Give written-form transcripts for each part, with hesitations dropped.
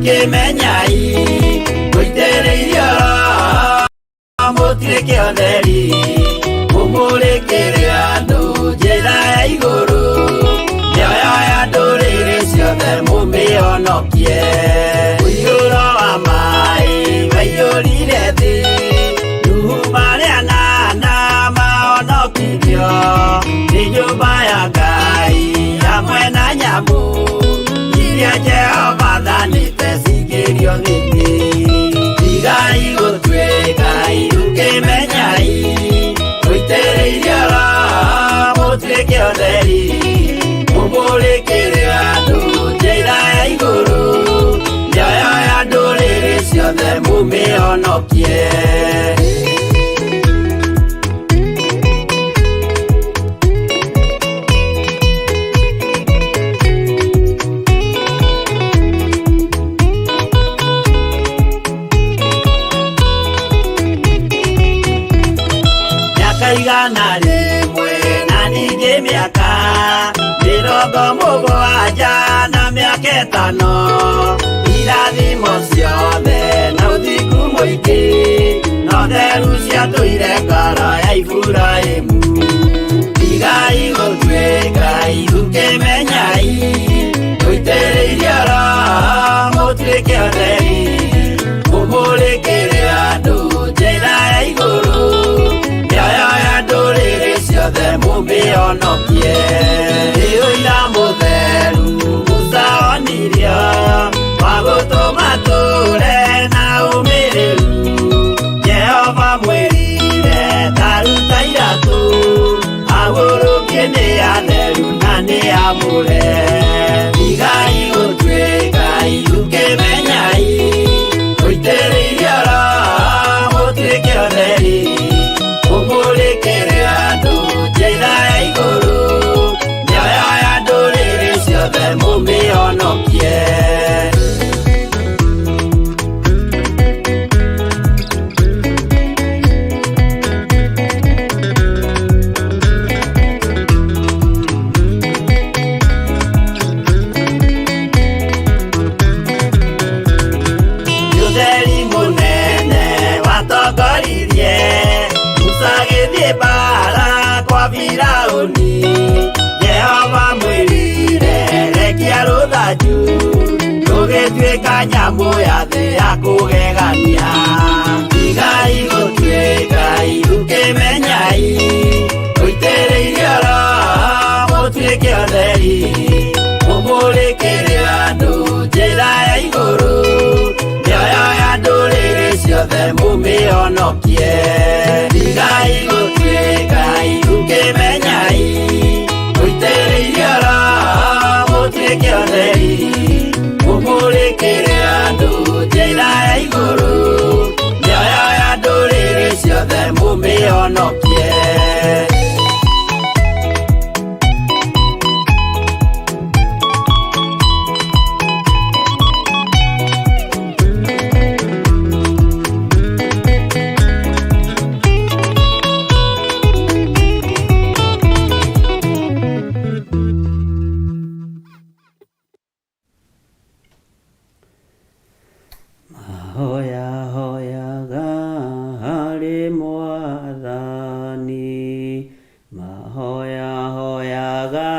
Kĩmenyai mũitĩrĩirio Roho mũtuĩke atheri, mũmũrĩkĩre andũ njĩra ya igũrũ, mĩoyo ya ndũrĩrĩ ciothe mũmĩhonokie. Mũiyũro wa maĩ waiyũrire thĩ, Nuhu marĩ anana mahonokirio nĩ nyũmba ya Ngai hamwe na nyamũ iria Jehova athanĩte cingĩrio thĩinĩ. Tigai gũtuĩka irũkĩmenyai mũitĩrĩirio Roho mũtuĩke atheri, mũmũrĩkĩre andũ njĩra ya igũrũ, mĩoyo ya ndũrĩrĩ ciothe mũmĩhonokie. Mĩaka 100 na ningĩ mĩaka 70 na mĩaka 5, irathimo ciothe na ũthingu mũingĩ no theru ciatũire ngoro ya Iburahĩmu. Tigai gũtuĩka irũkĩmenyai mũitĩrĩirio Roho mũtuĩke atheri, mũmũrĩkĩre andũ njĩra ya igũrũ, mĩoyo ya ndũrĩrĩ ciothe mũmĩhonokie. Nĩ ũira mũtheru Musa onirio wa gũtũma tũre na ũmĩrĩru, Jehova mwĩrire ta ruta iratũ, ahurũkie nĩ atheru na nĩ amũre. Tigai gũtuĩka irũkĩmenyai mũitĩrĩirio Roho mũtuĩke atheri, mũmũrĩkĩre andũ njĩra ya igũrũ, mĩoyo ya ndũrĩrĩ ciothe mũmĩhonokie. Ũtheri mũnene watongoririe Musa agĩthiĩ mbara kwa Firaũni, Jehova mwĩrire rekia rũthanju rũgĩtuĩka nyamũ ya thĩ ya kũgegania. Tigai gũtuĩka irũkĩmenyai mũitĩrĩirio Roho mũtuĩke atheri, mũmũrĩkĩre andũ njĩra ya igũrũ, mĩoyo ya ndũrĩrĩ ciothe mũmĩhonokie. Tigai gũtuĩka irũkĩmenyai mũitĩrĩirio Roho mũtuĩke atheri, mũmũrĩkĩre andũ njĩra ya igũrũ, mĩoyo ya ndũrĩrĩ ciothe mũmĩhonokie. Mahoya hoyaga harĩ Mwathani, mahoya hoyaga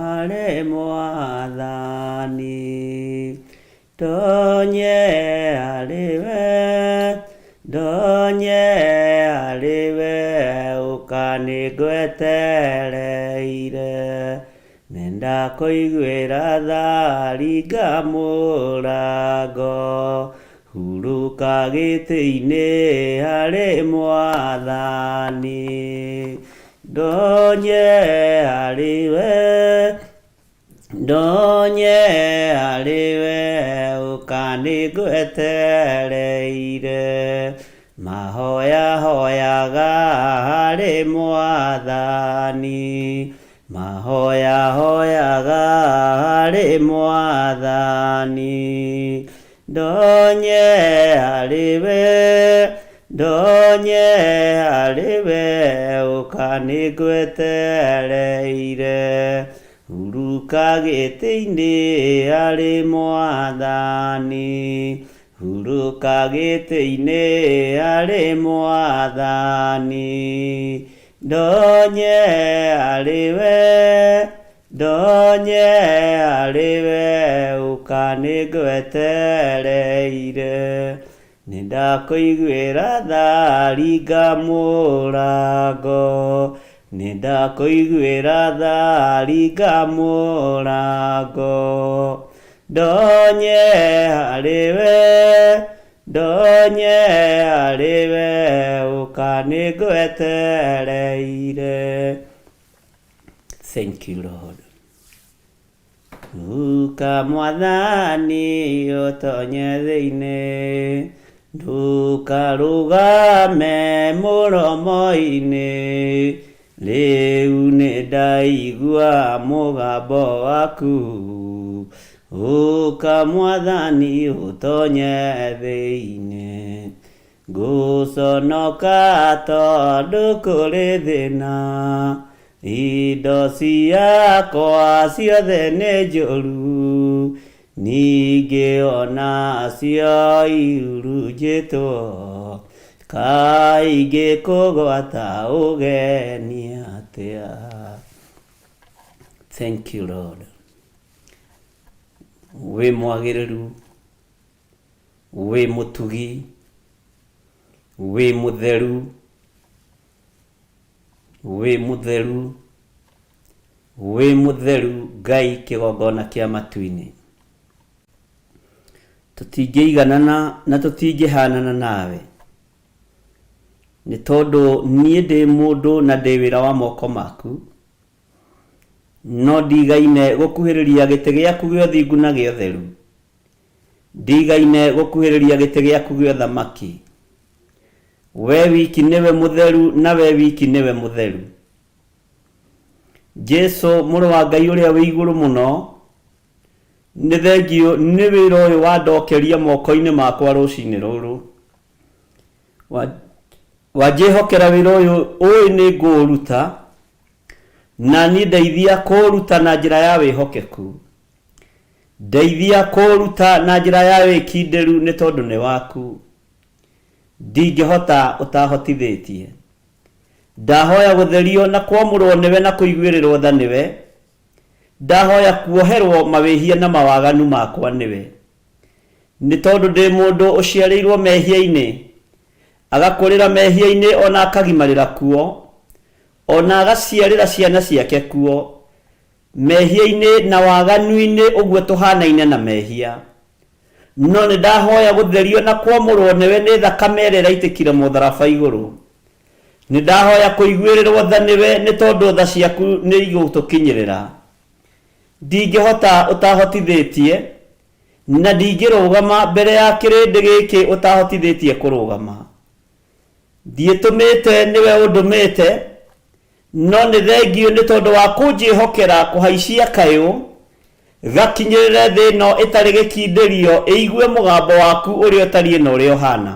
harĩ Mwathani, ndonye harĩ we, ndonye harĩ we, ũka nĩngwetereire, nenda kũiguĩra tha ringa mũrango, hurũka gĩtĩ-inĩ harĩ Mwathani, ndonye harĩ we, ndonye harĩ we, ũka nĩngwetereire, mahoya hoyaga harĩ Mwathani, mahoya hoyaga harĩ Mwathani, ndonye harĩ we, ndonye harĩ we, ũka nĩngwetereire, Hurũka gĩtĩ-inĩ harĩ Mwathani, hurũka gĩtĩ-inĩ harĩ Mwathani. Ndonye harĩ we, ndonye harĩ we, ũka nĩngwetereire. Nĩndakũiguĩra tha ringa mũrango, nĩndakũiguĩra tha ringa mũrango. Ndonye harĩ we, ndonye harĩ we, ũka nĩngwetereire. Thank you, Lord. Ũka Mwathani ũtonye thĩinĩ, ndũkarũgame mũromo-inĩ, rĩu nĩndaigua mũgambo waku. Ũka Mwathani ũtonye thĩinĩ, ngũconoka tondũ kũrĩ thĩna, indo ciakwa ciothe nĩ njũru, ningĩ onacio ihurunjĩtwo, kaingĩ kũgwata ũgeni atĩa. Thank you, Lord. Wĩ mwagĩrĩru, wĩ mũtugi, wĩ mũtheru, wĩ mũtheru, wĩ mũtheru Ngai kĩgongona kĩa matu-inĩ. Tũtingĩiganana na tũtingĩhanana nawe, nĩ tondũ niĩ ndĩ mũndũ na ndĩ wĩra wa moko maku, no ndigaine gũkuhĩrĩria gĩtĩ gĩaku gĩa ũthingu na gĩa ũtheru, ndigaine gũkuhĩrĩria gĩtĩ gĩaku gĩa ũthamaki. We wiki nĩwe mũtheru na we wiki nĩwe mũtheru. Jesu mũrũ wa Ngai ũrĩa wĩ igũrũ mũno, nĩ thengiũ nĩ wĩra ũyũ wandokeria moko-inĩ makwa rũcinĩ rũrũ. Wanjĩhokera wĩra ũyũ ũĩ nĩ ngũũruta, na niĩ ndeithia kũũruta na njĩra ya wĩhokeku. Ndeithia kũũruta na njĩra ya wĩkindĩru nĩ tondũ nĩ waku. Ndingĩhota ũtahotithĩtie. Ndahoya gũtherio na kwamũrwo nĩwe na kũiguĩrĩrwo tha nĩwe. Ndahoya kuoherwo mawĩhia na mawaganu makwa nĩwe. Nĩ tondũ ndĩ mũndũ ũciarĩirwo mehia-inĩ, agakũrĩra mehia-inĩ o na akagimarĩra kuo, o na agaciarĩra ciana ciake kuo, mehia-inĩ na waganu-inĩ ũguo tũhanaine na mehia. No nĩ ndahoya gũtherio na kwamũrwo nĩwe nĩ thakame ĩrĩa ĩraitĩkire mũtharaba igũrũ. Nĩ ndahoya kũiguĩrĩrwo tha nĩwe nĩ tondũ tha ciaku nĩ igũtũkinyĩrĩra. Ndingĩhota ũtahotithĩtie, na ndingĩrũgama mbere ya kĩrĩndĩ gĩkĩ ũtahotithĩtie kũrũgama. Ndiĩtũmĩte nĩwe ũndũmĩte, no nĩ thengiũ nĩ tondũ wa kũnjĩhokera kũhaicia kayũ gakinyĩrĩre thĩ ĩno ĩtarĩ gĩkindĩrio ĩigue mũgambo waku ũrĩa ũtariĩ na ũrĩa ũhana.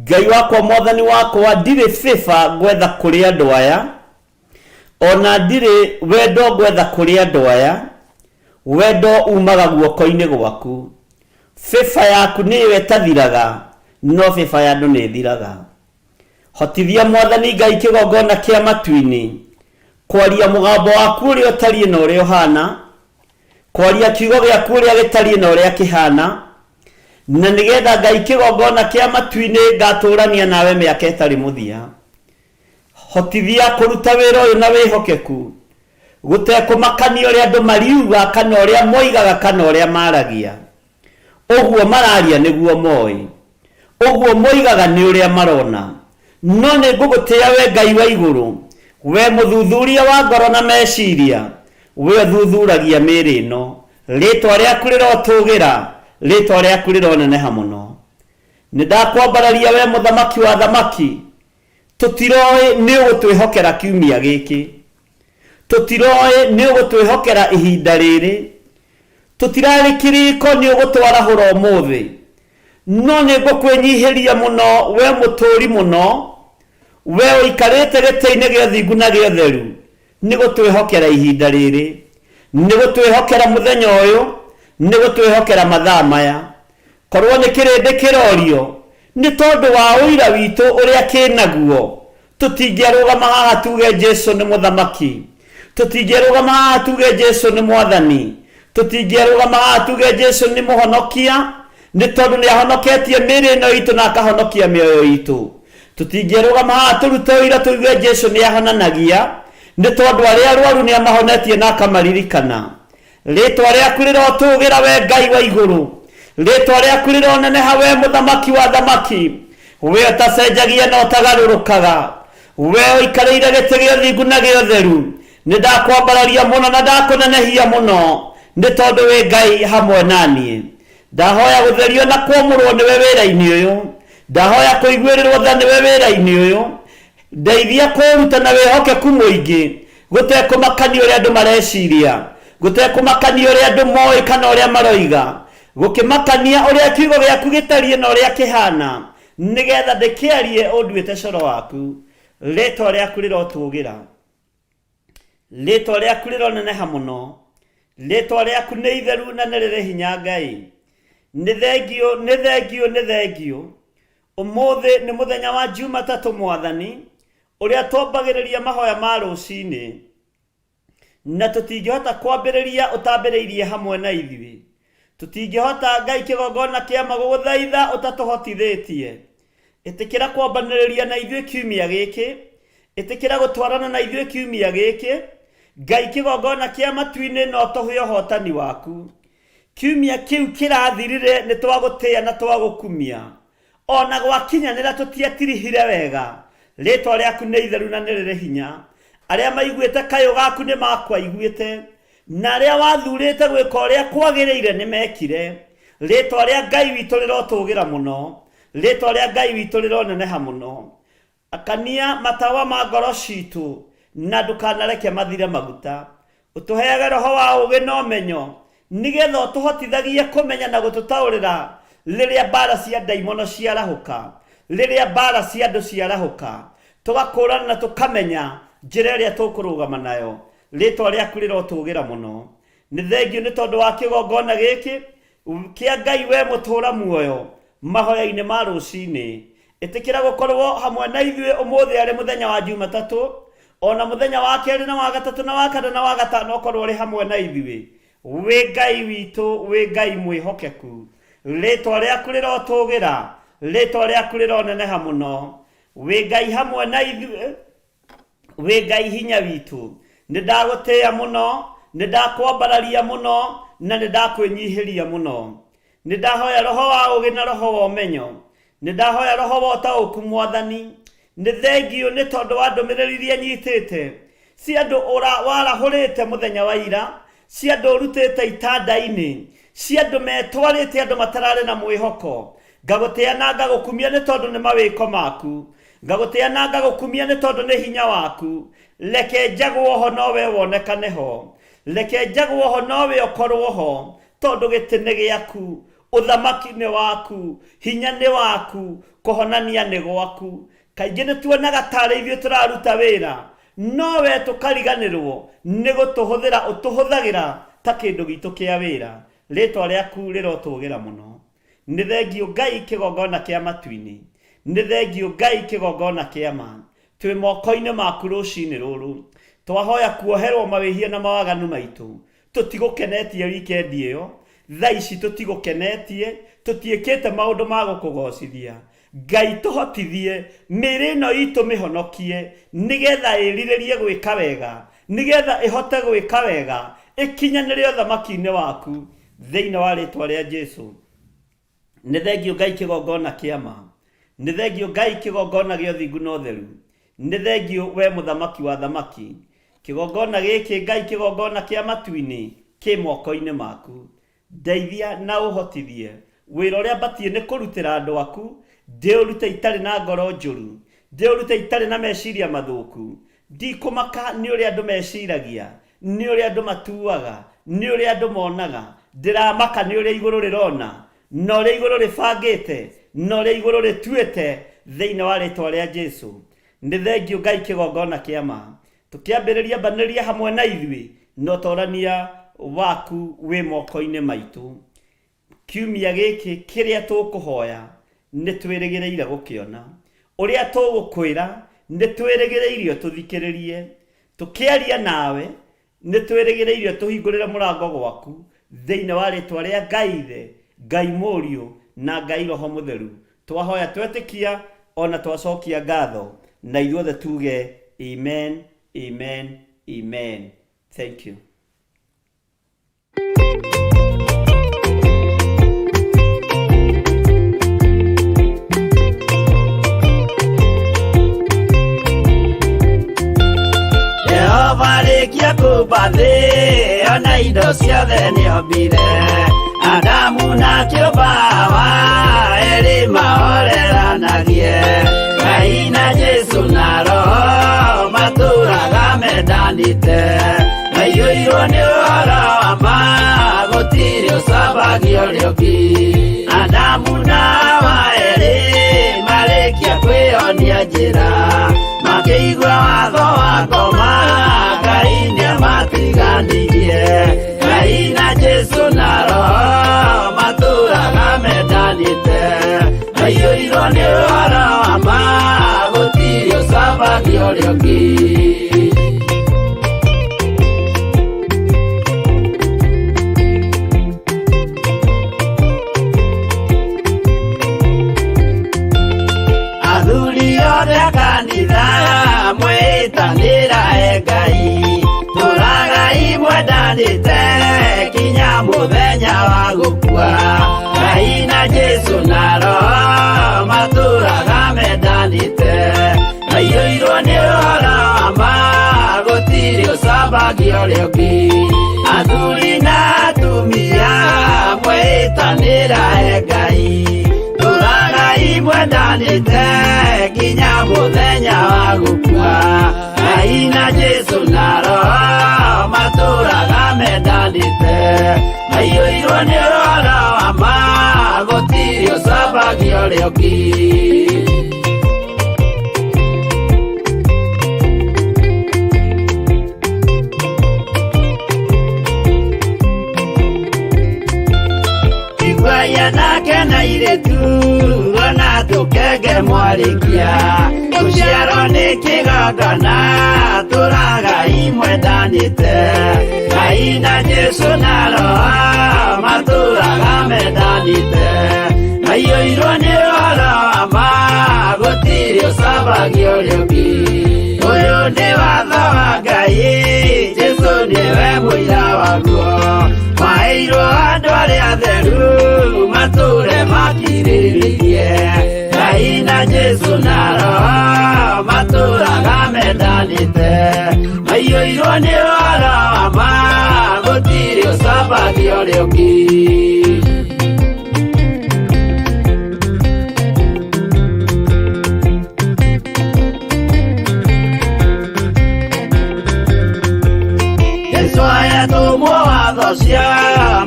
Ngai wakwa mwathani wakwa ndirĩ favor ngwetha kũrĩ andũ aya, ona ndirĩ wendo ngwetha kũrĩ andũ aya, wendo umaga guoko-inĩ gwaku. Favor yaku nĩyo ĩtathiraga, no favor ya andũ nĩ ĩthiraga. Hotithia mwathani Ngai kĩgongona kĩa matu-inĩ, kwaria mũgambo waku ũrĩa ũtariĩ na ũrĩa ũhana, kwaria kiugo gĩaku ũrĩa gĩtariĩ na ũrĩa kĩhana, na nĩgetha Ngai kĩgongona kĩa matu-inĩ ngatũrania nawe mĩaka ĩtarĩ mũthia. Hotithia kũruta wĩra ũyũ na wĩhokeku, gũtekũmakania ũrĩa andũ mariuga kana ũrĩa moigaga kana ũrĩa maragia. Ũguo mararia nĩguo moĩ, ũguo moigaga nĩ ũrĩa marona. No nĩ ngũgũtĩa wee Ngai wa igũrũ, wee mũthuthuria wa ngoro na meciria, wee ũthuthuragia mĩĩrĩ ĩno. Rĩĩtwa rĩaku rĩrotũũgĩra, rĩĩtwa rĩaku rĩroneneha mũno. Nĩ ndakwambararia wee Mũthamaki wa athamaki, tũtiroĩ nĩ ũgũtwĩhokera kiumia gĩkĩ. Tũtiroĩ nĩ ũgũtwĩhokera ihinda rĩrĩ. Tũtirarĩ kĩrĩko nĩ ũgũtwarahũra ũmũthĩ. No nĩ ngũkwĩnyihĩria mũno we mũtũũri mũno, we ũikarĩte gĩtĩ-inĩ gĩa ũthingu na gĩa ũtheru. Nĩ gũtwĩhokera ihinda rĩrĩ, nĩ gũtwĩhokera mũthenya ũyũ, nĩ gũtwĩhokera mathaa maya. Korwo nĩ kĩrĩndĩ kĩrorio, nĩ tondũ wa ũira witũ ũrĩa kĩnaguo, tũtingĩarũgama haha tuge Jesu nĩ mũthamaki. Tũtingĩarũgama haha tuge Jesu nĩ mwathani. Tũtingĩarũgama haha tuge Jesu nĩ mũhonokia, nĩ tondũ nĩ ahonoketie mĩĩrĩ ĩno itũ na akahonokia mĩoyo itũ. Tũtingĩarũgama haha tũrute ũira tuge Jesu nĩ ahonanagia, nĩ tondũ arĩa arwaru nĩ amahonetie na akamaririkana. Rĩtwa rĩaku rĩrotũgĩra we Ngai wa igũrũ. Rĩtwa rĩaku rĩroneneha we mũthamaki wa thamaki. We ũtacenjagia na ũtagarũrũkaga. We ũikarĩire gĩtĩ gĩa ũthingu na gĩa ũtheru. Nĩ ndakwambararia mũno na ndakũnenehia mũno, nĩ tondũ wĩ Ngai hamwe na niĩ. Ndahoya gũtherio na kwamũrwo nĩwe wĩra-inĩ ũyũ. Ndahoya kũiguĩrĩrwo tha nĩwe wĩra-inĩ ũyũ. Ndeithia kũũruta na wĩhokeku mũingĩ, gũtekũmakania ũrĩa andũ mareciria, gũtekũmakania ũrĩa andũ moĩ kana ũrĩa maroiga, gũkĩmakania ũrĩa kiugo gĩaku gĩtariĩ na ũrĩa kĩhaana, nĩgetha ndĩkĩarie ũnduĩte coro waku. Rĩĩtwa rĩaku rĩrotũũgĩra. Rĩĩtwa rĩaku rĩroneneha mũno. Rĩĩtwa rĩaku nĩ itheru na nĩ rĩrĩ hinya Ngai. Nĩ thengiũ, nĩ thengiũ, nĩ thengiũ. Ũmũthĩ nĩ mũthenya wa Jumatatũ Mwathani, ũrĩa twambagĩrĩria mahoya ma rũcinĩ, na tũtingĩhota kwambĩrĩria ũtambĩrĩirie hamwe na ithuĩ. Tũtingĩhota Ngai kĩgongona kĩa ma gũgũthaitha ũtatũhotithĩtie. Ĩtĩkĩra kwambanĩrĩria na ithuĩ kiumia gĩkĩ. Ĩtĩkĩra gũtwarana na ithuĩ kiumia gĩkĩ. Ngai kĩgongona kĩa matu-inĩ no tũhe ũhotani waku. Kiumia kĩu kĩrathirire nĩ twagũtĩĩa na twagũkumia. O na gwakinyanĩra tũtiatirihire wega. Rĩĩtwa rĩaku nĩ itheru na nĩ rĩrĩ hinya. Arĩa maiguĩte kayũ gaku nĩ makwaiguĩte, na arĩa wathuurĩte gwĩka ũrĩa kwagĩrĩire nĩ meekire. Rĩĩtwa rĩa Ngai witũ rĩrotũũgĩra mũno, rĩĩtwa rĩa Ngai witũ rĩroneneha mũno. Akania matawa ma ngoro ciitũ, na ndũkanareke mathire maguta. Ũtũheage roho wa ũũgĩ na ũmenyo, nĩgetha ũtũhotithagie kũmenya na gũtũtaũrĩra rĩrĩa mbaara cia ndaimono ciarahũka, rĩrĩa mbaara cia andũ ciarahũka, tũgakũũrana na tũkamenya njĩra ĩrĩa tũkũrũgama nayo. Rĩĩtwa rĩaku rĩrotũũgĩra mũno. Nĩ thengiũ nĩ tondũ wa kĩgongona gĩkĩ kĩa Ngai we mũtũũra muoyo mahoya-inĩ ma rũcinĩ. Ĩtĩkĩra gũkorwo hamwe na ithuĩ ũmũthĩ arĩ mũthenya wa Jumatatũ, o na mũthenya wa kerĩ na wa gatatũ na wa kana na wa gatano ũkorwo ũrĩ hamwe na ithuĩ. Wĩ Ngai witũ, wĩ Ngai mwĩhokeku. Rĩtwa rĩaku rĩrotũgĩra, rĩtwa rĩaku rĩroneneha mũno. Wĩ Ngai hamwe na ithuĩ. Wĩ Ngai hinya witũ. Nĩ ndagũtĩĩa mũno, nĩ ndakwambararia mũno, na nĩ ndakwĩnyihĩria mũno. Nĩ ndahoya roho wa ũũgĩ na roho wa ũmenyo. Nĩ ndahoya roho wa ũtaũku Mwathani. Nĩ thengiũ nĩ tondũ wa ndũmĩrĩri iria nyitĩte, cia andũ warahũrĩte mũthenya wa ira, cia andũ ũrutĩte itanda-inĩ, cia andũ metwarĩte andũ matararĩ na mwĩhoko. Ngagũtĩĩa na ngagũkumia nĩ tondũ nĩ mawĩko maku. Ngagũtĩĩa na ngagũkumia nĩ tondũ nĩ hinya waku. Reke njagwo ho no we wonekane ho. Reke njagwo ho no we ũkorwo ho, tondũ gĩtĩ nĩ gĩaku, ũthamaki nĩ waku, hinya nĩ waku, kũhonania nĩ gwaku. Kaingĩ nĩ tuonaga tarĩ ithuĩ tũraruta wĩra, no we tũkariganĩrwo nĩ gũtũhũthĩra ũtũhũthagĩra ta kĩndũ gitũ kĩa wĩra. Rĩtwa rĩaku rĩrotũgĩra mũno. Nĩ thengiũ Ngai kĩgongona kĩa matu-inĩ. Nĩ thengiũ Ngai kĩgongona kĩa ma. Twĩ moko-inĩ maku rũcinĩ rũrũ. Twahoya kuoherwo mawĩhia na mawaganu maitũ. Tũtigũkenetie weekend ĩyo. Thaa ici tũtigũkenetie. Tũtiĩkĩte maũndũ ma gũkũgocithia. Ngai tũhotithie mĩĩrĩ ĩno itũ mĩhonokie nĩgetha ĩrirĩrie gwĩka wega, nĩgetha ĩhote gwĩka wega, ĩkinyanĩre ũthamaki-inĩ waku. Thĩinĩ wa rĩtwa rĩa Jesu. Nĩ thengiũ Ngai kĩgongona kĩa ma. Nĩ thengiũ Ngai kĩgongona gĩa ũthingu na ũtheru. Nĩ thengiũ we mũthamaki wa thamaki. Kĩgongona gĩkĩ Ngai kĩgongona kĩa matu-inĩ kĩ moko-inĩ maku. Ndeithia na ũhotithie wĩra ũrĩa mbatiĩ nĩ kũrutĩra andũ aku, ndĩũrute itarĩ na ngoro njũru, ndĩũrute itarĩ na meciria mathũku. Ndikũmaka nĩ ũrĩa andũ meciragia, nĩ ũrĩa andũ matuaga, nĩ ũrĩa andũ monaga. Ndĩramaka nĩ ũrĩa igũrũ rĩrona, na ũrĩa igũrũ rĩbangĩte, na ũrĩa igũrũ rĩtuĩte, thĩinĩ wa rĩtwa rĩa Jesu. Nĩ thengiũ Ngai kĩgongona kĩa ma. Tũkĩambĩrĩria mbanĩrĩria hamwe na ithuĩ, na ũtorania waku wĩ moko-inĩ maitũ. Kiumia gĩkĩ kĩrĩa tũkũhoya nĩ twĩrĩgĩrĩire gũkĩona. Ũrĩa tũgũkwĩra nĩ twĩrĩgĩrĩire ũtũthikĩrĩrie. Tũkĩaria nawe nĩ twĩrĩgĩrĩire ũtũhingũrĩre mũrango gwaku thĩinĩ wa rĩtwa rĩa Ngai Ithe, Ngai Mũriũ na Ngai Roho Mũtheru. Twahoya twetĩkia ona twacokia ngatho na ithuothe tuge amen, amen, amen. Thank you. Jehova rĩkia kũmba thĩ ona indo ciothe nĩombire Adamu na kĩũmba Hawa erĩ mahoreranagie Ngai na Jesu na Roho matũraga mendanĩte maiyũirwo nĩ ũhoro wa ma gũtirĩ ũcambagio ũrĩa ũngĩ Adamu na Hawa erĩ marĩkia kwĩyonia njĩra makĩigua watho wa ngoma Ngai nĩamatiganirie Ngai na Jesu na Roho matũraga mendanĩte maiyũirwo nĩ ũhoro wa ma gũtirĩ ũcambagio ũrĩa ũngĩ. Athuri othe a kanitha mwĩtanĩra e Ngai tũragai mwendanĩte kinya mũthenya wa gũkua Ngai na Jesu na Roho matũraga mendanĩte maiyũirwo nĩ ũhoro wa ma gũtirĩ ũcambagio ũrĩa ũngĩ athuri na atumia mwĩtanĩra e Ngai tũragai mwendanĩte nginya mũthenya wa gũkua Ngai na Jesu na Roho matũraga mendanĩte maiyũirwo nĩ ũhoro wa ma gũtirĩ ũcambagio ũrĩa ũngĩ. Iguaia nake na airĩtu ona tũkenge mwarĩkia gũciarwo nĩ kĩgongona tũragai mwendanĩte Ngai na Jesu na Roho matũraga mendanĩte maiyũirwo nĩ ũhoro wa ma gũtirĩ ũcambagio ũrĩa ũngĩ ũyũ nĩ watho wa Ngai Jesu nĩwe mũira waguo maheirwo andũ arĩa atheru matũre makirĩrĩirie Ngai na Jesu na Roho matũraga mendanĩte maiyũirwo nĩ ũhoro wa ma gũtirĩ ũcambagio ũrĩa ũngĩ. Jesu ayatũmwo watho cia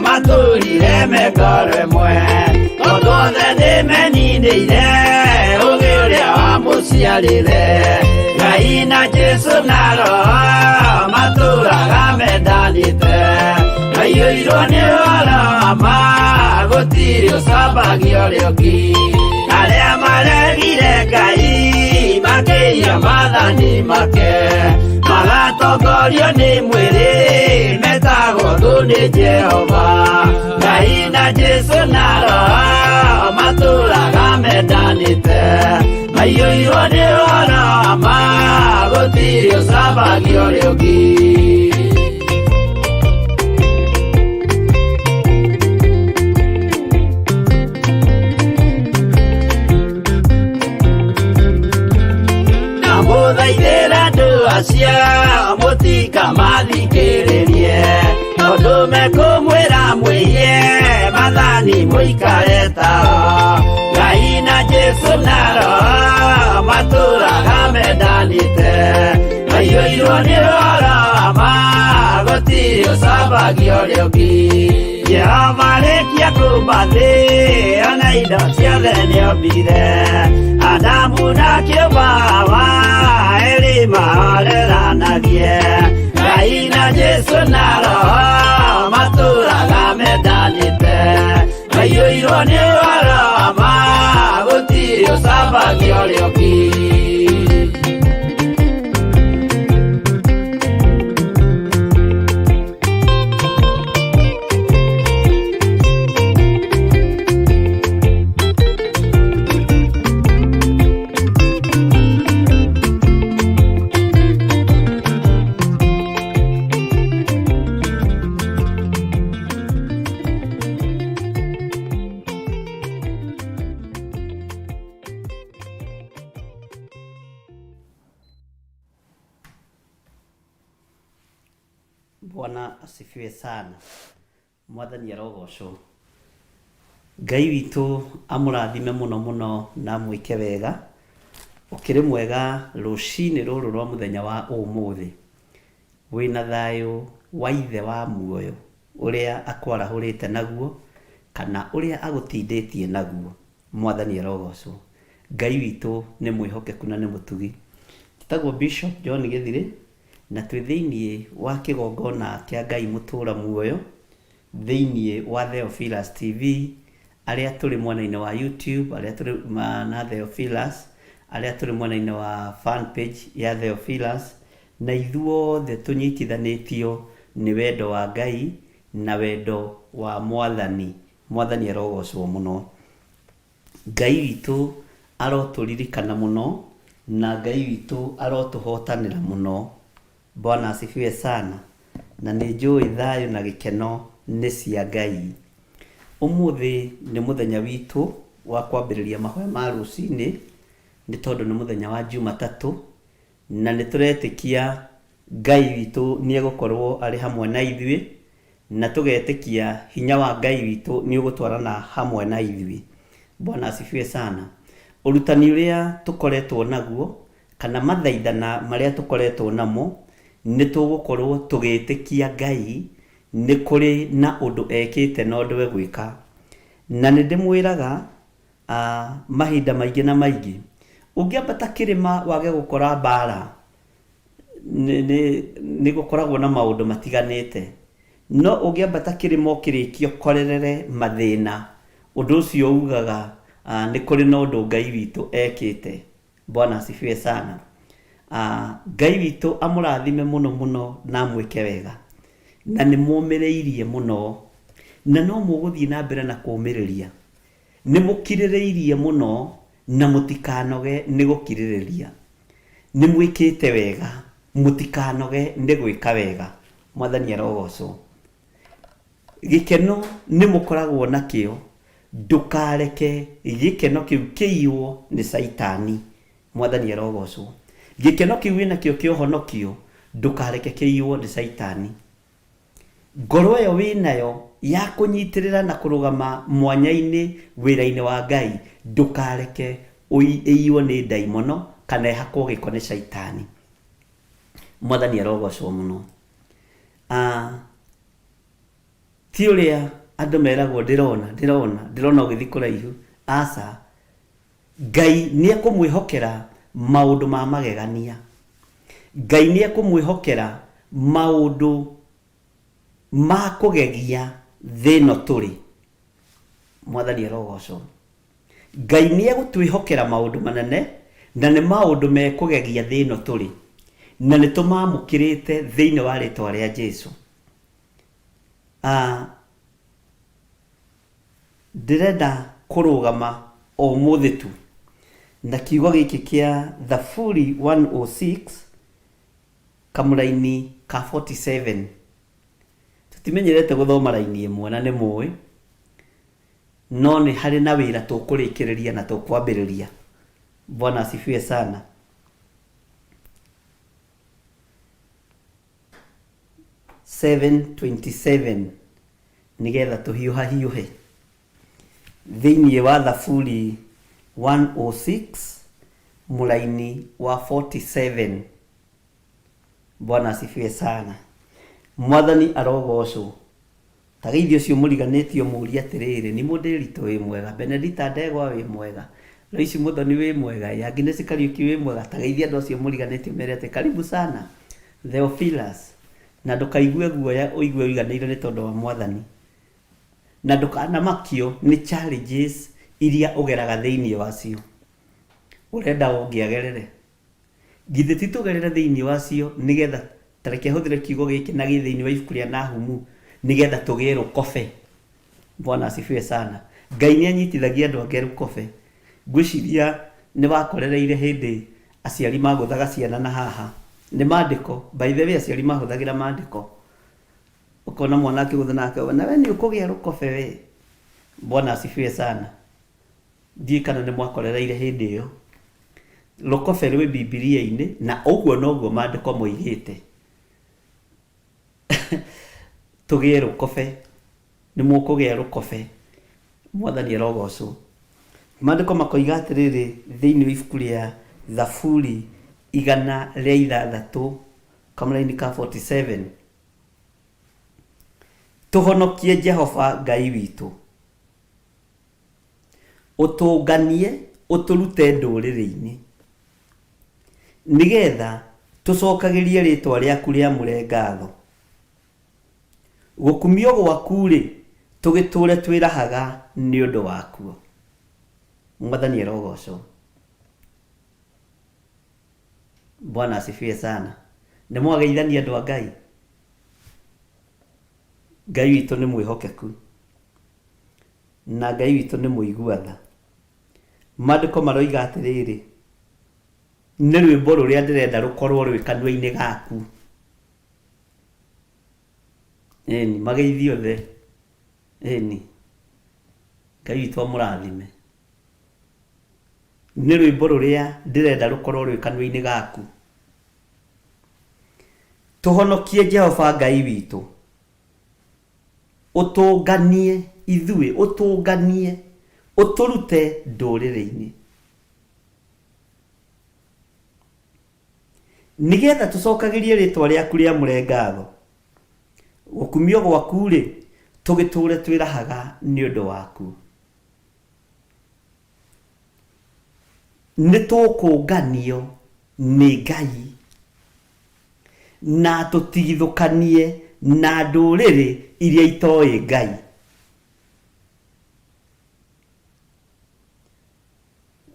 matũrire mengoro ĩmwe tondũ othe nĩmeninĩire ũgĩ ũrĩa wamũciarire Ngai na Jesu na Roho matũraga mendanĩte maiyũirwo nĩ ũhoro wa ma gũtirĩ ũcambagio ũrĩa ũngĩ arĩa maregire Ngai makĩiya maathani make magatongorio nĩ mwĩrĩ metagwo thũ nĩ Jehova Ngai na Jesu na Roho matũraga mendanĩte maiyũirwo nĩ ũhoro wa ma gũtirĩ ũcambagio ũrĩa ũngĩ. Ndamũthaithĩra andũ acio mũtikamathikĩrĩrie tondũ mekũmwĩra mwĩiye maathani mũikare tao Ngai na Jesu na Roho matũraga mendanĩte maiyũirwo nĩ ũhoro wa ma gũtirĩ ũcambagio ũrĩa ũngĩ Jehova rĩkia kũmba thĩ ona indo ciothe nĩombire Adamu na kĩũmba Hawa erĩ mahoreranagie Ũrĩa ũngĩ. Bwana asifiwe sana. Mwathani arogocwo. Ngai witũ amũrathime mũno mũno na amwĩke wega. Ũkĩrĩ mwega rũcinĩ rũrũ rwa mũthenya wa ũmũthĩ. Wĩna thayũ wa ithe wa muoyo ũrĩa akwarahũrĩte naguo kana ũrĩa agũtindĩtie naguo. Mwathani arogocwo. Ngai witũ nĩ mwĩhokeku na nĩ mũtugi. Njĩtagwo Bishop John Gĩthirĩ na twĩ thĩinĩ wa kĩgongona kĩa Ngai mũtũra muoyo thĩinĩ wa Theophilus TV, arĩa tũrĩ mwena-inĩ wa YouTube, arĩa tũrĩ na Theophilus, arĩa tũrĩ mwena-inĩ wa fan page ya Theophilus, na ithuothe tũnyitithanĩtio nĩ wendo wa Ngai na wendo wa Mwathani. Mwathani arogocwo mũno. Ngai witũ arotũririkana mũno, na Ngai witũ arotũhotanĩra mũno. Bwana asifiwe sana. Na nĩ njũĩ thayũ na gĩkeno nĩ cia Ngai. Ũmũthĩ nĩ mũthenya witũ wa kwambĩrĩria mahoya ma rũcinĩ, nĩ tondũ nĩ mũthenya wa Jumatatũ, na nĩ tũretĩkia Ngai witũ nĩ egũkorwo arĩ hamwe na ithuĩ, na tũgetĩkia hinya wa Ngai witũ nĩ ũgũtwarana hamwe na ithuĩ. Bwana asifiwe sana. Ũrutani ũrĩa tũkoretwo naguo, kana mathaithana marĩa tũkoretwo namo, nĩ tũgũkorwo tũgĩtĩkia Ngai nĩ kũrĩ na ũndũ ekĩte na ũndũ egwĩka. Na nĩ ndĩmwĩraga mahinda maingĩ na maingĩ, ũngĩambata kĩrĩma wage gũkora mbara, nĩ gũkoragwo na maũndũ matiganĩte. No ũngĩambata kĩrĩma ũkĩrĩkia ũkorerere mathĩna, ũndũ ũcio ugaga nĩ kũrĩ na ũndũ Ngai witũ ekĩte. Bwana asifiwe sana. Ngai witũ amũrathime mũno mũno na amwĩke wega. Na nĩ mũmĩrĩirie mũno. Na no mũgũthiĩ na mbere na kũmĩrĩria. Nĩ mũkirĩrĩirie mũno na mũtikanoge nĩ gũkirĩrĩria. Nĩ mwĩkĩte wega, mũtikanoge nĩ gwĩka wega. Mwathani arogocwo. Gĩkeno nĩ mũkoragwo nakĩo, ndũkareke gĩkeno kĩu kĩiywo nĩ Caitani. Mwathani arogocwo. Gĩkeno kĩu wĩnakĩo kĩa ũhonokio, ndũkareke kĩiywo nĩ Caitani. Ngoro ĩyo wĩnayo ya kũnyitĩrĩra na kũrũgama mwanya-inĩ wĩra-inĩ wa Ngai, ndũkareke ĩiywo nĩ ndaimono kana ĩhakwo gĩko nĩ Caitani. Mwathani arogocwo mũno. Ti ũrĩa andũ meragwo ndĩrona, ndĩrona, ndĩrona ũgĩthiĩ kũraihu. Aca. Ngai nĩ ekũmwĩhokera maũndũ ma magegania. Ngai nĩ ekũmwĩhokera maũndũ ma kũgegia thĩ ĩno tũrĩ. Mwathani arogocwo. Ngai nĩ egũtwĩhokera maũndũ manene na nĩ maũndũ mekũgegia thĩ ĩno tũrĩ. Na nĩ tũmamũkĩrĩte thĩinĩ wa rĩtwa rĩa Jesu. Ndĩrenda kũrũgama o ũmũthĩ tu na kiugo gĩkĩ kĩa Thaburi 106 kamũraini ka 47. Tũtimenyerete gũthoma raini ĩmwe na nĩ mũĩ, no nĩ harĩ na wĩra tũkũrĩkĩrĩria na tũkwambĩrĩria. Bwana asifiwe sana. 7:27 nĩgetha tũhiũhahiũhe. Thĩinĩ wa Thaburi 106 mũraini wa 47. Bwana asifiwe sana. Mwathani arogocwo. Ta geithia ũcio mũriganĩtie ũmũrie atĩrĩrĩ, nĩ Mũndĩritũ wĩ mwega? Benedita Ndegwa wĩ mwega? Loici Mũthoni wĩ mwega? Ĩ Agnes Kariũki wĩ mwega? Ta geithia andũ acio mũriganĩtie ũmere atĩ karibu sana Theophilus. Na ndũkaigue guoya ũigue ũiganĩire nĩ tondũ wa Mwathani. Na ndũkanamakio nĩ challenges iria ũgeraga thĩinĩ wacio. Ũrenda ũngĩ agerere? Githĩ ti tũgerere thĩinĩ wacio nĩgetha, ta reke hũthĩre kiugo gĩkĩ na gĩ thĩinĩ wa ibuku rĩa Nahumu, nĩgetha tũgĩe rũkobe. Bwana asifiwe sana. Ngai nĩ anyitithagia andũ ake rũkobe. Ngwĩciria nĩ wakorereire hĩndĩ aciari magũthaga ciana na haha. Nĩ mandĩko, by the way aciari mahũthagĩra mandĩko. Ũkona mwana akĩgũtha nake, nawe nĩ ũkũgĩa rũkobe we. Bwana asifiwe sana. Ndiũĩ kana nĩ mwakorereire hĩndĩ ĩyo. Rũkobe rwĩ Bibilia-inĩ na ũguo noguo maandĩko moigĩte. Tũgĩe rũkobe. Nĩ mũkũgĩa rũkobe. Mwathani arogocwo. Maandĩko makoiga atĩrĩrĩ thĩinĩ wa ibuku rĩa Thaburi 106 kamũraini ka 47, Tũhonokie Jehova Ngai witũ. Ũtũnganie ũtũrute ndũrĩrĩ-inĩ, nĩgetha tũcokagĩrie rĩĩtwa rĩaku rĩamũre ngatho. Gũkumio gwaku-rĩ, tũgĩtũũre twĩrahaga nĩ ũndũ wakuo. Mwathani arogocwo. Bwana asifiwe sana. Nĩ mwageithania andũ a Ngai? Ngai witũ nĩ mwĩhokeku. Na Ngai witũ nĩ mũigua tha. Maandĩko maroiga atĩrĩrĩ, nĩ rwĩmbo rũrĩa ndĩrenda rũkorwo rwĩ kanua-inĩ gaku. Ĩni, mageithie othe. Ĩni, Ngai witũ amũrathime. Nĩ rwĩmbo rũrĩa ndĩrenda rũkorwo rwĩ kanua-inĩ gaku. Tũhonokie Jehova Ngai witũ. Ũtũnganie ithuĩ, ũtũnganie, ũtũrute ndũrĩrĩ-inĩ. Nĩ getha tũcokagĩrie rĩĩtwa rĩaku rĩamũre ngatho, gũkumio gwaku-rĩ, tũgĩtũũre twĩrahaga nĩ ũndũ wakuo. Nĩ tũkũnganio nĩ Ngai na atũtigithũkanie na ndũrĩrĩ iria itoĩ Ngai.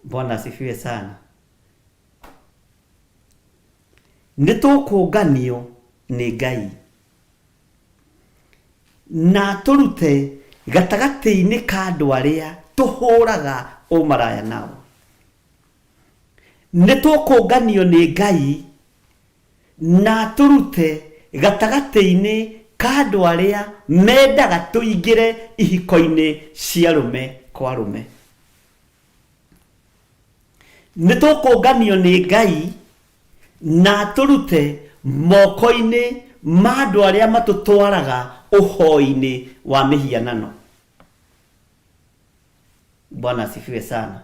Bwana asifiwe sana. Nĩ tũkũnganio nĩ Ngai na atũrute gatagatĩ-inĩ ka andũ arĩa tũhũraga ũmaraya nao. Nĩ tũkũnganio nĩ Ngai na atũrute gatagatĩ-inĩ ka andũ arĩa mendaga tũingĩre ihiko-inĩ cia arũme kwa arũme. Nĩ tũkũnganio nĩ Ngai na atũrute moko-inĩ ma andũ arĩa matũtwaraga ũhoi-inĩ wa mĩhianano. Bwana asifiwe sana.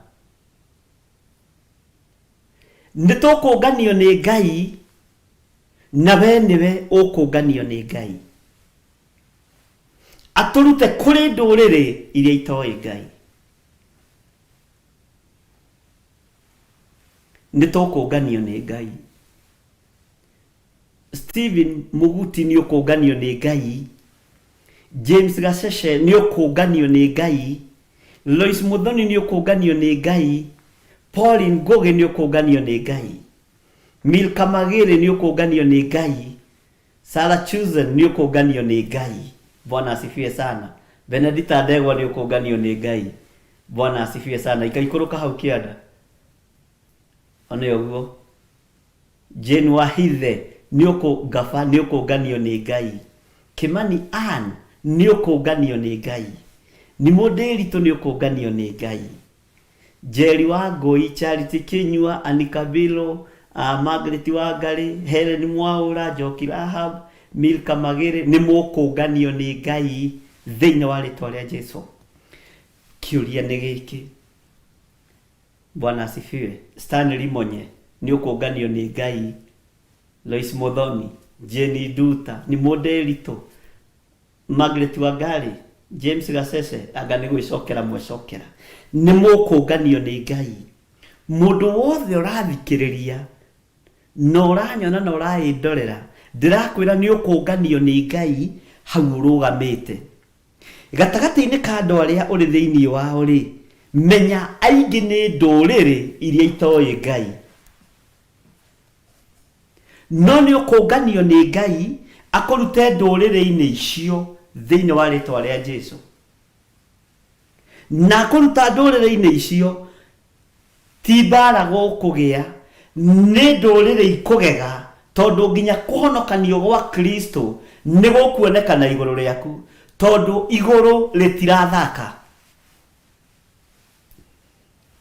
Nĩ tũkũnganio nĩ Ngai na we nĩwe ũkũnganio nĩ Ngai. Atũrute kũrĩ ndũrĩrĩ iria itoĩ Ngai. Nĩ tũkũnganio nĩ Ngai. Stephen Mũguti nĩ ũkũnganio nĩ Ngai. James Gacece nĩ ũkũnganio nĩ Ngai. Lois Muthoni nĩ ũkũnganio nĩ Ngai. Pauline Ngũgĩ nĩ ũkũnganio nĩ Ngai. Milka Magĩrĩ nĩ ũkũnganio nĩ Ngai. Sarah Chuzen nĩ ũkũnganio nĩ Ngai. Bwana asifiwe sana. Benedita Ndegwa nĩ ũkũnganio nĩ Ngai. Bwana asifiwe sana. Ikaikũrũka hau kĩanda. One ũguo. Jane Wahithe nĩ ũkũ Ngaba nĩ ũkũnganio nĩ Ngai. Kĩmani Ann nĩ ũkũnganio nĩ Ngai. Nimũ Ndĩritũ nĩ ũkũnganio nĩ Ngai. Njeri Wangũi, Charity Kĩnyua, Annie Kabilo, uh, Margaret Wangarĩ, Helen Mwaũra, Njoki Rahab, Milka Magĩrĩ nĩ mũkũnganio nĩ Ngai thĩinĩ wa rĩtwa rĩa Jesu. Kĩũria nĩ gĩkĩ. Bwana asifiwe. Stanley Monye nĩ ũkũnganio nĩ Ngai. Lois Muthoni, Jane Nduta, nĩ Mũndĩritũ, Margaret Wangari, James Gacece, anga nĩ gwĩcokera mwecokera. Nĩ mũkũnganio nĩ Ngai. Mũndũ wothe ũrathikĩrĩria na ũranyona na ũraĩndorera, ndĩrakwĩra nĩ ũkũnganio nĩ Ngai hau ũrũgamĩte. Gatagatĩ-inĩ ka andũ arĩa ũrĩ thĩinĩ wao-rĩ, Menya aingĩ nĩ ndũrĩrĩ iria itoĩ Ngai. No nĩ ũkũnganio nĩ Ngai akũrute ndũrĩrĩ-inĩ icio thĩinĩ wa rĩtwa rĩa Jesu. Na akũruta ndũrĩrĩ-inĩ icio ti mbara gũkũgĩa, nĩ ndũrĩrĩ ikũgega tondũ nginya kũhonokanio gwa Kristo nĩ gũkuonekana igũrũ rĩaku tondũ igũrũ rĩtirathaka.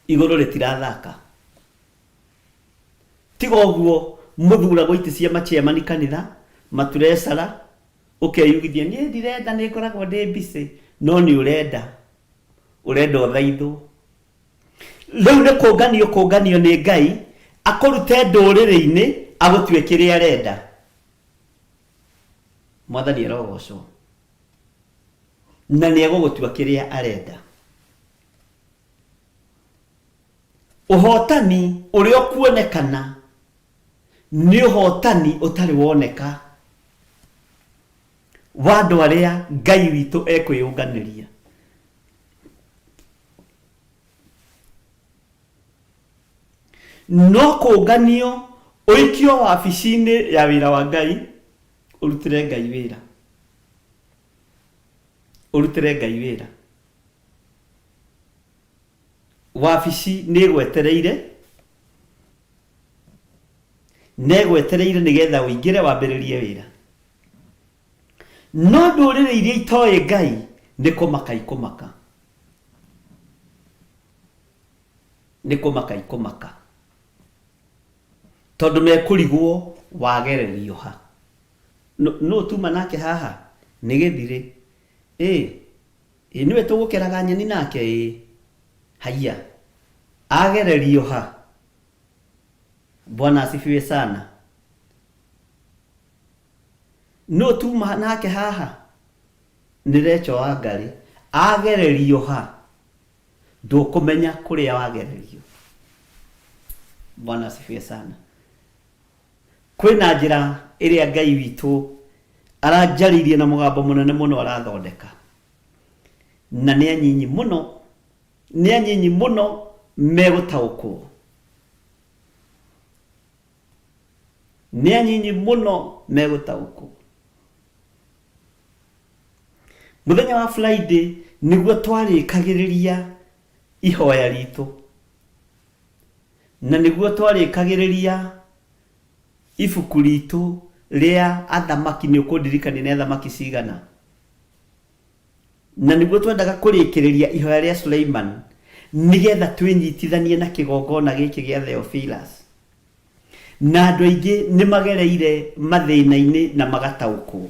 Igũrũ rĩtirathaka. Tiga ũguo mũthuragwo itĩ cia machairman kanitha, maturecara, ũkeyugithia niĩ ndirenda nĩ ngoragwo ndĩ busy, no nĩ ũrenda, ũrenda ũthaithwo. Rĩu nĩ kũnganio ũkũnganio nĩ Ngai, akũrute ndũrĩrĩ-inĩ agũtue kĩrĩa arenda. Mwathani arogocwo. Na nĩ egũgũtua kĩrĩa arenda. Ũhotani ũrĩa ũkuonekana nĩ ũhotani ũtarĩ woneka wa andũ arĩa Ngai witũ ekwĩyũnganĩria. No kũnganio ũikio wabici-inĩ ya wĩra wa Ngai ũrutĩre Ngai wĩra. Ũrutĩre Ngai wĩra. Wabici nĩ ĩgwetereire, na ĩgwetereire nĩgetha ũingĩre wambĩrĩrie wĩra. No ndũrĩrĩ iria itoĩ Ngai nĩ kũmaka ikũmaka. Nĩ kũmaka ikũmaka. Tondũ mekũrigwo wagererio ha. Nũ tuma nake haha? Nĩ gĩthirĩ. Ĩ, Ĩ nĩwe tũgũkeraga nyeni nake ĩĩ. Haiya. Agererio ha? Bwana asifiwe sana. Nũ tuma nake haha? Nĩ Recho wa Ngarĩ. Agererio ha? Ndũkũmenya kũrĩa wagererio. Bwana asifiwe sana. Kwĩna njĩra ĩrĩa Ngai witũ aranjarĩirie na mũgambo mũnene mũno arathondeka. Na nĩ anyinyi mũno, nĩ anyinyi mũno megũtaũkwo. Nĩ anyinyi mũno megũtaũkwo. Mũthenya wa Friday nĩguo twarĩkagĩrĩria ihoya ritũ. Na nĩguo twarĩkagĩrĩria ibuku ritũ rĩa athamaki, nĩ ũkũndirikania nĩ athamaki cigana? Na nĩguo twendaga kũrĩkĩrĩria ihoya rĩa Suleiman, nĩgetha twĩnyitithanie na kĩgongona gĩkĩ gĩa Theophilus. Na andũ aingĩ nĩ magereire mathĩna-inĩ na magataũkwo.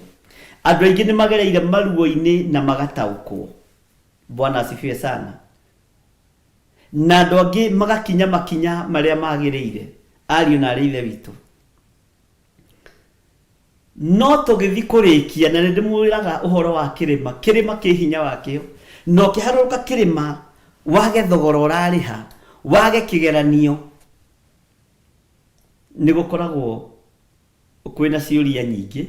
Andũ aingĩ nĩ magereire maruo-inĩ na magataũkwo. Bwana asifiwe sana. Na andũ angĩ magakinya makinya marĩa magĩrĩire, ariũ na aarĩ a Ithe witũ. No tũgĩthiĩ kũrĩkia, na nĩ ndĩmwĩraga ũhoro wa kĩrĩma, kĩrĩma kĩ hinya wakĩo, na ũkĩharũrũka kĩrĩma wage thogora ũrarĩha, wage kĩgeranio, nĩ gũkoragwo Kwĩna ciũria nyingĩ,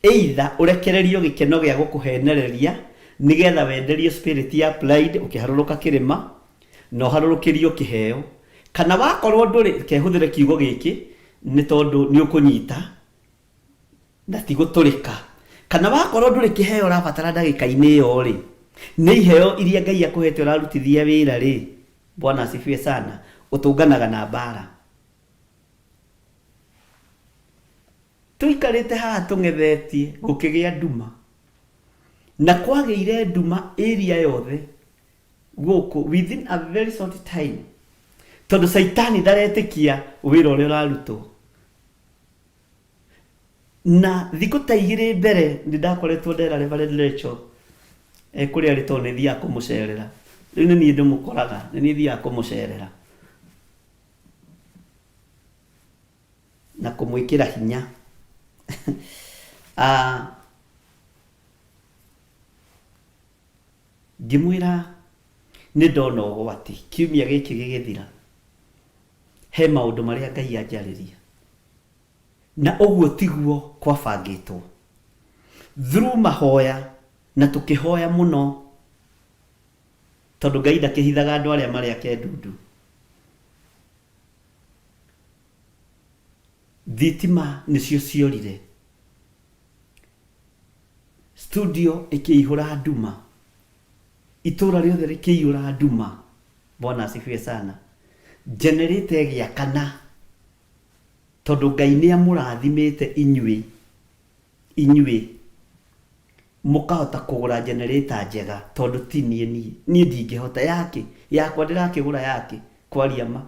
either ũrekererio gĩkeno gĩa gũkũhenereria nĩgetha wenderio spirit ya pride ũkĩharũrũka kĩrĩma na ũharũrũkĩrio kĩheo, kana wakorwo ndũrĩ, reke hũthĩre kiugo gĩkĩ nĩ tondũ nĩ ũkũnyita na ti gũtũrĩka, kana wakorwo ndũrĩ kĩheo ũrabatara ndagĩka-inĩ ĩyo rĩ, nĩ iheo iria Ngai akũhete ũrarutithia wĩra rĩ, Bwana asifiwe sana, ũtũnganaga na mbara. Tũikarĩte haha tũng'ethetie gũkĩgĩa nduma. Na kwagĩire nduma area yothe gũkũ within a very short time. Tondũ caitani ndaretĩkia wĩra ũrĩa ũrarutwo. Na thikũ ta igĩrĩ mbere nĩ ndakoretwo ndera Reverend Rachel e kũrĩa arĩ tondũ nĩ thiaga kũmũcerera. Rĩu nĩ niĩ ndĩmũkoraga, nĩ niĩ thiaga kũmũcerera. Na kũmwĩkĩra hinya. Ah, ngĩmwĩra nĩ ndona ũgwati kiumia gĩkĩ gĩgĩthira he maũndũ marĩa Ngai anjarĩria na ũguo tiguo kwabangĩtwo through mahoya na tũkĩhoya mũno. Tondũ Ngai ndakĩhithaga andũ arĩa marĩ ake ndundu. Thitima nĩcio ciorire. Studio ĩkĩihũra nduma. Itũra rĩothe rĩkĩiyũra nduma. Bwana asifiwe sana. Generator ĩgĩakana tondũ Ngai nĩ amũrathimĩte inyuĩ, inyuĩ mũkahota kũgũra generator njega tondũ ti niĩ niĩ niĩ ndingĩhota yakĩ yakwa ndĩrakĩgũra yakĩ kwaria ma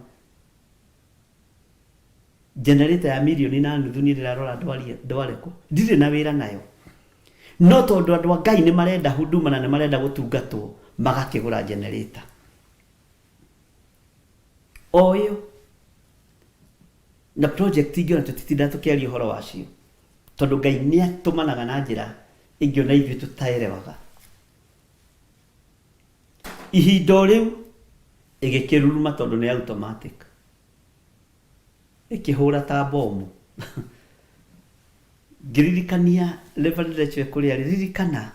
generator ya mirioni na nuthu niĩ ndĩrarora ndwarie ndware kũ ndirĩ na wĩra nayo no tondũ andũ a Ngai nĩ marenda huduma na nĩ marenda gũtungatwo magakĩgũra generator o ĩyo na project ingĩ ona tũtitindaga tũkĩaria ũhoro wacio tondũ Ngai nĩ atũmanaga na njĩra ĩngĩ ona ithuĩ tũtaerewaga ihinda o rĩu ĩgĩkĩruruma tondũ nĩ automatic ĩkĩhũra ta bomu ngĩririkania Reverend Rachel kũrĩa arĩ ririkana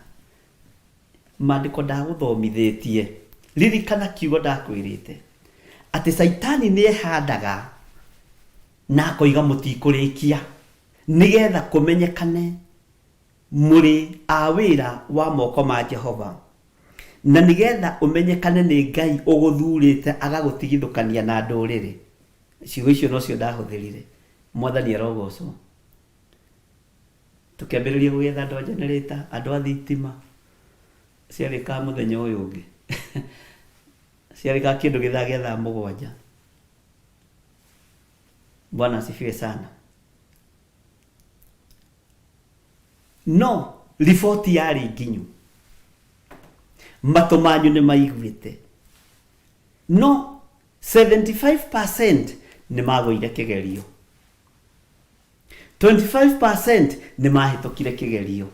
Maandĩko ndagũthomithĩtie, ririkana kiugo ndakwĩrĩte, atĩ Caitani nĩehandaga na akoiga mũtikũrĩkia, nĩgetha kũmenyekane mũrĩ a wĩra wa moko ma Jehova, na nĩgetha ũmenyekane nĩ Ngai ũgũthurĩte agagũtigithũkania na ndũrĩrĩ. Ciugo icio nocio ndahũthĩrire. Mwathani arogocwo. Tũkĩambĩrĩria gũgĩetha andũ a generator, andũ a thitima, ciarĩkaga mũthenya ũyũ ũngĩ. Ciarĩkaga kĩndũ gĩthaa gĩa thaa mũgwanja. Bwana asifiwe sana. No riboti yarĩ nginyu, matũ manyu nĩ maiguĩte, no 75% nĩ magũire kĩgerio. 25% nĩ mahĩtũkire kĩgerio.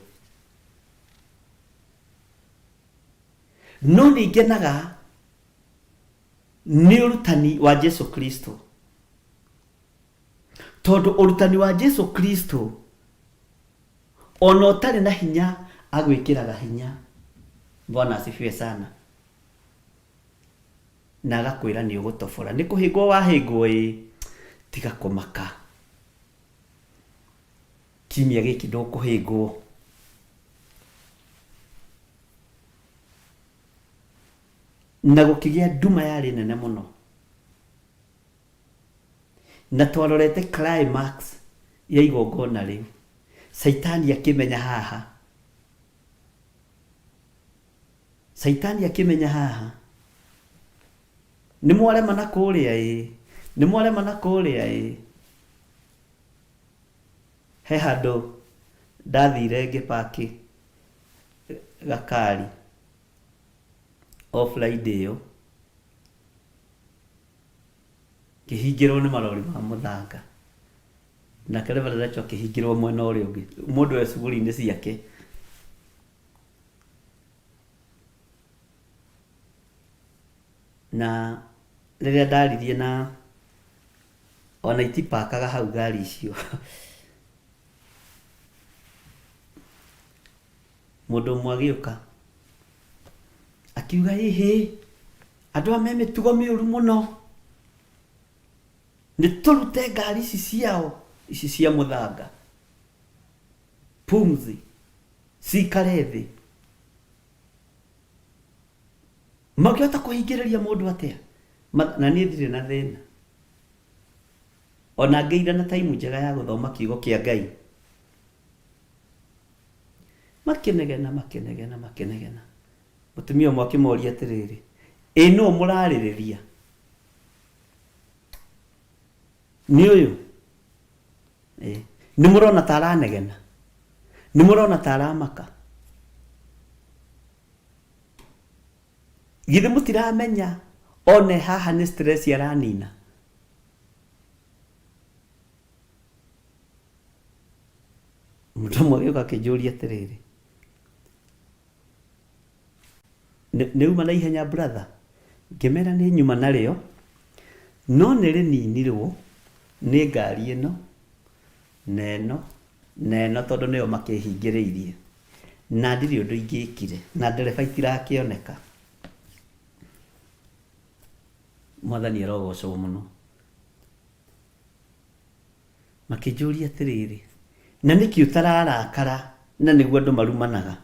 No nĩ ngenaga nĩ ũrutani wa Jesu Kristo. Tondũ ũrutani wa Jesu Kristo ona ũtarĩ na hinya agwĩkĩraga hinya. Bwana asifiwe sana. Na agakwĩra nĩ ũgũtobora. Nĩ kũhĩngwo wahĩngwo ĩ, tiga kũmaka. Kiumia gĩkĩ ndũkũhĩngwo. Na gũkĩgĩa nduma yarĩ nene mũno. Na twarorete climax ya igongona rĩu. Caitani akĩmenya haha. Caitani akĩmenya haha. Nĩ mwarema na kũrĩa ĩ. Nĩ mwarema na kũrĩa ĩ. He handũ ndathire ngĩpaki gakari o Friday ĩyo, ngĩhingĩrwo nĩ marori ma mũthanga. Nake Reverend Rachel akĩhingĩrwo mwena ũrĩa ũngĩ, mũndũ e cuguri-inĩ ciake. Na rĩrĩa ndaririe na ona itipakaga hau ngari icio mũndũ ũmwe agĩũka akiuga ĩhĩ andũ aya me mĩtugo mĩũru mũno nĩ tũrute ngari ici ciao ici cia mũthanga pumzi cikare thĩ Mangĩhota kũhingĩrĩria mũndũ atĩa? Na niĩ ndirĩ na thĩna. Ona ngĩire na taimu njega ya gũthoma kiugo kĩa Ngai. Makĩnegena, makĩnegena, makĩnegena. Mũtumia ũmwe akĩmoria atĩrĩrĩ, ĩ nũ mũrarĩrĩria? Nĩ ũyũ? Ĩ, nĩ mũrona ta aranegena? Nĩ mũrona ta aramaka? Githĩ mũtiramenya one haha nĩ stress aranina? Mũndũ ũmwe agĩũka akĩnjũria atĩrĩrĩ, nĩ uma na ihenya brother? Ngĩmera nĩ nyuma narĩo, no nĩ rĩninirwo nĩ ngari ĩno na ĩno na ĩno tondũ nĩo makĩhingĩrĩirie na ndirĩ ũndũ ingĩkire na ndereba itirakĩoneka. Mwathani arogocwo mũno. Makĩnjũria atĩrĩrĩ, na nĩkĩ ũtararakara na nĩguo andũ marumanaga?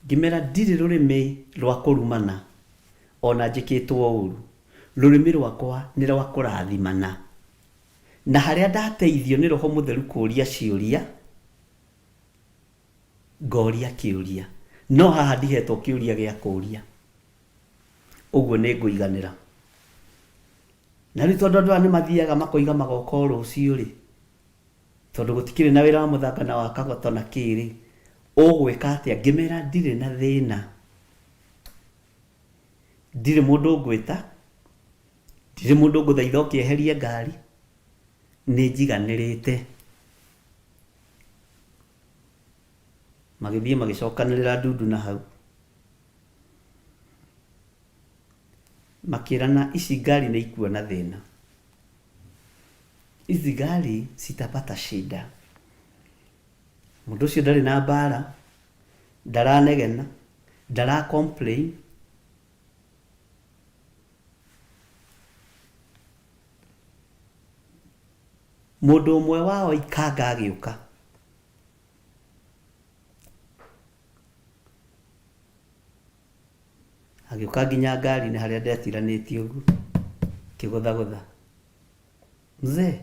Ngĩmera ndirĩ rũrĩmĩ rwa kũrumana ona njĩkĩtwo ũru, rũrĩmĩ rwakwa nĩ rwa kũrathimana. Na harĩa ndateithio nĩ Roho Mũtheru kũria ciũria, ngoria kĩũria. No haha ndihetwo kĩũria gĩa kũria. Ũguo nĩ ngũiganĩra. Na rĩu tondũ andũ aya nĩ mathiaga makoiga magoka o rũciũ-rĩ, tondũ gũtikĩrĩ na wĩra wa mũthanga na wa kagoto na kĩ-rĩ, ũgwĩka atĩa? Ngĩmera ndirĩ na thĩna. Ndirĩ mũndũ ngwĩta, ndirĩ mũndũ ngũthaitha oke eherie ngari, nĩ njiganĩrĩte. Magĩthiĩ magĩcokanĩrĩra ndundu na hau. Makĩrana ici ngari nĩ ikuona thĩna. Hizi gari zitapata shida. Mũndũ ũcio ndarĩ na mbara, ndaranegena, ndara complain. Mũndũ ũmwe wao ikanga agĩũka. Agĩũka nginya ngari-inĩ harĩa ndetiranĩtie ũguo, akĩgũthagũtha. Mzee,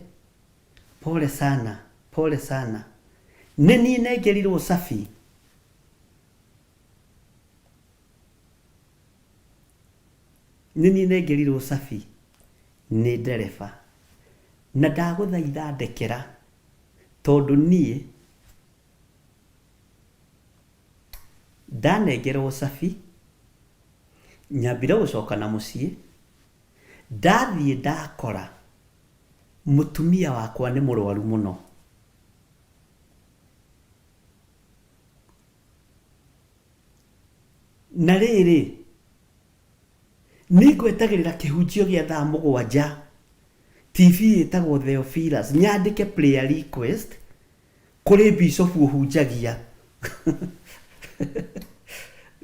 pole sana, pole sana. Nĩ niĩ nengerirwo cabi. Nĩ niĩ nengerirwo cabi nĩ ndereba. Na ndagũthaitha ndekera tondũ niĩ Ndanengerwo cabi, nyambire gũcoka na mũciĩ, ndathiĩ ndakora mũtumia wakwa nĩ mũrwaru mũno. Na rĩrĩ, nĩngwetagĩrĩra kĩhunjio gĩa thaa mũgwanja, TV ĩtagwo Theophilus, nyandĩke prayer request, Kũrĩ bishofu ũhunjagia.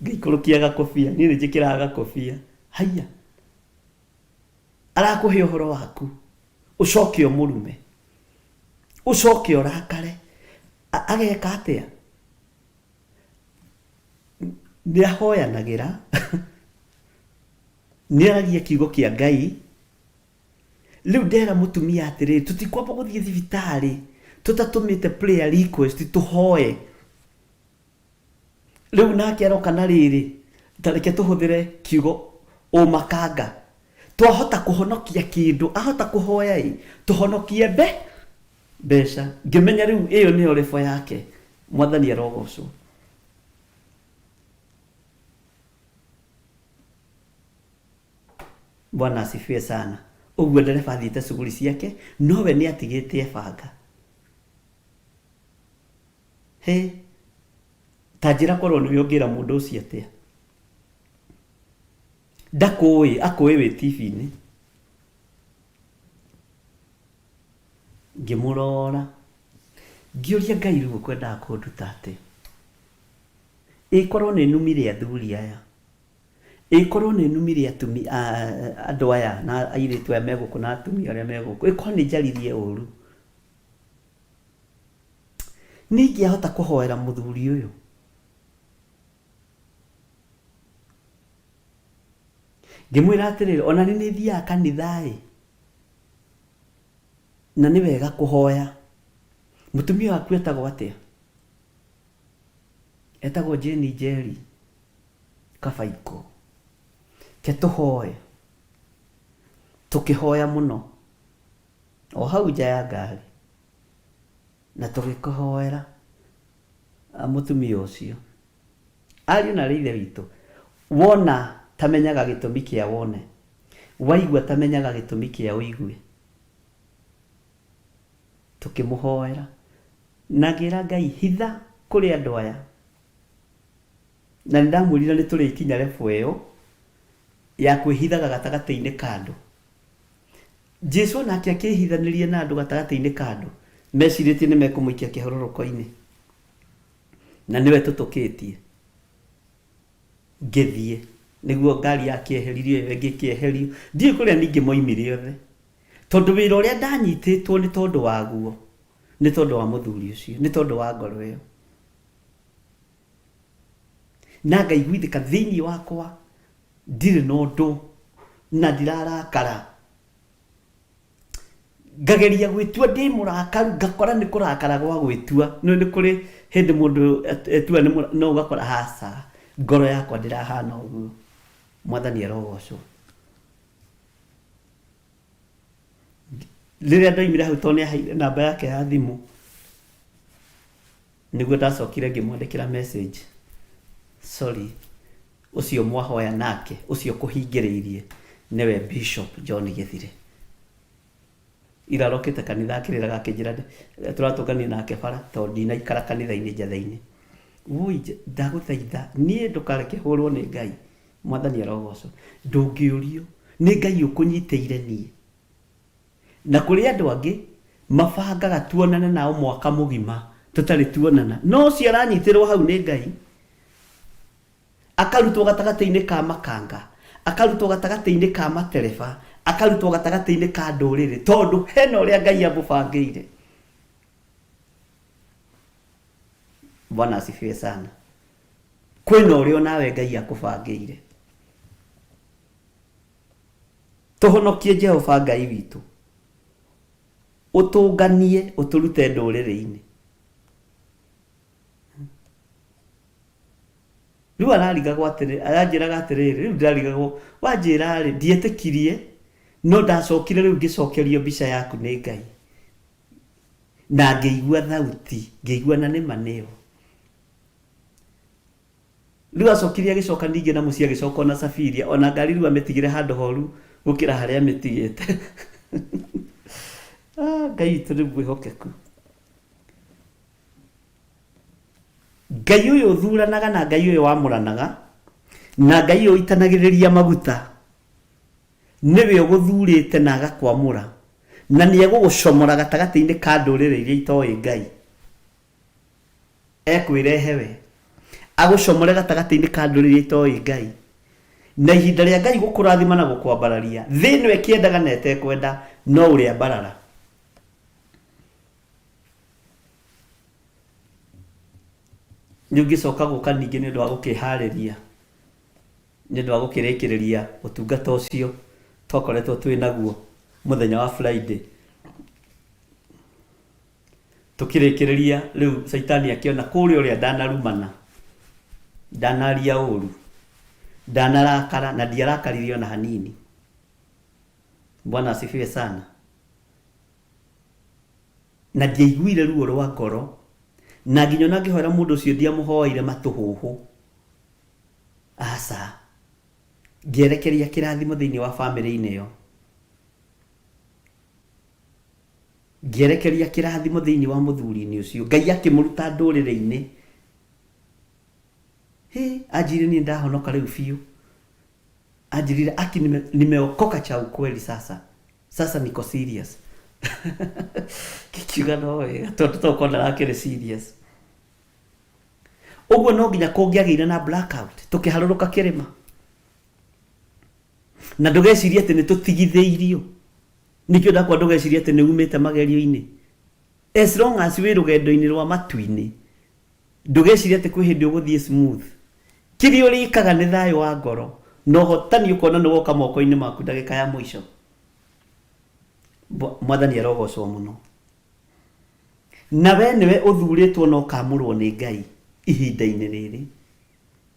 Ngĩikũrũkia gakobia, niĩ nĩ njĩkĩraga gakobia. Haiya, arakũhe ũhoro waku, ũcoke ũmũrume, ũcoke ũrakare, ageka atĩa? Nĩ ahoyanagĩra, nĩ aragia kiugo kĩa Ngai, Rĩu ndera mũtumia atĩrĩrĩ, tũtikwamba gũthiĩ thibitarĩ tũtatũmĩte prayer request tũhoe. Rĩu nake aroka na rĩrĩ, ta reke tũhũthĩre kiugo ũmakanga. Twahota kũhonokia kĩndũ, ahota kũhoya ĩ, tũhonokie mbe, mbeca. Ngĩmenya rĩu ĩyo nĩyo level yake. Mwathani arogocwo. Bwana asifiwe sana. Ũguo ndereba athiĩte cuguri ciake, nowe nĩ atigĩte ebanga. Hĩ, ta njĩra korwo nĩwe ũngĩra mũndũ ũcio atĩa? Ndakũĩ, akũĩ wĩ TV-inĩ. Ngĩmũrora, ngĩũria Ngai rĩu ũkwendaga kũnduta atĩa? Ĩ korwo nĩ numire athuri aya? Ĩ korwo nĩ numire atumi andũ aya na airĩtu aya me gũkũ na atumia arĩa me gũkũ, ĩ korwo nĩ njaririe ũru? Nĩ ingĩahota kũhoera mũthuri ũyũ? Ngĩmwĩra atĩrĩrĩ, ona niĩ nĩ thiaga kanitha-ĩ, na nĩ wega kũhoya. Mũtumia waku etagwo atĩa? Etagwo Jane Njeri Kabaikũ. Ke tũhoe. Tũkĩhoya mũno o hau nja ya ngari na tũgĩkĩhoera mũtumia ũcio. Ariũ na aarĩ a Ithe witũ, wona ta menyaga gĩtũmi kĩa wone, waigua ta menyaga gĩtũmi kĩa ũigue. Tũkĩmũhoera. Na ngĩra Ngai, hitha kũrĩ andũ aya. Na nĩ ndamwĩrire nĩ tũrĩkinya level ĩyo ya kwĩhithaga gatagatĩ-inĩ ka andũ. Jesu onake akĩĩhithanĩria na andũ gatagatĩ-inĩ ka andũ, mecirĩtie nĩ mekũmũikia kĩharũrũko-inĩ. Na nĩwe tũtũkĩtie. Ngĩthiĩ. Nĩguo ngari yakĩeheririo ĩyo ĩngĩ ĩkĩeherio. Ndiũĩ kũrĩa ningĩ moimire othe. Tondũ wĩra ũrĩa ndanyitĩtwo nĩ tondũ waguo, nĩ tondũ wa mũthuri ũcio, nĩ tondũ wa ngoro ĩyo. Na ngaiguithĩka thĩinĩ wakwa ndirĩ na ũndũ na ndirarakara. Ngageria gwĩtua ndĩ mũrakaru ngakora nĩ kũrakara gwa gwĩtua. Nĩũĩ nĩ kũrĩ hĩndĩ mũndũ etua nĩ mũrakaru no ũgakora aca, ngoro yakwa ndĩrahana ũguo. Mwathani arogocwo. Rĩrĩa ndoimire hau tondũ nĩ aheire namba yake ya thimũ, nĩguo ndacokire ngĩmwandĩkĩra message, sorry, ũcio mwahoya nake, ũcio ũkũhingĩrĩirie nĩwe Bishop John Gĩthire. Ira arokĩte kanitha akĩrĩraga akĩnjĩra tũratũnganire nake bara tondũ ndinaikara kanitha-inĩ njetha-inĩ. Woi ndagũthaitha niĩ ndũkareke hũrwo nĩ Ngai. Mwathani arogocwo. Ndũngĩũrio nĩ Ngai ũkũnyitĩire niĩ. Na kũrĩ andũ angĩ mabangaga tuonane nao mwaka mũgima tũtarĩ tuonana. No ũcio aranyitĩrwo hau nĩ Ngai. Akarutwo gatagatĩ-inĩ ka makanga, akarutwo gatagatĩ-inĩ ka matereba, akarutwo gatagatĩ-inĩ ka ndũrĩrĩ, tondũ hena ũrĩa Ngai amũbangĩire. Bwana asifiwe sana. Kwĩna ũrĩa onawe Ngai akũbangĩire. Tũhonokie Jehova Ngai witũ, ũtũnganie ũtũrute ndũrĩrĩ-inĩ. Rĩu ararigagwo atĩrĩ, aranjĩraga atĩrĩrĩ, rĩu ndĩrarigagwo, wanjĩra rĩ, ndietĩkirie, no ndacokire rĩu ngĩcokerio mbica yaku nĩ Ngai. Na ngĩigua thauti, ngĩigua na nĩma nĩyo. Rĩu acokire agĩcoka ningĩ na mũciĩ agĩcoka ona Safiria, ona ngari rĩu amĩtigire handũ horu gũkĩra harĩa amĩtigĩte. Ah, Ngai witũ nĩ mwĩhokeku. Ngai ũyũ ũthuranaga na Ngai ũyũ wamũranaga na Ngai ũyũ ũitanagĩrĩria maguta nĩwe ũgũthurĩte na agakwamũra na nĩ egũgũcomora gatagatĩ-inĩ ka ndũrĩrĩ iria itoĩ Ngai. Ekwĩrehe we agũcomore gatagatĩ-inĩ ka ndũrĩrĩ iria itoĩ Ngai. Na ihinda rĩa Ngai gũkũrathima na gũkwambararia, thĩ ĩno ĩkĩendaga na ĩtekwenda, no ũrĩambarara. Nĩ ũngĩcoka gũka ningĩ nĩ ũndũ wa gũkĩharĩria nĩ ũndũ wa gũkĩrĩkĩrĩria ũtungata ũcio twakoretwo twĩ naguo mũthenya wa Friday. Tũkĩrĩkĩrĩria rĩu Caitani akĩona kũrĩa ũrĩa ndanarumana, ndanaria ũru, ndanarakara na ndiarakaririe ona hanini. Bwana asifiwe sana. Na ndiaiguire ruo rwa ngoro, na nginya ona ngĩhoera mũndũ ũcio ndiamũhoeire matũhũhũ, aca. Ngĩerekeria kĩrathimo thĩinĩ wa famĩlĩ-inĩ ĩyo. Ngĩerekeria kĩrathimo thĩinĩ wa mũthuri-inĩ ũcio. Ngai akĩmũruta ndũrĩrĩ-inĩ. Hĩ, anjĩrire niĩ ndahonoka rĩu biũ. Anjĩrire aki nimeokoka cha ukweli sasa. Sasa niko serious. Ngĩkiuga no wega tondũ tokorwo ndarakĩrĩ serious. Ũguo no nginya kũngĩagĩire na blackout tũkĩharũrũka kĩrĩma. Na ndũgecirie atĩ nĩ tũtigithĩirio. Nĩkĩo ndakwa ndũgecirie atĩ nĩ umĩte magerio-inĩ. As long as wĩ rũgendo-inĩ rwa matu-inĩ, ndũgecirie atĩ kwĩ hĩndĩ ũgũthiĩ smooth. Kĩrĩa ũrĩkaga nĩ thayũ wa ngoro na ũhotani ũkona nĩ woka moko-inĩ maku ndagĩka ya mũico. Mwathani arogocwo mũno. Na we nĩwe ũthurĩtwo na ũkamũrwo nĩ Ngai ihinda-inĩ rĩrĩ.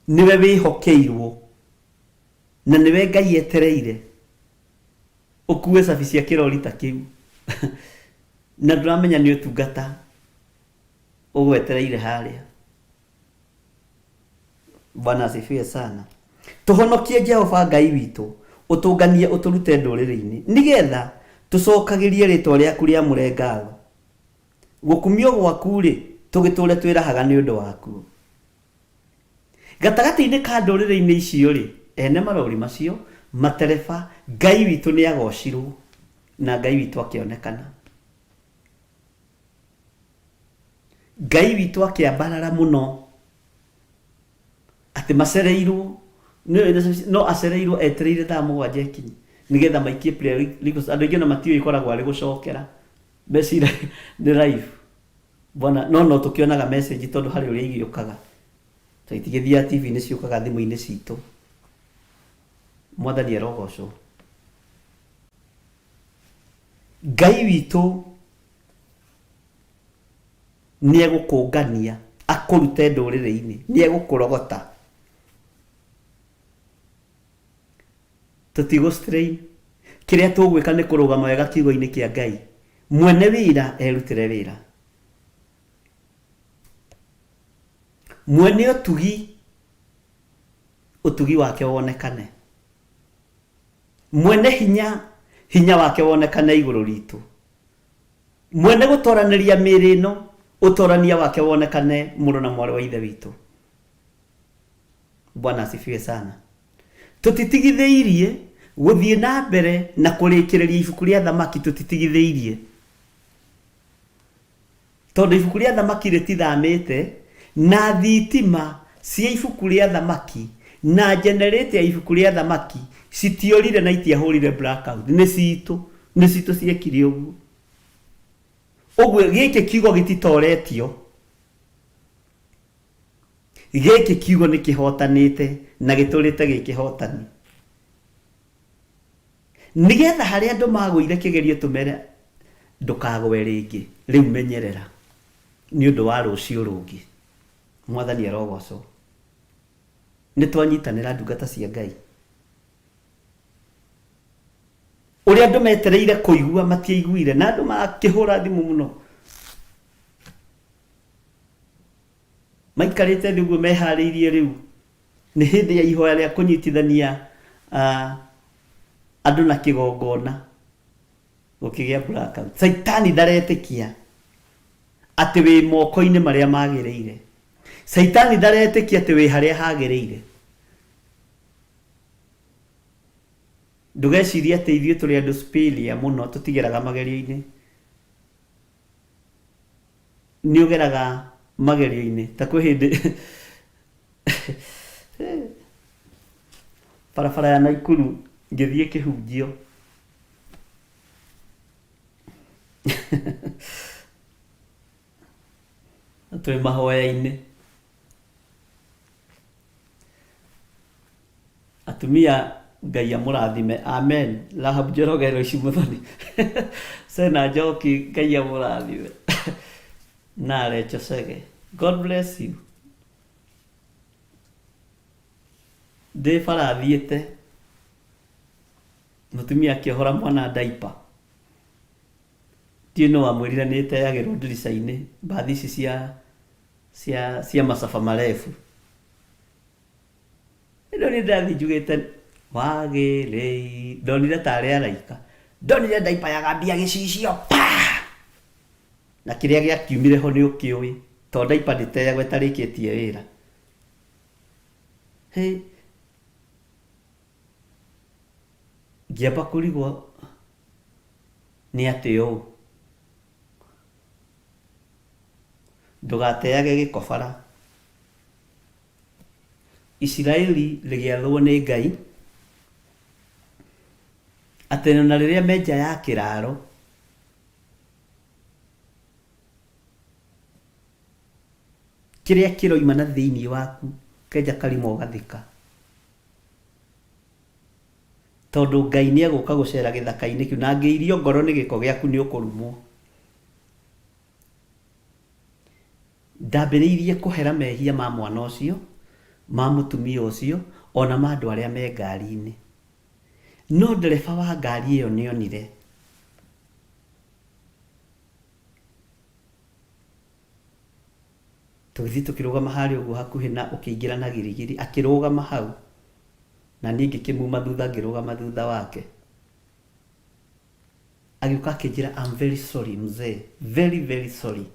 Nĩwe wĩhokeirwo na nĩwe Ngai etereire ũkue cabi cia kĩrori ta kĩu na ndũramenya nĩ ũtungata ũgwetereire harĩa. Bwana asifiwe sana. Tũhonokie Jehova Ngai witũ, ũtũnganie ũtũrute ndũrĩrĩ-inĩ, nĩgetha tũcokagĩrie rĩĩtwa rĩaku rĩamũre ngatho. Gũkumio gwaku-rĩ, tũgĩtũũre twĩrahaga nĩ ũndũ wakuo. Gatagatĩ-inĩ ka ndũrĩrĩ-inĩ icio-rĩ, ene marori macio, matereba, Ngai witũ nĩagocirwo, na Ngai witũ akĩonekana. Ngai witũ akĩambarara mũno, atĩ macereirwo Nĩ- no acereirwo etereire thaa mũgwanja ĩkinye nĩgetha maikie prayer request andũ aingĩ ona matiũĩ ĩkoragwo arĩ gũcokera mecira nĩ live bwana no no tũkĩonaga message tondũ harĩ ũrĩa igĩũkaga to itigĩthiaga TV-inĩ ciũkaga thimũ-inĩ citũ mwathani arogocwo ngai witũ nĩ egũkũngania akũrute ndũrĩrĩ-inĩ nĩ egũkũrogota tũtigũ strain kĩrĩa tũgwĩka nĩ kũrũgama wega kiugo-inĩ kĩa ngai mwene wĩra erutĩre wĩra mwene ũtugi ũtugi wake wonekane mwene hinya hinya wake wonekane igũrũ ritũ mwene gũtoranĩria mĩĩrĩ ĩno ũtorania wake wonekane mũrũ na mwarĩ wa ithe witũ bwana asifiwe sana tũtitigithĩirie gũthiĩ na mbere na kũrĩkĩrĩria ibuku rĩa thamaki tũtitigithĩirie tondũ ibuku rĩa thamaki rĩtithamĩte na thitima cia ibuku rĩa thamaki na generator ya ibuku rĩa thamaki citiorire na itiahũrire blackout nĩ citũ nĩ citũ ciekire ũguo ũguo gĩkĩ kiugo gĩtitoretio gĩkĩ kiugo nĩ kĩhotanĩte na gĩtũrĩte gĩkĩhotani nĩgetha harĩa andũ magũire kĩgerio tũmere ndũkagwe rĩngĩ rĩu menyerera nĩ ũndũ wa rũciũ rũngĩ mwathani arogocwo nĩ twanyitanĩra ndungata cia ngai ũrĩa andũ metereire kũigua matiaiguire na andũ makĩhũra thimũ mũno maikarĩte thĩ ũguo meharĩirie rĩu nĩ hĩndĩ ya ihoya rĩa kũnyitithania ah, andũ na kĩgongona gũkĩgĩa blackout saitani ndaretĩkia atĩ wĩ moko-inĩ marĩa magĩrĩire saitani ndaretĩkia atĩ wĩ harĩa hagĩrĩire ndũgecirie atĩ ithuĩ tũrĩ andũ superior mũno tũtigeraga magerio-inĩ nĩ ũgeraga magerio-inĩ ta kwĩ hĩndĩ barabara ya Naikuru ngĩthiĩ kĩhunjio twĩ mahoya-inĩ atumia ngai amũrathime amen rahab njoroge rũci mũthoni sena njoki ngai amũrathime na recho sege god bless you ndĩ bara thiĩte mũtumia akĩohora mwana ndaipa ndiũĩ nũ wamwĩrire nĩ ĩteagĩrwo ndirica-inĩ mbathi ici cia cia cia masafa marefu ĩno nĩ ndathiĩ njugĩte wagĩrĩi ndonire tarĩ araika ndonire ndaipa yagambia gĩcicio pa na kĩrĩa gĩakiumire ho nĩ ũkĩũĩ tondũ ndaipa ndĩteagwo ĩtarĩkĩtie wĩra Hĩ, ngĩamba kũrigwo nĩ atĩ ũũ ndũgateage gĩko bara Isiraeli rĩgĩathwo nĩ Ngai atĩ ona rĩrĩa me nja ya kĩraro kĩrĩa kĩroima na thĩinĩ waku kenja karima ũgathika tondũ Ngai nĩ egũka gũcera gĩthaka-inĩ kĩu na angĩirio ngoro nĩ gĩko gĩaku nĩ ũkũrumwo. Ndambĩrĩirie kũhera mehia ma mwana ũcio, ma mũtumia ũcio, ona ma andũ arĩa me ngari-inĩ. No ndereba wa ngari ĩyo nĩ onire. Tũgĩthiĩ tũkĩrũgama harĩa ũguo hakuhĩ na ũkĩingĩra na girigiri, akĩrũgama hau, na niĩ ngĩkĩmuma thutha ngĩrũgama thutha wake. Agĩũka akĩnjĩra I'm very sorry mzee, very very sorry.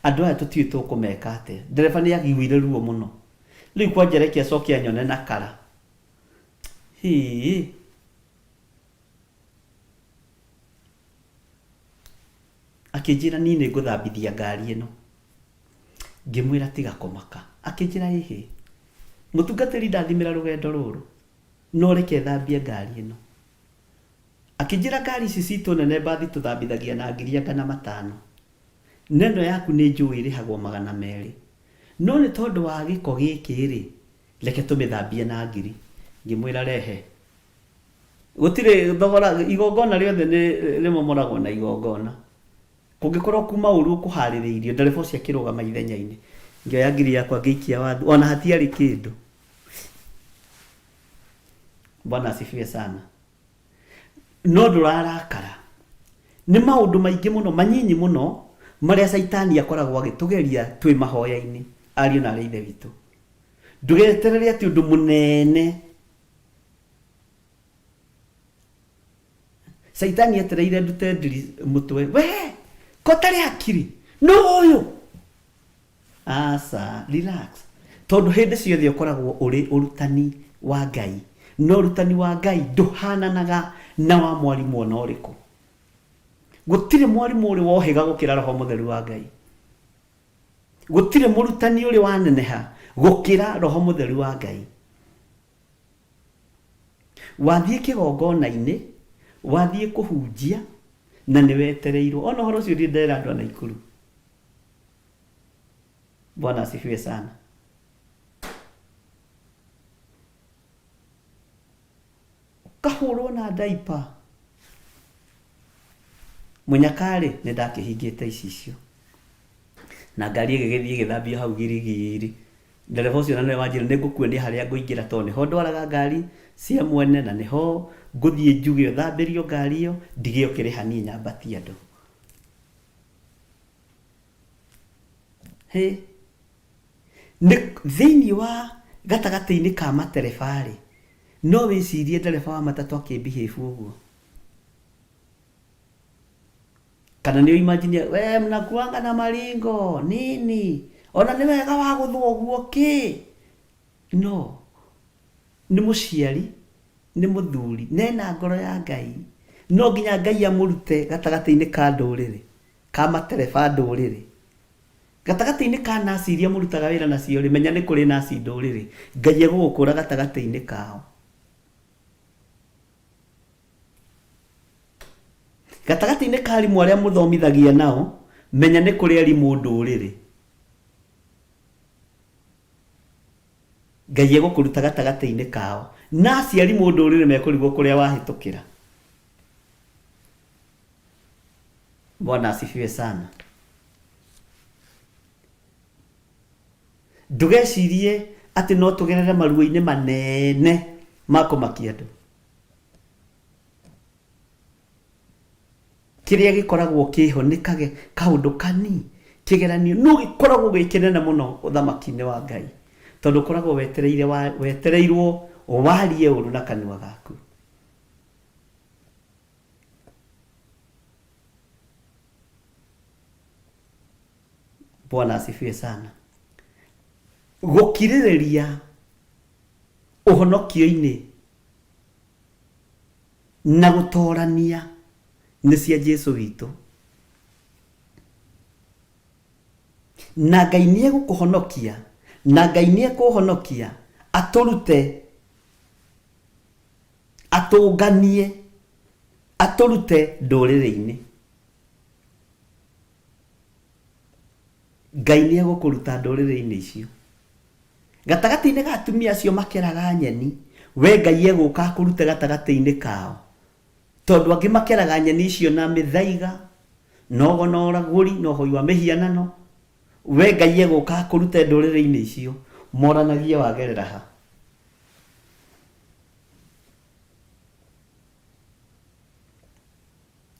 Andũ aya tũtiũĩ tũkũmeka atĩa. Ndereba nĩ aiguire ruo mũno. Rĩu kwanja reke acoke anyone na kara. Hii. Akĩnjĩra niĩ nĩ ngũthambithia ngari ĩno. Ngĩmwĩra tiga kũmaka. Akĩnjĩra ĩhĩ. Mũtungatĩri ndathimĩra rũgendo rũrũ, no reke thambie ngari ĩno. Akĩnjĩra ngari ici citũ nene mbathi tũthambithagia na ngiri angana matano. Na ĩno yaku nĩ njũĩ ĩrĩhagwo 200. No nĩ tondũ wa gĩko gĩkĩ-rĩ, reke tũmĩthambie na ngiri. Ngĩmwĩra rehe. Gũtirĩ thogora, igongona rĩothe nĩ rĩmomoragwo na igongona. Kũngĩkorwo kuma ũru ũkũharĩrĩirio, ndereba ũcio akĩrũgama ithenya-inĩ. Ngĩoya ngiri yakwa ngĩikia wathu, ona hatiarĩ kĩndũ. Bwana asifiwe sana. No ndũrarakara. Nĩ maũndũ maingĩ mũno, manyinyi mũno, marĩa caitani akoragwo agĩtũgeria twĩ mahoya-inĩ, ariũ na aarĩ a Ithe witũ. Ndũgeterere atĩ ũndũ mũnene. Caitani etereire ndute ndiri mũtwe. We, ko ũtarĩ hakiri? Nũ ũyũ? Aca, relax. Tondũ hĩndĩ ciothe ũkoragwo ũrĩ ũrutani wa Ngai. Na ũrutani wa Ngai ndũhananaga na wa mwarimũ ona ũrĩkũ. Gũtirĩ mwarimũ ũrĩ wohĩga gũkĩra Roho Mũtheru wa Ngai. Gũtirĩ mũrutani ũrĩ waneneha gũkĩra Roho Mũtheru wa Ngai. Wathiĩ kĩgongona-inĩ, wathiĩ kũhunjia, na nĩ wetereirwo. Ona ũhoro ũcio ndirĩ ndera andũ a Naikuru. Bwana asifiwe sana. Ũkahũrwo na ndaipa. Mũnyakarĩ, nĩ ndakĩhingĩte icicio. Na ngari ĩgĩgĩthiĩ ĩgĩthambio hau girigiri. Ndereba ũcio na nĩwe wanjĩrire nĩ ngũkuonia harĩa ngũingĩra tondũ nĩho ndwaraga ngari cia mwene na nĩho ngũthiĩ njuge ũthambĩrio ngari ĩyo, ndige ũkĩrĩha niĩ nyambatie andũ. Hĩ! Nĩ thĩinĩ wa gatagatĩ-inĩ ka matereba-rĩ, no wĩcirie ndereba wa matatũ akĩ behave ũguo? Kana nĩ ũimagine we mnakuanga na maringo nini ona nĩ wega wa gũthwo ũguo kĩ? No, nĩ mũciari, nĩ mũthuri, na ena ngoro ya Ngai. No nginya Ngai amũrute gatagatĩ-inĩ ka ndũrĩrĩ, ka matereba ndũrĩrĩ. Gatagatĩ-inĩ ka nurse iria mũrutaga wĩra nacio-rĩ, menya nĩ kũrĩ nurse ndũrĩrĩ. Ngai egũgũkũra gatagatĩ-inĩ kao. Gatagatĩ-inĩ ka arimũ arĩa mũthomithagia nao, menya nĩ kũrĩ arimũ ndũrĩrĩ. Ngai egũkũruta gatagatĩ-inĩ kao. Na aciari mũndũrĩrĩ mekũrigwo kũrĩa wahĩtũkĩra. Bwana asifiwe sana. Ndũgecirie atĩ no tũgerere maruo-inĩ manene ma kũmakia andũ. Kĩrĩa gĩkoragwo kĩho nĩ kage kaũndũ kani kĩgeranio no gĩkoragwo gĩ kĩnene mũno ũthamaki-inĩ wa Ngai tondũ ũkoragwo wetereire wetereirwo warie ũru na kanua gaku. Bwana asifiwe sana. Gũkirĩrĩria ũhonokio-inĩ na gũtorania nĩ cia Jesu witũ. Na Ngai nĩ egũkũhonokia, na Ngai nĩ ekũhonokia, atũrute, atũnganie, atũrute ndũrĩrĩ-inĩ. Ngai nĩ egũkũruta ndũrĩrĩ-inĩ icio. Gatagatĩ-inĩ ga atumia acio makeraga nyeni, we Ngai egũka akũrute gatagatĩ-inĩ kao. Tondũ angĩ makeraga nyeni icio na mĩthaiga, na ũgo na ũragũri, na ũhoi wa mĩhianano. We Ngai egũka akũrute ndũrĩrĩ-inĩ icio, moranagie wagerera ha.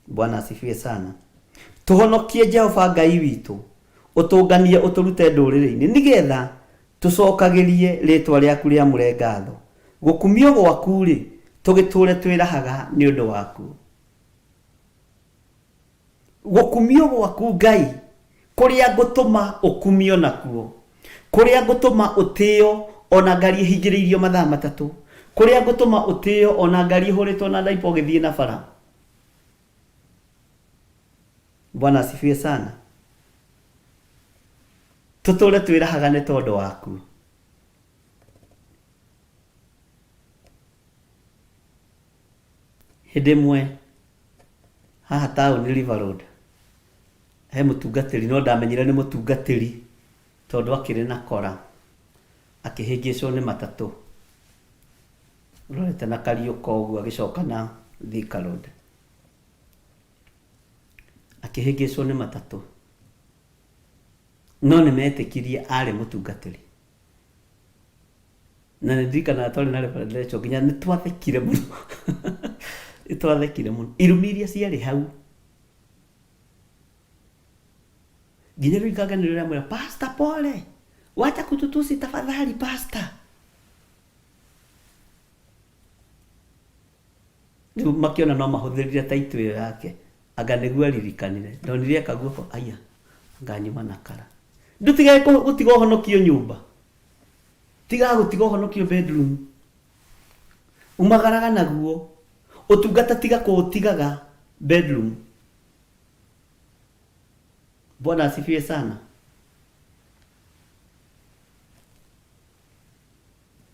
Bwana asifiwe sana. Tũhonokie Jehova Ngai witũ, ũtũnganie ũtũrute ndũrĩrĩ-inĩ, nĩgetha tũcokagĩrie rĩĩtwa rĩaku rĩamũre ngatho. Gũkumio gwaku-rĩ, tũgĩtũũre twĩrahaga nĩ ũndũ wakuo. Gũkumio gwaku Ngai, kũrĩa ngũtũma ũkumio nakuo, kũrĩa ngũtũma ũtĩo o na ngari ĩhingĩrĩirio mathaa matatũ, kũrĩa ngũtũma ũtĩo o na ngari ĩhũrĩtwo na ndaipa ũgĩthiĩ na bara. Bwana asifiwe sana. Tũtũre twĩrahaga nĩ tondũ waku. Hĩndĩ ĩmwe haha taũni River Road he mũtungatĩri no ndamenyire nĩ mũtungatĩri tondũ akĩrĩ na kora akĩhĩngĩcwo nĩ matatũ rorete na Kariũka ũguo agĩcoka na Thika Road akĩhĩngĩcwo nĩ matatũ no nĩ metĩkirie arĩ mũtungatĩri na nĩ ndirikanaga twarĩ na Reverend Rachel nginya nĩ twathekire mũno nĩ twathekire mũno irumi iria ciarĩ hau nginya rĩu ikanganĩrĩra rĩamwĩra pastor pole wacha kututusi tafadhali pastor rĩu makĩona no mahũthĩrire taitũ ĩyo yake anga nĩguo aririkanire ndonire eka guoko aya anga nyuma na kara ndũtigage gũtiga ũhonokio nyũmba tigaga gũtiga ũhonokio bedroom umagaraga naguo ũtungata tiga kũũtigaga bedroom bwana asifiwe sana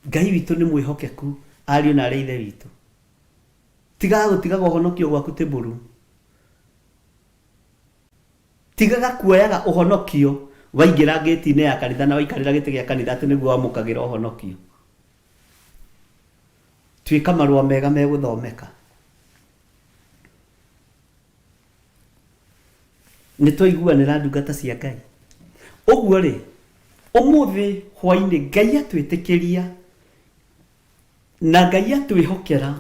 ngai witũ nĩ mwĩhokeku ariũ na arĩ ithe witũ tigaga gũtigaga ũhonokio gwaku tĩbũru Tigaga kuoyaga ũhonokio waingĩra ngĩti-inĩ ya kanitha na waikarĩra gĩtĩ gĩa kanitha atĩ nĩguo wamũkagĩra ũhonokio. Tuĩka marũa mega megũthomeka. Nĩ twaiguanĩra ndungata cia Ngai. Ũguo rĩ, ũmũthĩ hwainĩ Ngai atwĩtĩkĩria na Ngai atwĩhokera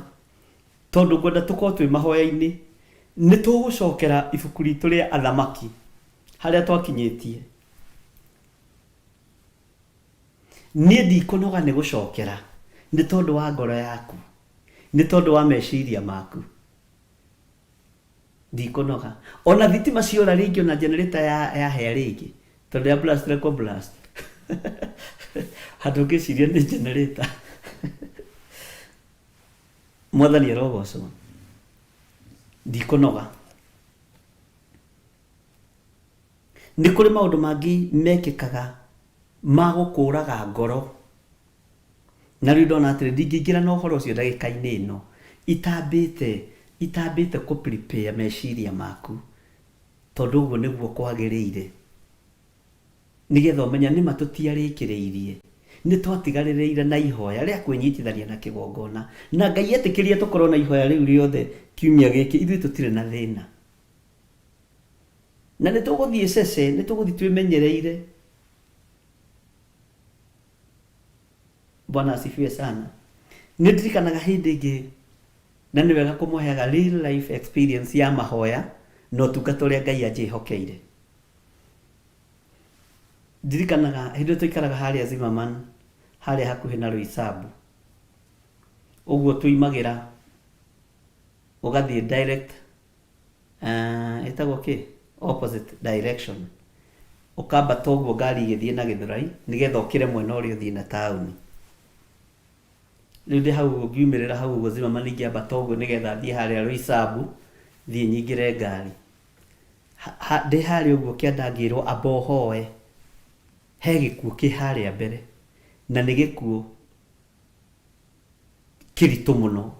Tondũ ngwenda tũkorwo twĩ mahoya-inĩ, nĩ tũgũcokera ibuku ritũ rĩa Athamaki harĩa twakinyĩtie. Niĩ ndikũnoga nĩ gũcokera nĩ tondũ wa ngoro yaku, nĩ tondũ wa meciria maku. Ndikũnoga. Ona thitima ciora rĩngĩ ona generator ya yahĩa rĩngĩ tondũ ya blast rekwo blast. Handũ ũngĩciria nĩ generator. Mwathani arogocwo. Ndikũnoga. Nĩ kũrĩ maũndũ mangĩ mekĩkaga ma gũkũraga ngoro. Na rĩu ndona atĩrĩ, ndingĩingĩra na ũhoro ũcio ndagĩka-inĩ ĩno itambĩte itambĩte kũ prepare meciria maku, tondũ ũguo nĩguo kwagĩrĩire. Nĩgetha ũmenye nĩma tũtiarĩkĩrĩirie, nĩtwatigarĩrĩire na ihoya rĩa kwĩnyitithania na kĩgongona. Na Ngai etĩkĩria tũkorwo na ihoya rĩu rĩothe kiumia gĩkĩ, ithuĩ tũtirĩ na thĩna. Na nĩtũgũthiĩ cece, nĩtũgũthiĩ twĩmenyereire. Bwana asifiwe sana. Nĩndirikanaga hĩndĩ ĩngĩ, na nĩ wega kũmũheaga real life experience ya mahoya na ũtungata ũrĩa Ngai anjĩhokeire. Ndirikanaga hĩndĩ ĩyo twaikaraga harĩa Zimmerman, harĩa hakuhĩ na Roysambu. Ũguo tũimagĩra ũgathiĩ direct ĩtagwo kĩ? Opposite direction. Ũkambata ũguo ngari igĩthiĩ na Gĩthũrai nĩgetha ũkĩre mwena ũrĩa ũthiĩ na taũni. Rĩu ndĩ hau ũguo ngiumĩrĩra hau ũguo Zimmerman ingĩambata ũguo nĩgetha thiĩ harĩa Roysambu thiĩ nyingĩre ngari. Ndĩ harĩa ũguo kĩanda ngĩrwo amba ũhoe, he gĩkuũ kĩ harĩa mbere, na nĩ gĩkuũ kĩritũ mũno.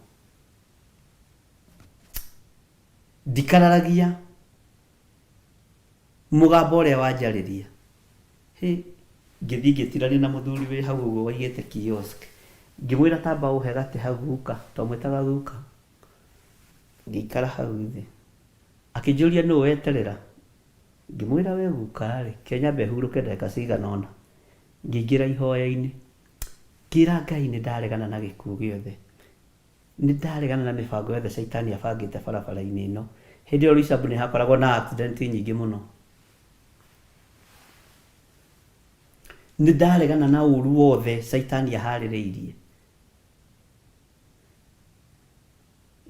Ndikararagia mũgambo ũrĩa wanjarĩria. Hĩ, ngĩthiĩ ngĩtirania na mũthuri wĩ hau ũguo waigĩte kiosk, ngĩmwĩra ta amba ũhe gatĩ hau guka, twamwĩtaga guka. Ngĩikara hau thĩ. Akĩnjũria nũ weterera? Ngĩmwĩra we guka-rĩ, ke nyambe hurũke ndagĩka cigana ũna. Ngĩingĩra ihoya-inĩ. Ngĩra Ngai nĩ ndaregana na gĩkuũ gĩothe. Nĩ ndaregana na mĩbango yothe caitani abangĩte barabara-inĩ ĩno. Hĩndĩ ĩyo Roysambu nĩ hakoragwo na accident nyingĩ mũno. Nĩ ndaregana na ũru wothe caitani aharĩrĩirie.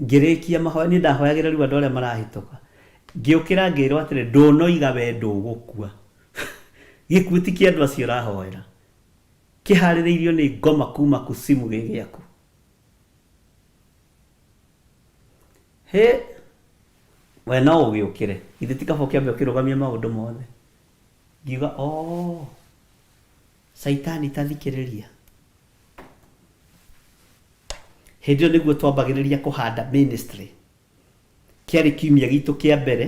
Ngĩrĩkia mahoya, niĩ ndahoyagĩra rĩu andũ arĩa marahĩtũka. Ngĩũkĩra ngĩrwo atĩrĩ, ndũnoiga we ndũgũkua. Gĩkuũ ti kĩa andũ acio ũrahoera. Kĩharĩrĩirio nĩ ngoma kuma kusimu gĩ gĩaku. Hĩ, we no ũgĩũkĩre. Githĩ ti kaba ũkĩambe ũkĩrũgamie maũndũ mothe. Ngiuga, oo, caitani ta thikĩrĩria. Hĩndĩ ĩyo nĩguo twambagĩrĩria kũhanda ministry. Kĩarĩ kiumia gitũ kĩa mbere,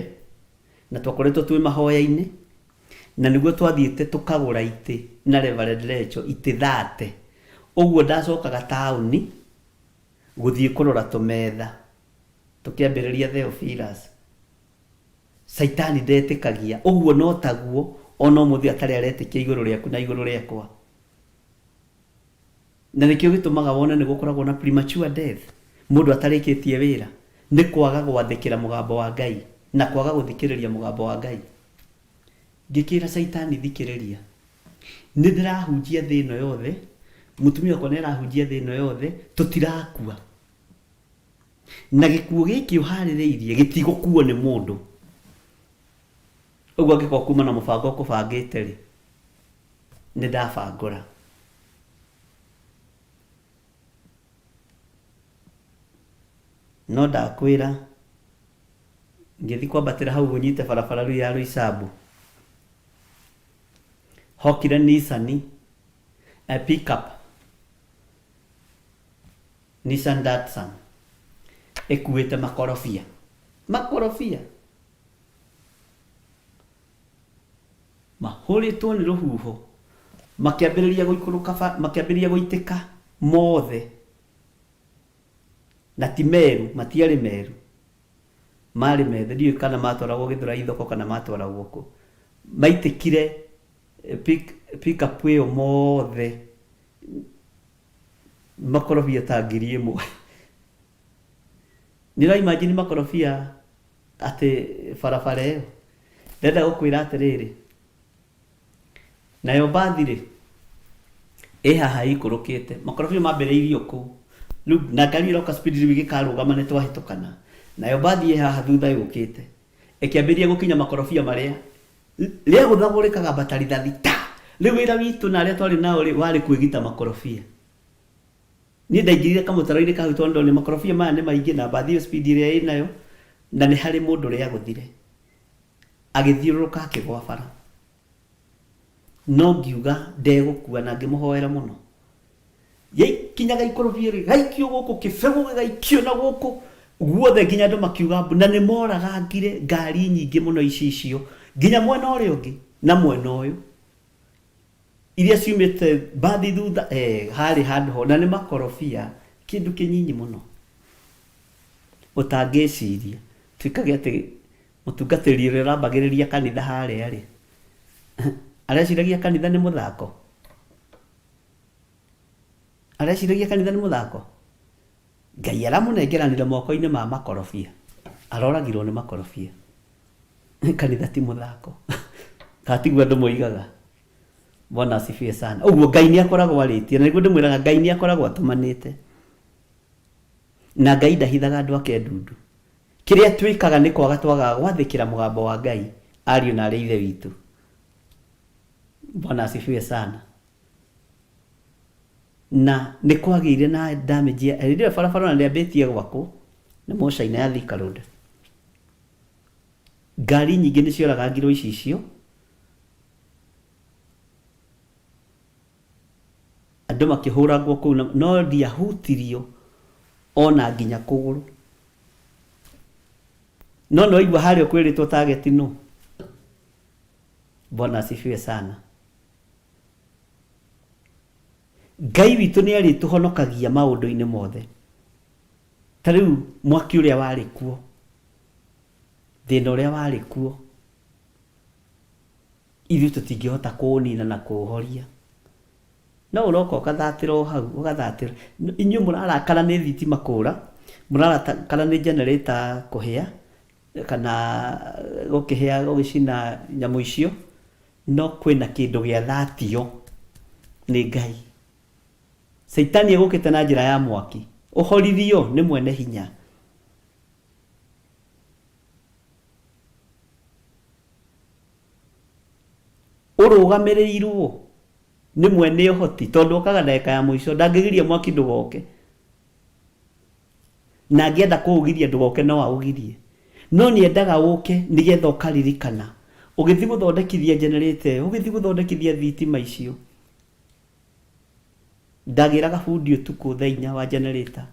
na twakoretwo twĩ mahoya-inĩ, na nĩguo twathiĩte tũkagũra itĩ na Reverend Recho, itĩ thate. Ũguo ndacokaga taũni gũthiĩ kũrora tũmetha, tũkĩambĩrĩria Theophilus. Caitani ndetĩkagia, ũguo no taguo ona ũmũthĩ atarĩ aretĩkia igũrũ rĩaku na igũrũ rĩakwa. Na nĩkĩo gĩtũmaga wone nĩ gũkoragwo na premature death, mũndũ atarĩkĩtie wĩra, nĩ kwaga gwathĩkĩra mũgambo wa Ngai, na kwaga gũthikĩrĩria mũgambo wa Ngai. Ngĩkĩra Caitani thikĩrĩria, nĩ ndĩrahunjia thĩ ĩno yothe, mũtumia wakwa nĩ arahunjia thĩ ĩno yothe, tũtirakua. Na gĩkuũ gĩkĩ ũharĩrĩirie gĩtigũkuo nĩ mũndũ. Ũguo angĩkorwo kuma na mũbango ũkũbangĩte-rĩ, nĩ ndabangũra. No ndakwĩra, ngĩthiĩ kwambatĩra hau ũnyite barabara rĩu ya Roysambu, hokire Nissan pick up, Nissan Datsun ĩkuĩte makorobia, makorobia! Mahũrĩtwo nĩ rũhuho, makĩambĩrĩria gũikũrũka, makĩambĩrĩria gũitĩka mothe, na ti meru, matiarĩ meru, marĩ methĩ, ndiũĩ kana matwaragwo Gĩthũrai thoko kana matwaragwo kũ. Maitĩkire pick, pick up ĩyo mothe, makorobia ta 1000. Nĩ ũra imagine makorobia atĩ barabara ĩyo? Ndĩrenda gũkwĩra atĩrĩrĩ, nayo mbathi rĩ, ĩ haha ĩikũrũkĩte, makorobia mambĩrĩirie o kũu, rĩu na ngari ĩroka speed rĩu ĩgĩkarũgama nĩ twahĩtũkana, nayo mbathi ĩ haha thutha yũkĩte, ĩkĩambĩrĩria gũkinya makorobia marĩa, rĩagũthagwo rĩkagamba ta rithathi ta! Rĩu wĩra witũ na arĩa twarĩ nao rĩ, warĩ kwĩgita makorobia. Niĩ ndaingĩrire kamũtaro-inĩ ka hau tondũ ndonire makorobia maya nĩ maingĩ na mbathi ĩyo speed ĩrĩa ĩnayo na nĩ harĩ mũndũ rĩagũthire agĩthiũrũrũka akĩgwa bara. No ngiuga ndegũkua na ngĩmũhoera mũno. Gĩakinyaga ikorobia gĩgaikio gũkũ, kĩbegũ gĩgaikio na gũkũ guothe nginya andũ makiuga mbu na nĩ moragangire ngari nyingĩ mũno icicio nginya mwena ũrĩa ũngĩ na mwena ũyũ. Iria ciumĩte mbathi thutha eh, harĩ handũ ho na nĩ makorobia kĩndũ kĩnyinyi mũno ũtangĩciria tuĩkage atĩ mũtungatĩri ũrĩa ũrambagĩrĩria kanitha harĩa rĩ areciragia kanitha nĩ mũthako areciragia kanitha nĩ mũthako Ngai aramũnengeranire moko-inĩ ma makorobia aroragirwo nĩ makorobia kanitha ti mũthako kana tiguo andũ moigaga Bwana asifiwe sana. Ũguo Ngai nĩ akoragwo arĩtie na nĩguo ndĩmwĩraga Ngai nĩ akoragwo atũmanĩte. Na Ngai ndahithaga andũ ake ndundu. Kĩrĩa twĩkaga nĩ kwaga twagaga gwathĩkĩra mũgambo wa Ngai ariũ na arĩ ithe witũ. Bwana asifiwe sana. Na nĩ kwagĩire na damage ya hĩndĩ ĩyo barabara ona ndĩambĩtie gwakwo nĩ Mũcaina ya Thika Road. Ngari nyingĩ nĩ cioragangirwo icicio Andũ makĩhũrangwo kũu na no ndiahutirio ona nginya kũgũrũ. No nĩ waigua harĩa ũkwĩrĩtwo target nũ? Bwana asifiwe sana. Ngai witũ nĩ arĩtũhonokagia maũndũ-inĩ mothe. Ta rĩu mwaki ũrĩa warĩ kuo, thĩna ũrĩa warĩ kuo, Ithuĩ tũtingĩhota kũũnina na kũũhoria. No ũroka ũgathatĩra o hau, ũgathatĩra. Inyuĩ mũrarakara nĩ thitima kũũra, mũrarakara nĩ generator kũhĩa, kana gũkĩhĩa gũgĩcina nyamũ icio, no kwĩna kĩndũ gĩathatio nĩ Ngai. Caitani egũkĩte na njĩra ya mwaki, ũhoririo nĩ mwene hinya. Ũrũgamĩrĩirwo nĩ mwene ũhoti tondũ okaga ndagĩka ya mũico ndangĩgiria mwaki ndũgoke na angĩenda kũũgiria ndũgoke no aũgirie no nĩ endaga ũke nĩgetha ũkaririkana ũgĩthiĩ gũthondekithia generator ĩyo ũgĩthiĩ gũthondekithia thitima icio ndagĩraga bundi ũtukũ thaa inya wa generator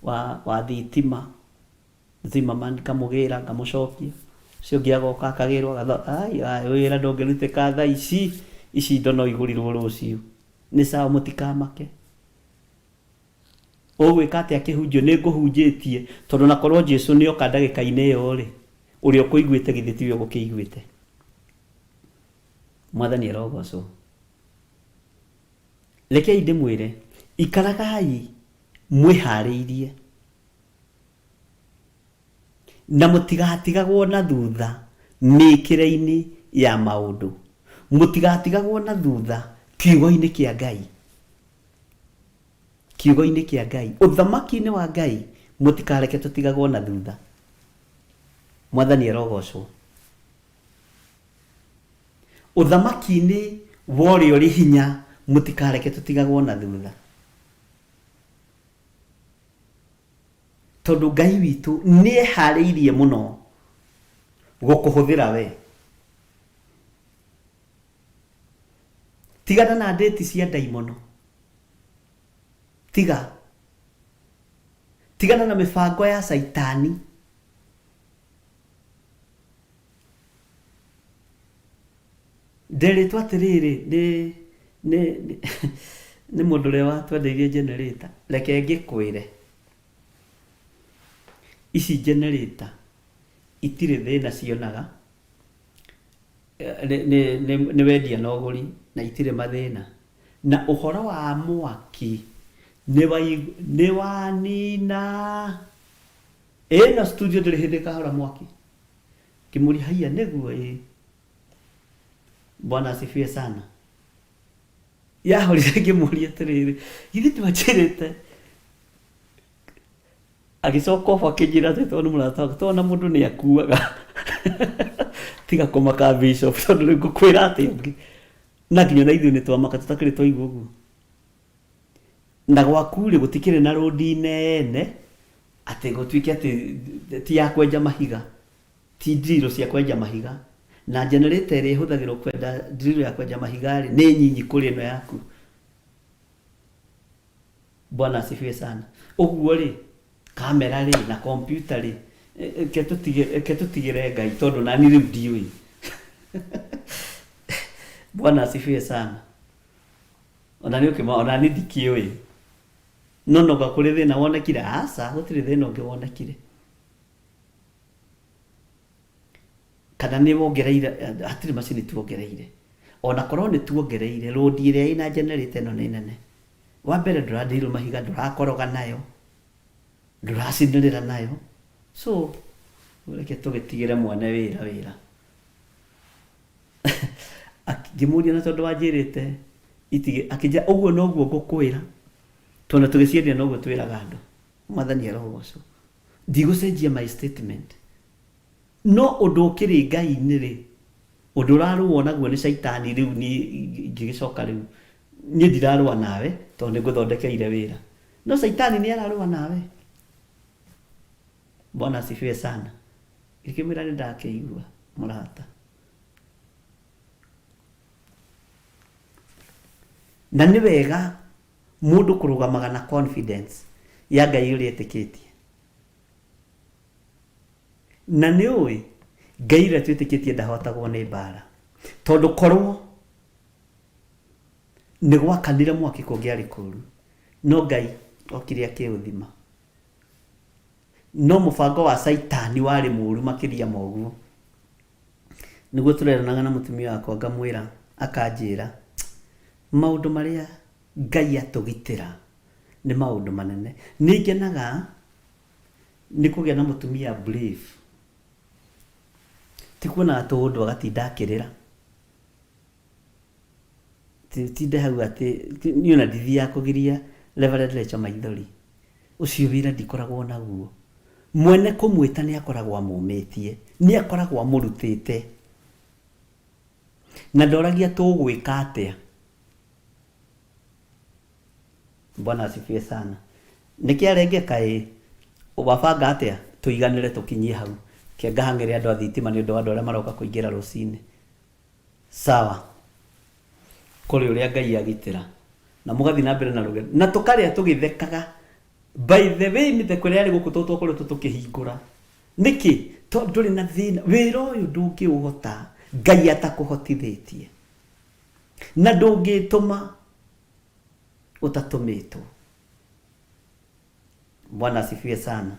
wa, wa thitima. Zimmerman ngamũgĩra ngamũcokia ũcio ũngĩ agoka akagĩrwo agatho ai ai wĩra ndũngĩrutĩka thaa ici ici indo no igũrirwo rũciũ nĩ sawa mũtikamake ũgwĩka atĩa kĩhunjio nĩ ngũhunjĩtie tondũ na korwo Jesu nĩ oka ndagĩka-inĩ ĩyo rĩ ũrĩa ũkũiguĩte githĩ tiwe ũgũkĩiguĩte mwathani arogocwo rekei ndĩmwĩre ikaragai mwĩharĩirie Na mũtigatigagwo na thutha mĩĩkĩre-inĩ ya maũndũ, mũtigatigagwo na thutha kiugo-inĩ kĩa Ngai, kiugo-inĩ kĩa Ngai, ũthamaki-inĩ wa Ngai, mũtikareke tũtigagwo na thutha. Mwathani arogocwo. Ũthamaki-inĩ wa ũrĩa ũrĩ hinya, mũtikareke tũtigagwo na thutha. Tondũ Ngai witũ nĩ eharĩirie mũno gũkũhũthĩra we. Tigana na ndĩti cia ndaimono. Tiga. Tigana na mĩbango ya caitani. Nderĩtwo atĩrĩrĩ nĩ nĩ nĩ mũndũ ũrĩa watwendeirie generator, reke ngĩkwĩre, ici generator itirĩ thĩna cionaga, nĩ nĩ nĩ wendia na ũgũri na itirĩ mathĩna. Na ũhoro wa mwaki nĩ wa nĩ wanina, ĩno studio ndĩrĩ hĩndĩ ĩkahora mwaki. Ngĩmũria haiya nĩguo ĩĩ. Bwana asifiwe sana. Yahorire ngĩmũria atĩrĩrĩ, githĩ ndwanjĩrĩte? Agĩcoka obo akĩnjĩra atĩ tondũ nĩ mũrata wakwa, tondũ ona mũndũ nĩ akuaga. Tiga kũmaka bishop tondũ rĩu ngũkwĩra atĩa ũngĩ. Na nginya ona ithuĩ nĩ twamaka tũtakĩrĩ twaigua ũguo. Na gwaku rĩ gũtikĩrĩ na rũndi nene atĩ gũtuĩke atĩ ti ya kwenja mahiga. Ti drill cia kwenja mahiga. Na generator ĩrĩa ĩhũthagĩrwo kwenda drill ya kwenja mahiga rĩ, nĩ nyinyi kũrĩ ĩno yaku. Bwana asifiwe sana. Ũguo rĩ, kamera rĩ na computer rĩ, reke tũtige reke tũtigĩre Ngai tondũ nani rĩu ndiũĩ. Bwana asifiwe sana. Ona nĩ ũkĩma ona niĩ ndikĩũĩ. No noga kũrĩ thĩna wonekire? Aca, gũtirĩ thĩna ũngĩ wonekire. Kana nĩ wongereire, hatirĩ macini tuongereire. Ona korwo nĩ tuongereire, rũndi ĩrĩa ĩna generator ĩno nĩ nene. Wa mbere ndũra deal mahiga, ndũrakoroga nayo, ndũracinĩrĩra nayo. So, reke tũgĩtigĩre mwene wĩra wĩra. Ngĩmũria na tondũ wanjĩrĩte itige, akĩnjĩra ũguo noguo ngũkwĩra, tondũ tũgĩciendia noguo twĩraga andũ. Mwathani arogocwo. Ndigũcenjia my statement. No ũndũ ũkĩrĩ Ngai-inĩ rĩ, ũndũ ũrarũo naguo nĩ caitani rĩu niĩ ngĩgĩcoka rĩu, niĩ ndirarũa nawe tondũ nĩ ngũthondekeire wĩra. No caitani nĩ ararũa nawe. Bwana asifiwe sana. Ngĩkĩmwĩra nĩ ndakĩigua mũrata. Na nĩ wega Mũndũ kũrũgamaga na confidence ya Ngai ũrĩa etĩkĩtie. Na nĩ ũĩ Ngai ũrĩa twĩtĩkĩtie ndahotagwo nĩ mbara. Tondũ korwo nĩ gwakanire mwaki kũngĩarĩ kũru, no Ngai okire akĩũthima. No mũbango wa Caitani warĩ mũru makĩria ma ũguo. Nĩguo tũreranaga na mũtumia wakwa ngamwĩra akanjĩra maũndũ marĩa Ngai atũgitĩra nĩ maũndũ manene. Nĩ ngenaga nĩ kũgĩa na mũtumia brave. Ti kuonaga tũũndũ agatinda akĩrĩra. Tinde hau atĩ niĩ ona ndithiaga kũgiria Reverend Rachel maithori. Ũcio wĩra ndikoragwo naguo. Mwene kũmwĩta nĩ akoragwo amũmĩtie, nĩ akoragwo amũrutĩte. Na ndoragia tũgwĩka atĩa. Bwana asifiwe sana. Nĩkĩ arengeka ĩ wabanga atĩa tũiganĩre tũkinyie hau. Ke ngahang'ĩre andũ a thitima nĩ ũndũ wa andũ arĩa maroka kũingĩra rũcinĩ. Sawa. Kũrĩ ũrĩa Ngai agitĩra. Na mũgathiĩ na mbere na rũgendo. Na tũkarĩa tũgĩthekaga. By the way mĩtheko ĩrĩa yarĩ gũkũ to twakoretwo tũkĩhingũra. Nĩkĩ? Tondũ ndũrĩ na thĩna. Wĩra ũyũ ndũngĩũhota Ngai atakũhotithĩtie. Na ndũngĩtũma ũtatũmĩtwo. Bwana asifiwe sana.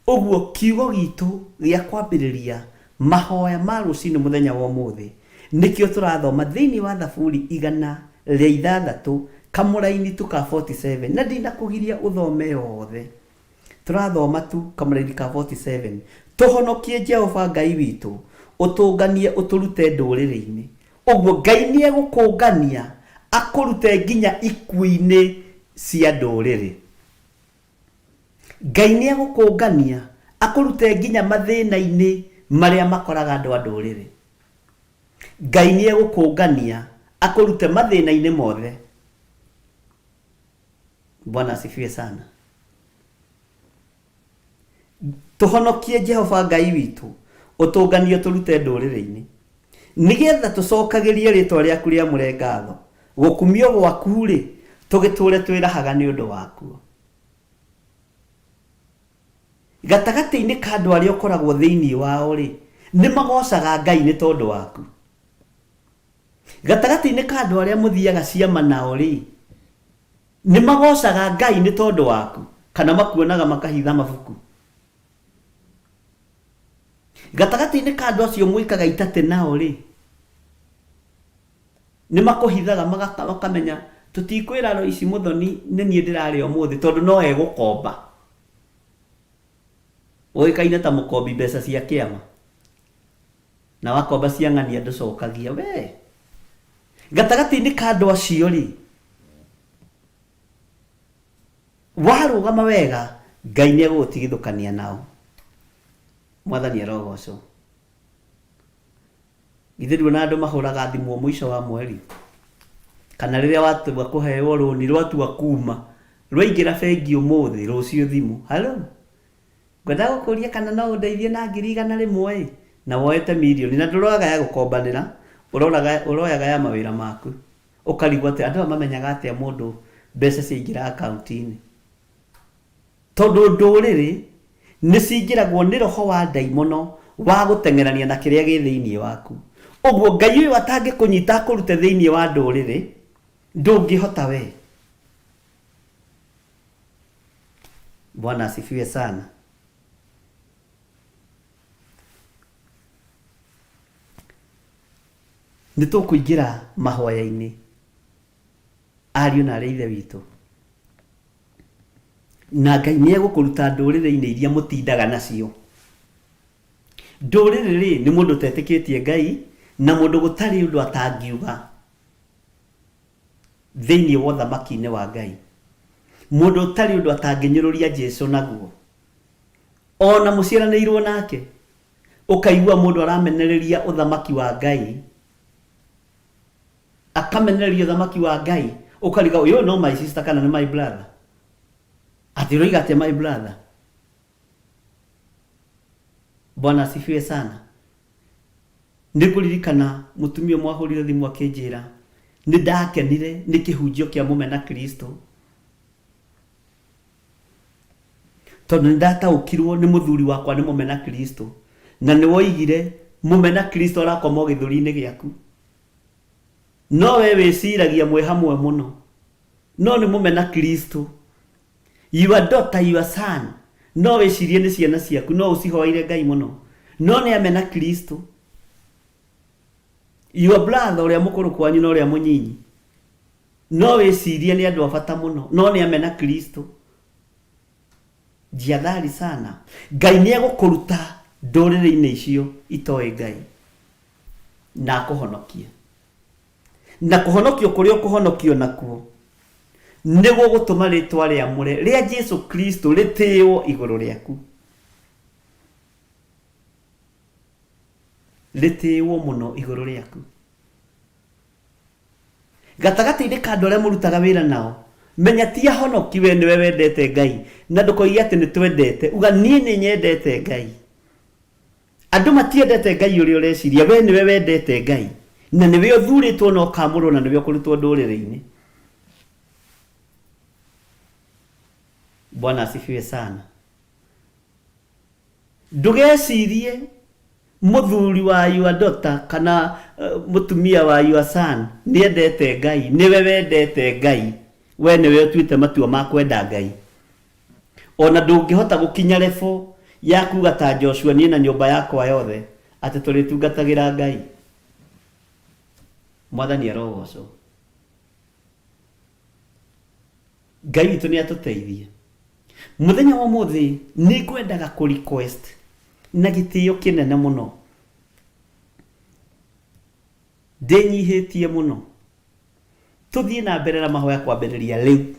Ũguo kiugo gitũ gĩa kwambĩrĩria mahoya ma rũcinĩ mũthenya wa ũmũthĩ nĩkĩo tũrathoma thĩinĩ wa Thaburi 106 kamũraini tu ka 47 na ndinakũgiria ũthome yothe. Tũrathoma tu kamũraini ka 47. Tũhonokie Jehova Ngai witũ, ũtũnganie ũtũrute ndũrĩrĩ-inĩ. Ũguo Ngai nĩ egũkũngania akũrute nginya ikuũ-inĩ cia ndũrĩrĩ. Ngai nĩ egũkũngania akũrute nginya mathĩna-inĩ marĩa makoraga andũ a ndũrĩrĩ. Ngai nĩ egũkũngania akũrute mathĩna-inĩ mothe. Bwana asifiwe sana. Tũhonokie Jehova Ngai witũ, ũtũnganie ũtũrute ndũrĩrĩ-inĩ, nĩgetha tũcokagĩrie rĩĩtwa rĩaku rĩamũre ngatho, gũkumio gwaku-rĩ, tũgĩtũũre twĩrahaga nĩ ũndũ wakuo. Gatagatĩ-inĩ ka andũ arĩa ũkoragwo thĩinĩ wao-rĩ, nĩmagoocaga Ngai nĩ tondũ waku. Gatagatĩ-inĩ ka andũ arĩa mũthiaga ciama nao-rĩ, Nĩ magoocaga Ngai nĩ tondũ waku, kana makuonaga makahitha mabuku? Gatagatĩ-inĩ ka andũ acio mwĩkaga itatĩ nao-rĩ, nĩ makũhithaga makamenya tũtikwĩra Loice Mũthoni nĩ niĩ ndĩrarĩa ũmũthĩ tondũ no egũkomba. Ũĩkaine ta mũkombi mbeca cia kĩama. Na wakomba cia ng'ania ndũcokagia. Wee! Gatagatĩ-inĩ ka andũ acio-rĩ, warũgama wega, Ngai nĩ egũgũtigithũkania nao. Mwathani arogocwo. Githĩ nduona andũ mahũraga thimũ o mũico wa mweri? Kana rĩrĩa watua kũheo rũni rwatua kuma, rwaingĩra bengi ũmũthĩ, rũciũ thimũ. Hallo? Ngwendaga gũkũria kana no ũndeithie na 100,000 ĩ, na woete mirioni, na ndũroyaga ya gũkombanĩra, ũroraga ũroyaga ya mawĩra maku. Ũkarigwo atĩ andũ aya mamenyaga atĩa mũndũ mbeca ciaingĩra akaunti-inĩ. Tondũ ndũrĩrĩ nĩ cingĩragwo nĩ roho wa ndaimono wa gũteng'erania na kĩrĩa gĩ thĩinĩ waku. Ũguo Ngai ũyũ atangĩkũnyita akũrute thĩinĩ wa ndũrĩrĩ, ndũngĩhota we. Bwana asifiwe sana. Nĩ tũkũingĩra mahoya-inĩ ariũ na arĩ ithe witũ, na Ngai nĩ egũkũruta ndũrĩrĩ-inĩ iria mũtindaga nacio. Ndũrĩrĩ rĩ, nĩ mũndũ ũtetĩkĩtie Ngai na mũndũ gũtarĩ ũndũ atangiuga thĩinĩ wa ũthamaki-inĩ wa Ngai. Mũndũ ũtarĩ ũndũ atangĩnyũrũria Jesu naguo. Ona mũciaranĩirwo nake, ũkaigua mũndũ aramenereria ũthamaki wa Ngai, akamenereria ũthamaki wa Ngai, ũkariga ũyũ no my sister kana nĩ my brother. Atĩ ũroiga atĩa my brother? Bwana asifiwe sana. Nĩ ngũririkana mũtumia ũmwe ahũrire thimũ akĩnjĩra nĩ ndakenire nĩ kĩhunjio kĩa mũmena Kristo tondũ nĩ ndataũkirwo nĩ mũthuri wakwa nĩ mũmena Kristo na nĩ woigire mũmena Kristo arakoma o gĩthũri-inĩ gĩaku no we wĩciragia mwĩ hamwe mũno no nĩ mũmena Kristo. Your daughter, your son no wĩcirie nĩ ciana ciaku no ũcihoeire Ngai mũno no nĩ amena Kristo. Your brother ũrĩa mũkũrũ kwanyu na ũrĩa mũnyinyi no wĩcirie nĩ andũ a bata mũno no nĩ amena Kristo. Jiadhari sana. Ngai nĩ egũkũruta ndũrĩrĩ-inĩ icio itoĩ Ngai na akũhonokie. Na kũhonokio kũrĩa ũkũhonokio nakuo nĩ gũgũtũma rĩtwa rĩamũre rĩa Jesu Kristo rĩtĩĩwo igũrũ rĩaku. Rĩtĩĩwo mũno igũrũ rĩaku. Gatagatĩ-inĩ ka andũ arĩa mũrutaga wĩra nao, menya ti ahonoki we nĩwe wendete Ngai, na ndũkoige atĩ nĩ twendete, uga niĩ nĩ nyendete Ngai. Andũ matiendete Ngai ũrĩa ũreciria, we nĩwe wendete Ngai, na nĩwe ũthurĩtwo na ũkamũrwo na nĩwe ũkũrutwo ndũrĩrĩ-inĩ. Bwana asifiwe sana. Ndũgecirie mũthuri wa your daughter kana mũtumia wa your son nĩendete Ngai, nĩwe wendete Ngai, we nĩwe ũtuĩte matua ma kwenda Ngai. Ona ndũngĩhota gũkinya level ya kuga ta Joshua niĩ na nyũmba yakwa yothe atĩ tũrĩtungatagĩra Ngai. Mwathani arogocwo. Ngai witũ nĩ atũteithie. Mũthenya wa ũmũthĩ nĩ ngwendaga kũ request na gĩtĩo kĩnene mũno, ndĩnyihĩtie mũno, tũthiĩ na mbere na mahoya kwambĩrĩria rĩu.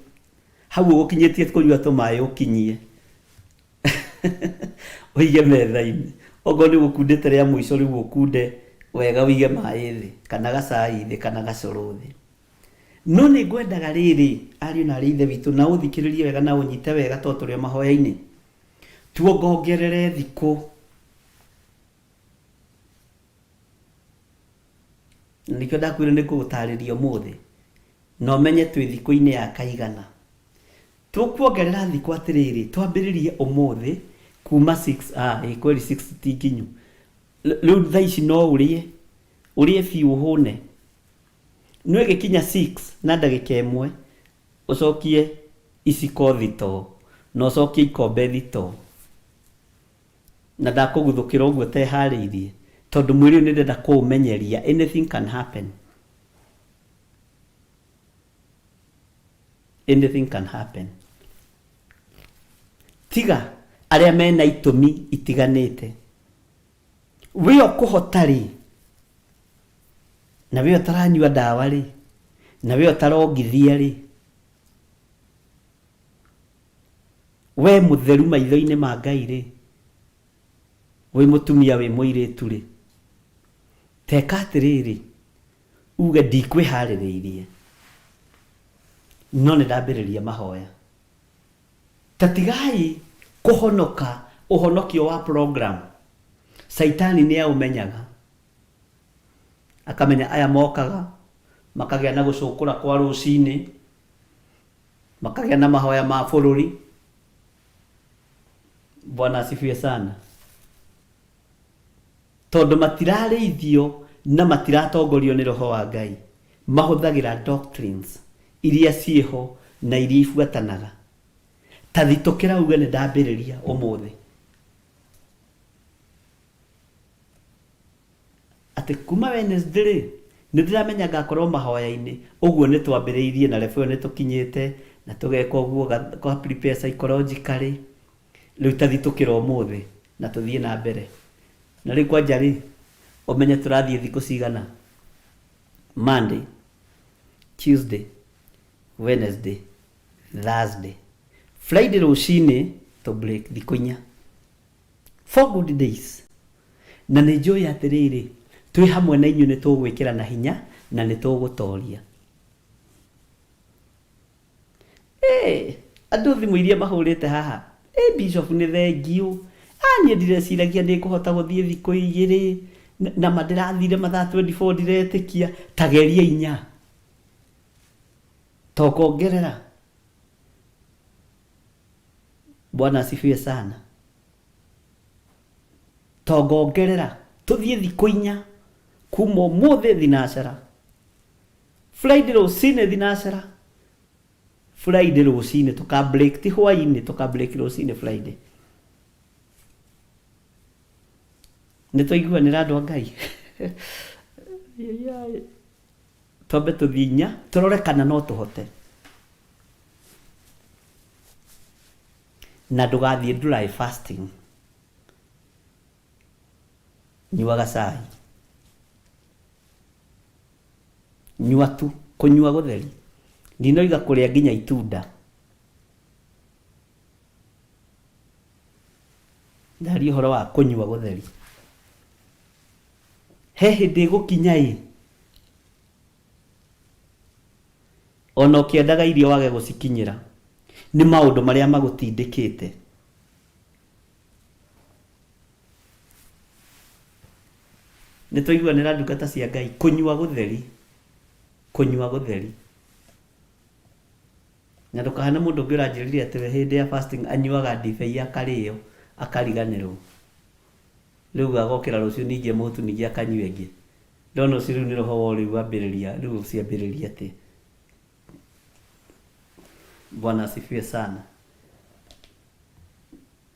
Hau ũgũkinyĩtie kũnyua tũmaĩ ũkinyie ũige metha-inĩ. Okorwo nĩ ũgũkundĩte rĩa mũico rĩu ũkunde wega ũige maĩ thĩ kana gacai thĩ kana gacũrũ thĩ. No nĩ ngwendaga rĩrĩ, ariũ na aarĩ a Ithe witũ, na ũthikĩrĩrie wega na ũnyite wega tondũ tũrĩ o mahoya-inĩ, tuongongerere thikũ. Na nĩkĩo ndakwĩra nĩ ngũgũtarĩria ũmũthĩ, na ũmenye twĩ thikũ-inĩ ya kaigana. Tũkuongerera thikũ atĩrĩrĩ, twambĩrĩrie ũmũthĩ kuma 6, ah, ĩ kweli 6 ti nginyu. Rĩu thaa ici no ũrĩe, ũrĩe biũ ũhũne. No ĩgĩkinya 6 na ndagĩka ĩmwe, ũcokie iciko thitoo, na ũcokie ikombe thitoo. Na ndakũguthũkĩra ũguo ũteharĩirie, tondũ mwĩrĩ ũyũ nĩndĩrenda kũũmenyeria, anything can happen. Anything can happen. Tiga arĩa mena itũmi itiganĩte. We ũkũhota rĩ, na we ũtaranyua ndawa rĩ, na we ũtarongithia rĩ, we mũtheru maitho-inĩ ma Ngai rĩ, wĩ mũtumia wĩ mũirĩtu rĩ, teka atĩrĩrĩ, uge ndikwĩharĩrĩirie, no nĩ ndambĩrĩria mahoya. Ta tigai kũhonoka ũhonokio wa program. Caitani nĩ aũmenyaga. Akamenya aya mokaga, makagĩa na gũcũkũra kwa rũcinĩ, makagĩa na mahoya ma bũrũri. Bwana asifiwe sana. Tondũ matirarĩithio na matiratongorio nĩ Roho wa Ngai, mahũthagĩra doctrines iria ciĩho na iria ibuatanaga. Ta thitũkĩra uge nĩ ndambĩrĩria ũmũthĩ. Atĩ kuma Wednesday rĩ, nĩ ndĩramenya ngakorwo mahoya-inĩ, ũguo nĩ twambĩrĩirie na level ĩyo nĩ tũkinyĩte, na tũgeka ũguo, ũga prepare psychologically. Rĩu ta thitũkĩra ũmũthĩ na tũthiĩ na mbere. Na rĩu kwanja rĩ, ũmenye tũrathiĩ thikũ cigana? Monday, Tuesday, Wednesday, Thursday. Friday rũcinĩ tũ break thikũ inya. Four good days. Na nĩ njũĩ atĩrĩrĩ, twĩ hamwe na inyuĩ nĩ tũgwĩkĩra na hinya na nĩ tũgũtoria. Ĩĩ, andũ thimũ iria mahũrĩte haha, ĩ bishop nĩ thengiũ, ah niĩ ndireciragia nĩ ngũhota gũthiĩ thikũ igĩrĩ, na ma ndĩrathire mathaa 24 ndiretĩkia, ta geria inya, ta ũkongerera. Bwana asifiwe sana. Ta ũngongerera, tũthiĩ thikũ inya, kuma ũmũthĩ thinacara. Friday rũcinĩ thinacara Friday rũcinĩ tũka break ti hwainĩ tũka break rũcinĩ Friday nĩ twaiguanĩra andũ a Ngai twambe tũthiĩ inya tũrore kana no tũhote na ndũgathiĩ dry fasting nyuaga cai Nyua tu, kũnyua gũtheri. Ndinoiga kũrĩa nginya itunda. Ndaria ũhoro wa kũnyua gũtheri. He hĩndĩ ĩgũkinya ĩ, ona ũkĩendaga irio wage gũcikinyĩra nĩ maũndũ marĩa magũtindĩkĩte. Nĩ twaiguanĩra ndungata cia Ngai, kũnyua gũtheri, kũnyua gũtheri. Na ndũkahane mũndũ ũngĩ ũranjĩrire atĩ we hĩndĩ ya fasting anyuaga ndibei akarĩo, akariganĩrwo. Rĩu agokĩra rũciũ ningĩ mũhutu ningĩ akanyua ĩngĩ. Ndona ũcio rĩu nĩ roho wa ũrĩu wambĩrĩria, rĩu ũciambĩrĩria atĩa? Bwana asifiwe sana.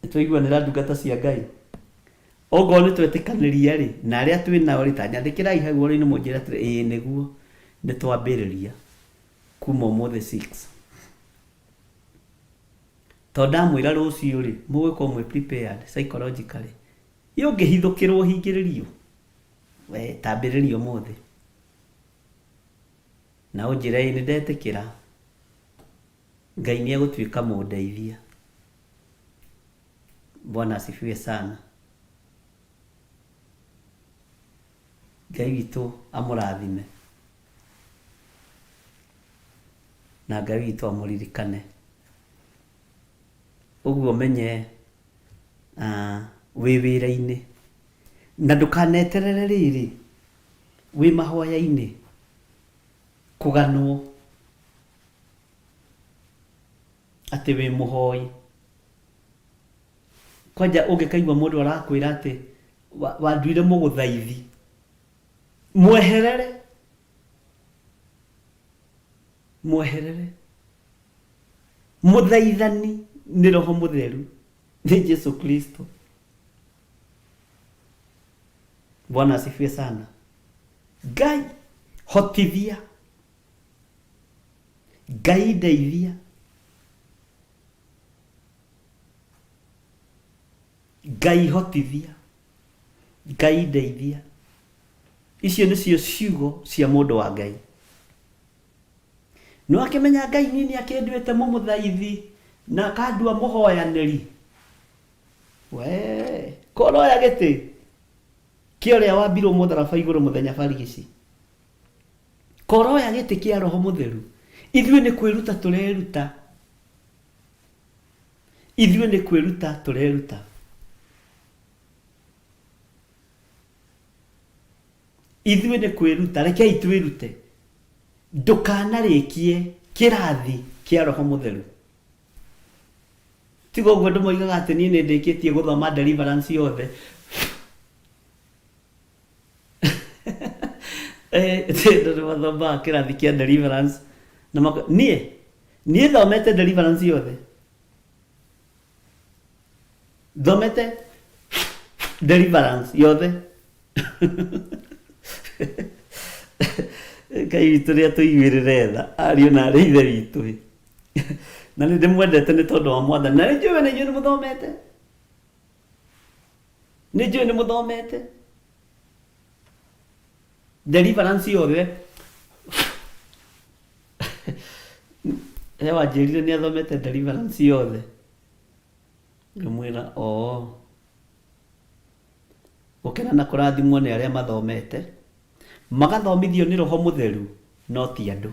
Nĩtwaiguanĩra ndungata cia Ngai? Ongorwo nĩtwetĩkanĩria rĩ, na arĩa twĩ nao rĩ, ta nyandĩkĩrai hau ũhoro-inĩ mũnjĩre atĩrĩ, ĩĩ nĩguo, nĩtwambĩrĩria kuma ũmũthĩ 6. Tondũ ndamwĩra rũciũ rĩ, mũgũkorwo mwĩ prepared psychologically. Ĩ ũngĩhithũkĩrwo ũhingĩrĩrio? We tambĩrĩria ũmũthĩ. Na ũnjĩre ĩĩ nĩndetĩkĩra, Ngai nĩegũtuĩka mũndeithia. Bwana asifiwe sana. Ngai witũ amũrathime. Na Ngai witũ amũririkane. Ũguo menye wĩ wĩra-inĩ. Na ndũkaneterere rĩrĩ, wĩ mahoya-inĩ kũganwo atĩ wĩ mũhoi. Kwanja ũngĩkaigua mũndũ arakwĩra atĩ wanduire mũgũthaithi, mweherere, mweherere. Mũthaithani nĩ Roho Mũtheru, nĩ Jesu Kristo. Bwana asifiwe sana. Ngai hotithia, Ngai ndeithia, Ngai hotithia, Ngai ndeithia. Icio nĩcio ciugo cia mũndũ wa Ngai. Nĩwakĩmenya Ngai niĩ nĩakĩnduĩte mũmũthaithi na akandua mũhoyanĩri. Wee, koroya gĩtĩ kĩa ũrĩa wambirwo mũtharaba igũrũ mũthenya barigici. Koroya gĩtĩ kĩa Roho Mũtheru. Ithuĩ nĩ kwĩruta tũreruta. Ithuĩ nĩ kwĩruta tũreruta. Ithuĩ nĩ kwĩruta, rekei twĩrute. Ndũkanarĩkie kĩrathi kĩa Roho Mũtheru. Tiga ũguo andũ moigaga atĩ niĩ nĩ ndĩkĩtie gũthoma deliverance yothe. Eh, andũ nĩ mathomaga kĩrathi kĩa deliverance na mako niĩ niĩ thomete deliverance yothe thomete deliverance yothe Ngai witũ nĩ atũiguĩrĩre tha ariũ na arĩ ithe witũ ĩ. Na nĩ ndĩmwendete nĩ tondũ wa mwathani na nĩ njũĩ na inyuĩ nĩ mũthomete nĩ njũĩ nĩ mũthomete deliverance yothe he wanjĩrire nĩ athomete deliverance yothe ngĩmwĩra oo Gũkena na kũrathimwo nĩ arĩa mathomete, magathomithio nĩ Roho Mũtheru no ti andũ.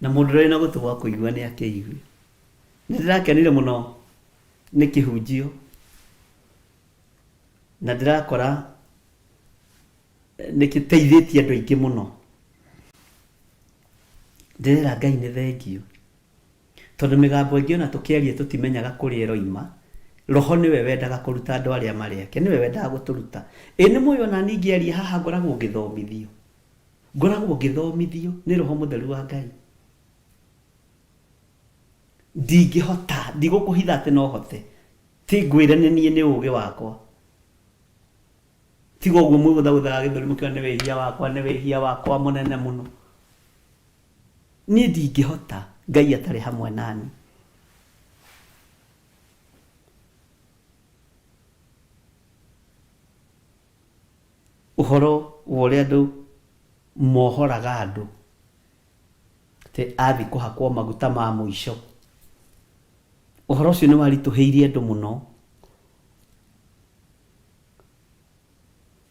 Na mũndũ ũrĩa wĩna gũtũ gwa kũigua nĩ akĩigue. Nĩ ndĩrakenire mũno nĩ kĩhunjio na ndĩrakora nĩ kĩteithĩtie andũ aingĩ mũno. Ndĩrera Ngai nĩ thengiũ. Tondũ mĩgambo ĩngĩ ona tũkĩaria tũtimenyaga kũrĩa ĩroima, Roho nĩwe wendaga kũruta andũ arĩa marĩ ake, nĩwe wendaga gũtũruta. Ĩ nĩ mũĩ ona niĩ ngĩaria haha ngoragwo ngĩthomithio? Ngoragwo ngĩthomithio nĩ Roho Mũtheru wa Ngai. Ndingĩhota, ndigũkũhitha atĩ no hote, ti ngwĩre nĩ niĩ nĩ ũgĩ wakwa. Tiga ũguo mwĩgũthagũthaga gĩthũri mũkiuga nĩ wĩhia wakwa, nĩ wĩhia wakwa mũnene mũno. Niĩ ndingĩhota Ngai atarĩ hamwe nani. Ũhoro wa ũrĩa andũ mohoraga andũ atĩ athiĩ kũhakwo maguta ma mũico, ũhoro ũcio nĩ waritũhĩirie andũ mũno.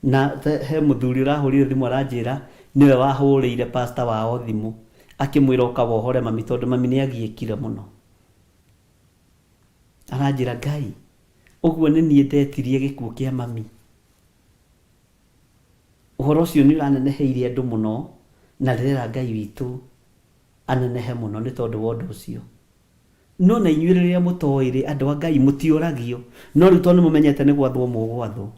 Na he mũthuri ũrahũrire thimũ aranjĩra nĩwe wahũrĩire pastor wao thimũ akĩmwĩra ũka wohore mami tondũ mami nĩ agiĩkire mũno. Aranjĩra Ngai ũguo nĩ niĩ ndetirie gĩkuũ kĩa mami. Ũhoro ũcio nĩ ũraneneheire andũ mũno na ndĩrera Ngai witũ anenehe mũno nĩ tondũ wa ũndũ ũcio. No na inyuĩ rĩrĩa mũtoĩ-rĩ, andũ a Ngai, mũtiũragio. No rĩu tondũ nĩmũmenyete nĩ gwathwo mũgwathwo.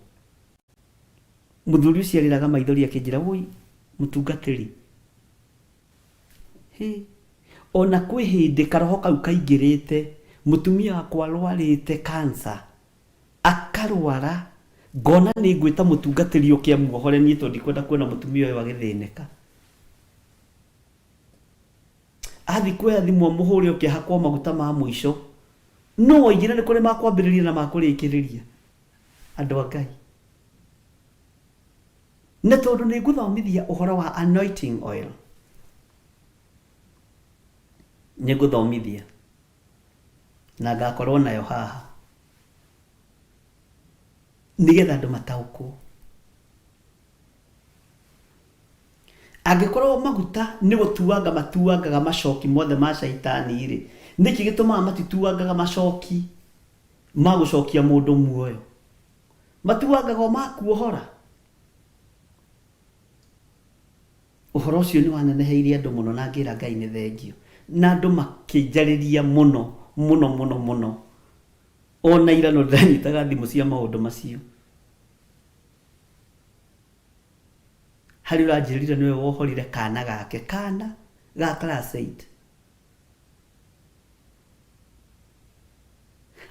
Mũthuri ũcio arĩraga maithori akĩnjĩra, wũi, mũtungatĩri, hĩ, o na kwĩ hĩndĩ karoho kau kaingĩrĩte, mũtumia wakwa arwarĩte cancer, akarwara, ngona nĩ ngwĩta mũtungatĩri oke amuohore niĩ tondũ ndikwenda kuona mũtumia ũyũ agĩthĩnĩka. Athiĩ kuoya thimũ amũhũre oke ahakwo maguta ma mũico. Nũ woigire nĩ kũrĩ ma kwambĩrĩria na ma kũrĩkĩrĩria? Andũ a Ngai. Na tondũ nĩ ngũthomithia ũhoro wa anointing oil, nĩ ngũthomithia na ngakorwo nayo haha nĩgetha andũ mataũkwo. Angĩkorwo maguta nĩ gũtuanga matuangaga macoki mothe ma caitani-rĩ, nĩkĩ gĩtũmaga matituangaga macoki ma gũcokia mũndũ muoyo? Matuangaga o ma kuohora. Ũhoro ũcio nĩ waneneheire andũ mũno na ngĩra Ngai nĩ thengiũ. Na andũ makĩnjarĩria mũno mũno mũno mũno. Ona ira no ndĩranyitaga thimũ cia maũndũ macio. Harĩ ũranjĩrire nĩwe wohorire kana gake, kana ga class 8.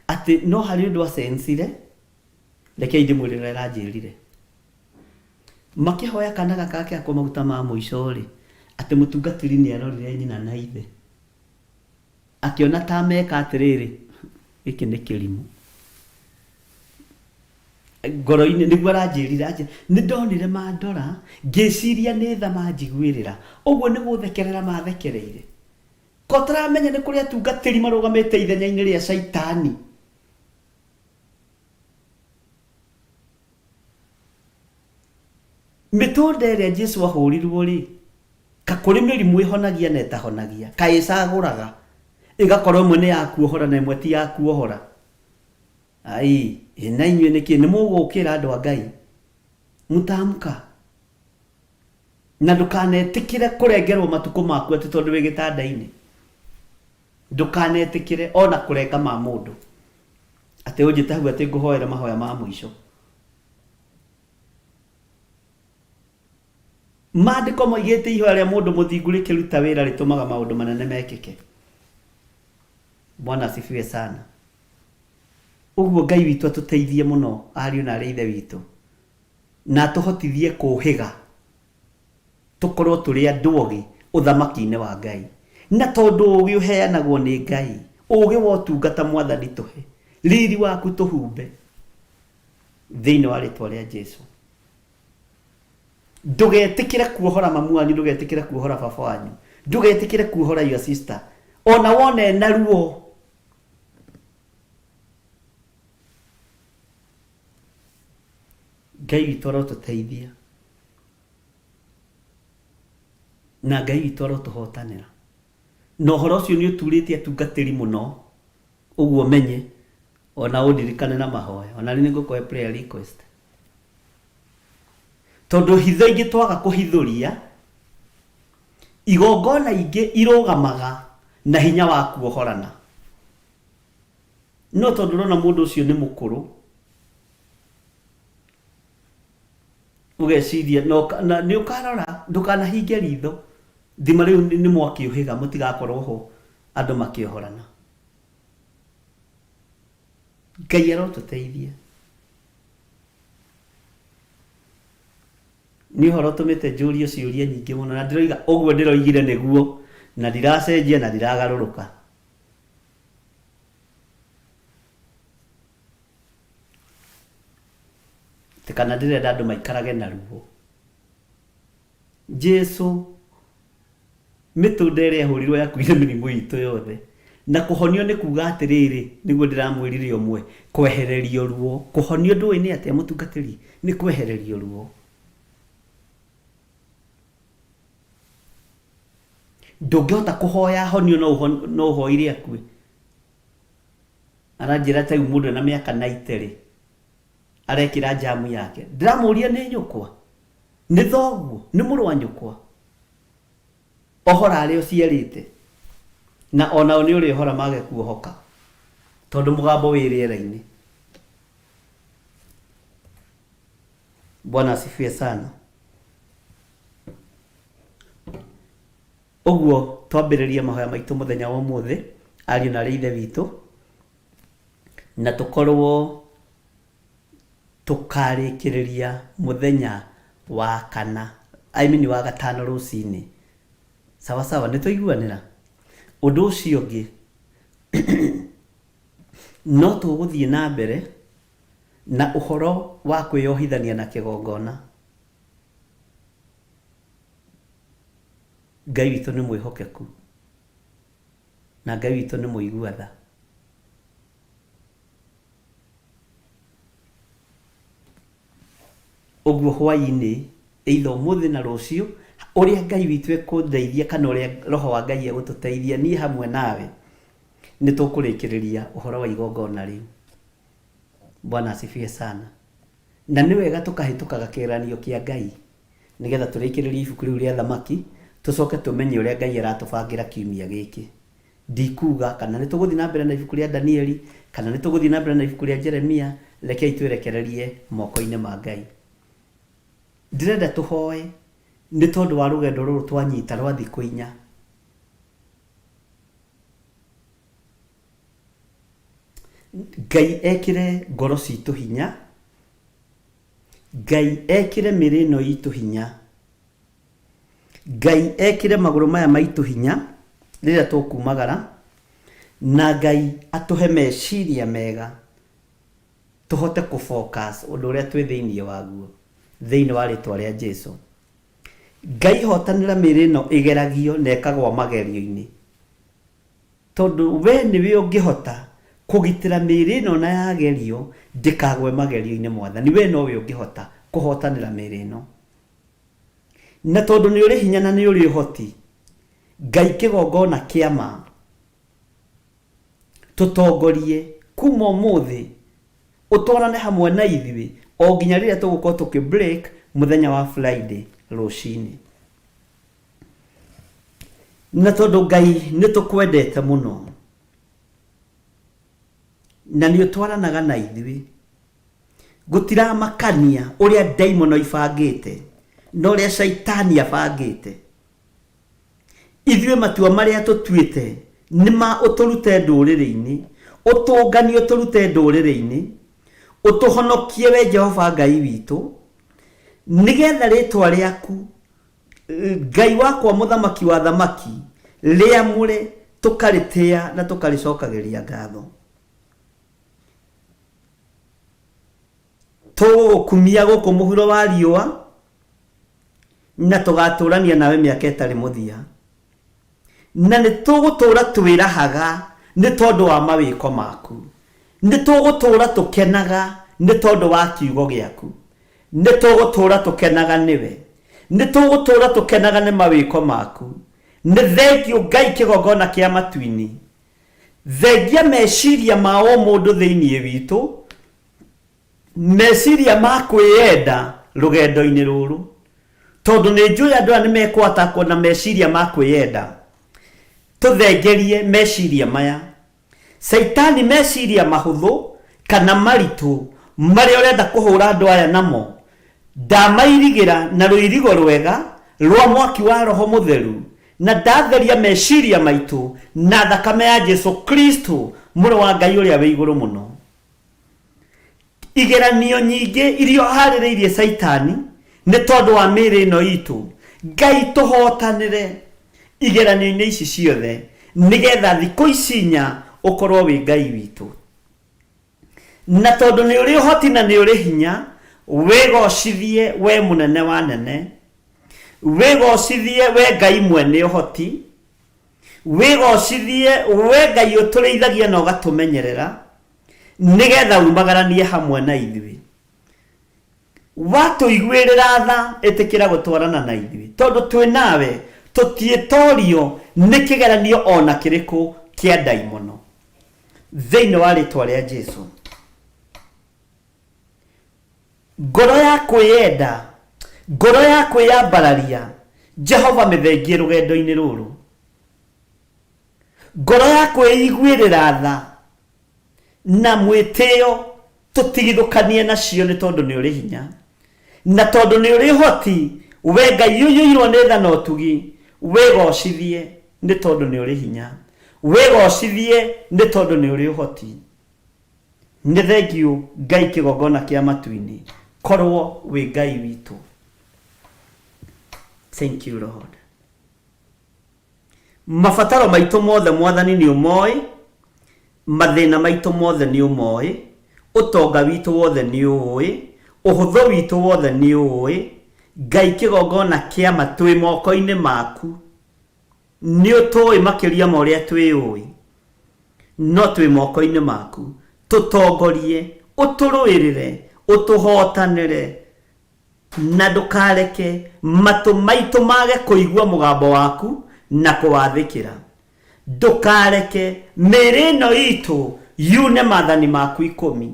Atĩ no harĩ ũndũ acensire, rekei ndĩmwĩre ũrĩa aranjĩrire. Makĩhoya kana gaka gakĩhakwo maguta ma mũico rĩ, atĩ mũtungatĩri nĩ arorire nyina na ithe. Akĩona ta meka atĩrĩrĩ, gĩkĩ nĩ kĩrimũ. Ngoro-inĩ nĩguo aranjĩrire anjĩra nĩ ndonire mandora ngĩciria nĩ tha manjiguĩrĩra ũguo nĩ gũthekerera mathekereire ko taramenya nĩ kũrĩ atungatĩri marũgamĩte ithenya-inĩ rĩa caitani mĩtũnda ĩrĩa Jesu ahũrirwo rĩ ka kũrĩ mĩrimũ ĩhonagia na ĩtahonagia kaĩ ĩcagũraga ĩgakorwo ĩmwe nĩ ya kuohora na ĩmwe ti ya kuohora Ai, ĩ na inyuĩ nĩkĩ nĩ mũgũkĩra andũ a Ngai? Mũtamka. Na ndũkanetĩkĩre kũrengerwo matukũ maku atĩ tondũ wĩ gĩtanda-inĩ. Ndũkanetĩkĩre ona kũrenga ma mũndũ. Atĩ ũnjĩte hau atĩ ngũhoere mahoya ma mũico. Maandĩko moigĩte ihoya rĩa mũndũ mũthingu rĩkĩruta wĩra rĩtũmaga maũndũ manene mekĩke. Bwana asifiwe sana. Ũguo Ngai witũ atũteithie mũno ariũ na arĩ a ithe witũ, na atũhotithie kũũhĩga tũkorwo tũrĩ andũ ogĩ ũthamaki-inĩ wa Ngai. Na tondũ ũũgĩ ũheanagwo nĩ Ngai, ũũgĩ wa ũtungata Mwathani tũhe, riri waku tũhumbe thĩinĩ wa rĩtwa rĩa Jesu. Ndũgetĩkĩre kuohora mamu wanyu, ndũgetĩkĩre kuohora baba wanyu, ndũgetĩkĩre kuohora your sister, ona wona ena ruo. Ngai witũ arotũteithia na Ngai witũ arotũhotanĩra. Na ũhoro ũcio nĩ ũturĩtie atungatĩri mũno, ũguo menye ona ũndirikane na mahoya. Ona niĩ nĩ ngũkũhe prayer request. Tondũ hitho ingĩ twaga kũhithũria, igongona ingĩ irũgamaga na hinya wa kuohorana. No tondũ ũrona mũndũ ũcio nĩ mũkũrũ, ũgeciria na nĩ ũkarora ndũkanahinge ritho, thima rĩu nĩ mwakĩũhĩga mũtigakorwo ho andũ makĩohorana. Ngai arotũteithia. Nĩ ũhoro ũtũmĩte njũrio ciũria nyingĩ mũno na ndĩroiga ũguo ndĩroigire nĩguo na ndiracenjia na ndiragarũrũka. Atĩ kana ndĩrenda andũ maikarage na ruo. Jesu mĩtũnda ĩrĩa ĩhũrirwo yakuire mĩrimũ itũ yothe. Na kũhonio nĩ kuga atĩrĩrĩ, nĩguo ndĩramwĩrire ũmwe, kwehererio ruo. Kũhonio ndũĩ nĩ atĩa mũtungatĩri? Nĩ kwehererio ruo. Ndũngĩhota kũhoya ahonio no ũhoire akue. Aranjĩra ta rĩu mũndũ ena mĩaka 90 rĩ, arekĩra njamu yake. Ndĩramũria nĩ nyũkwa? Nĩ thoguo? Nĩ mũrũ wa nyũkwa? Ohora arĩa ũciarĩte. Na onao nĩ ũrĩhora mage kuohoka, tondũ mũgambo wĩ rĩera-inĩ. Bwana asifiwe sana. Ũguo twambĩrĩrie mahoya maitũ mũthenya wa ũmũthĩ, ariũ na arĩ ithe witũ, na tũkorwo tũkarĩkĩrĩria mũthenya wa kana, I mean wa gatano rũcinĩ. Sawa sawa, nĩ twaiguanĩra? Ũndũ ũcio ũngĩ, no tũgũthiĩ na mbere na ũhoro wa kwĩyohithania na kĩgongona. Ngai witũ nĩ mwĩhokeku na Ngai witũ nĩ mũigua tha. Ũguo hwaĩ-inĩ, either ũmũthĩ na rũciũ, ũrĩa Ngai witũ ekũndeithia kana ũrĩa Roho wa Ngai egũtũteithia niĩ hamwe nawe, nĩ tũkũrĩkĩrĩria ũhoro wa igongona rĩu. Bwana asifiwe sana. Na nĩ wega tũkahĩtũkaga kĩgeranio kĩa Ngai, nĩgetha tũrĩkĩrĩrie ibuku rĩu rĩa Thamaki, tũcoke tũmenye ũrĩa Ngai aratũbangĩra kiumia gĩkĩ. Ndikuuga kana nĩ tũgũthiĩ na mbere na ibuku rĩa Danieli, kana nĩ tũgũthiĩ na mbere na ibuku rĩa Jeremia, rekei twĩrekererie moko-inĩ ma Ngai. Ndĩrenda tũhoe nĩ tondũ wa rũgendo rũrũ twanyita rwa thikũ inya. Ngai ekĩre ngoro citũ hinya, Ngai ekĩre mĩĩrĩ ĩno itũ hinya. Ngai ekĩre magũrũ maya maitũ hinya rĩrĩa tũkumagara, na Ngai atũhe meciria mega tũhote kũ focus ũndũ ũrĩa twĩ thĩinĩ waguo, thĩinĩ wa rĩtwa rĩa Jesu. Ngai hotanĩra mĩĩrĩ ĩno ĩgeragio na ĩkagwa magerio-inĩ, tondũ we nĩwe ũngĩhota kũgitĩra mĩĩrĩ ĩno na yagerio ndĩkagwe magerio-inĩ Mwathani, we nowe ũngĩhota kũhotanĩra mĩĩrĩ ĩno. Na tondũ nĩ ũrĩ hinya na nĩ ũrĩ ũhoti, Ngai kĩgongona kĩa ma, tũtongorie kuma ũmũthĩ, ũtwarane hamwe na ithuĩ o nginya rĩrĩa tũgũkorwo tũkĩ break mũthenya wa Friday rũcinĩ. Na tondũ Ngai nĩ tũkwendete mũno, na nĩ ũtwaranaga na ithuĩ, Gũtiramakania ũrĩa ndaimono ibangĩte na ũrĩa Shaitani abangĩte. Ithuĩ matua marĩa tũtuĩte nĩ ma ũtũrute ndũrĩrĩ-inĩ, ũtũnganie ũtũrute ndũrĩrĩ-inĩ, ũtũhonokie we Jehova Ngai witũ, nĩgetha rĩĩtwa rĩaku, Ngai wakwa mũthamaki wa athamaki, rĩamũre, tũkarĩtĩa na tũkarĩcokagĩria ngatho. Tũgũgũkumia gũkũ mũhuro wa riũa, na tũgatũũrania nawe mĩaka ĩtarĩ mũthia. Na nĩ tũgũtũũra twĩrahaga nĩ tondũ wa mawĩko maku. Nĩ tũgũtũũra tũkenaga nĩ tondũ wa kiugo gĩaku. Nĩ tũgũtũũra tũkenaga nĩwe. Nĩ tũgũtũũra tũkenaga nĩ mawĩko maku. Nĩ thengiũ Ngai kĩgongona kĩa matu-inĩ. Thengia meciria ma ũmũndũ thĩinĩ witũ, meciria ma kwĩyenda rũgendo-inĩ rũrũ, tondũ nĩ njũĩ andũ aya nĩ mekwatakwo na meciria ma kwĩyenda. Tũthengerie meciria maya. Caitani meciria mahũthũ kana maritũ marĩa ũrenda kũhũra andũ aya namo, ndamairigĩra na rũirigo rwega rwa mwaki wa Roho Mũtheru, na ndatheria meciria maitũ na thakame ya Jesu Kristo, Mũrũ wa Ngai ũrĩa wĩ igũrũ mũno. Igeranio nyingĩ iria ũharĩrĩirie Caitani nĩ tondũ wa mĩĩrĩ ĩno itũ, Ngai tũhotanĩre igeranio-inĩ ici ciothe, nĩgetha thikũ ici inya ũkorwo wĩ Ngai witũ. Na tondũ nĩ ũrĩ ũhoti na nĩ ũrĩ hinya, wĩgocithie we mũnene wa nene, wĩgocithie we Ngai mwene ũhoti, wĩgocithie we Ngai ũtũrĩithagia na ũgatũmenyerera, nĩgetha umagaranie hamwe na ithuĩ. Watũiguĩrĩra tha, ĩtĩkĩra gũtwarana na ithuĩ, tondũ twĩ nawe tũtiĩtorio nĩ kĩgeranio o na kĩrĩkũ kĩa ndaimono. Thĩinĩ wa rĩtwa rĩa Jesu. Ngoro ya kwĩyenda, ngoro ya kwĩyambararia, Jehova mĩthengie rũgendo-inĩ rũrũ. Ngoro ya kwĩiguĩrĩra tha na mwĩtĩo tũtigithũkanie nacio nĩ tondũ nĩ ũrĩ hinya na tondũ nĩ ũrĩ ũhoti we Ngai ũiyũirwo nĩ tha na ũtugi wĩgocithie nĩ tondũ nĩ ũrĩ hinya wĩgocithie nĩ tondũ nĩ ũrĩ ũhoti nĩ thengiũ Ngai kĩgongona kĩa matu-inĩ korwo wĩ Ngai witũ. Thank you Lord. Mabataro maitũ mothe Mwathani nĩ ũmoĩ, mathĩna maitũ mothe nĩ ũmoĩ, ũtonga witũ wothe nĩ ũũĩ, ũhũthũ witũ wothe nĩ ũũĩ, Ngai kĩgongona kĩa ma twĩ moko-inĩ maku, nĩ ũtũĩ makĩria ma ũrĩa twĩũĩ, no twĩ moko-inĩ maku, tũtongorie, ũtũrũĩrĩre, ũtũhotanĩre, Na ndũkareke matũ maitũ mage kũigua mũgambo waku na kũwathĩkĩra. Ndũkareke mĩĩrĩ ĩno itũ yune maathani maku ikũmi.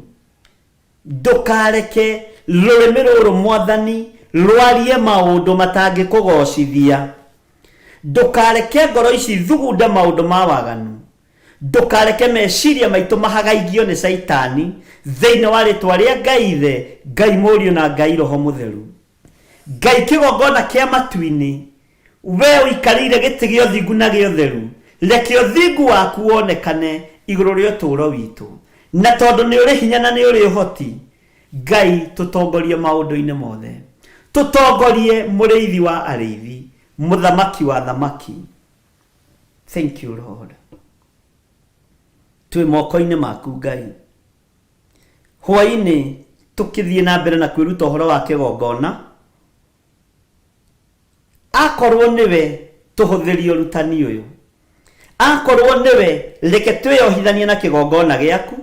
Ndũkareke rũrĩmĩ rũrũ, Mwathani, rwarie maũndũ matangĩkũgoocithia. Ndũkareke ngoro ici ithugunde maũndũ ma waganu. Ndũkareke meciria maitũ mahagaigio nĩ Caitani, thĩinĩ wa rĩtwa rĩa Ngai Ithe, Ngai Mũriũ na Ngai Roho Mũtheru. Ngai kĩgongona kĩa matu-inĩ, wee ũikarĩire gĩtĩ gĩa ũthingu na gĩa ũtheru, reke ũthingu waku wonekane igũrũ rĩa ũtũũro witũ. Na tondũ nĩ ũrĩ hinya na nĩ ũrĩ ũhoti, Ngai tũtongorie maũndũ-inĩ mothe. Tũtongorie mũrĩithi wa arĩithi, mũthamaki wa athamaki. Thank you Lord. Twĩ moko-inĩ maku Ngai. Hwaĩ-inĩ tũkĩthiĩ na mbere na kwĩruta ũhoro wa kĩgongona, akorwo nĩwe tũhũthĩrie ũrutani ũyũ, akorwo nĩwe reke twĩyohithanie na kĩgongona gĩaku,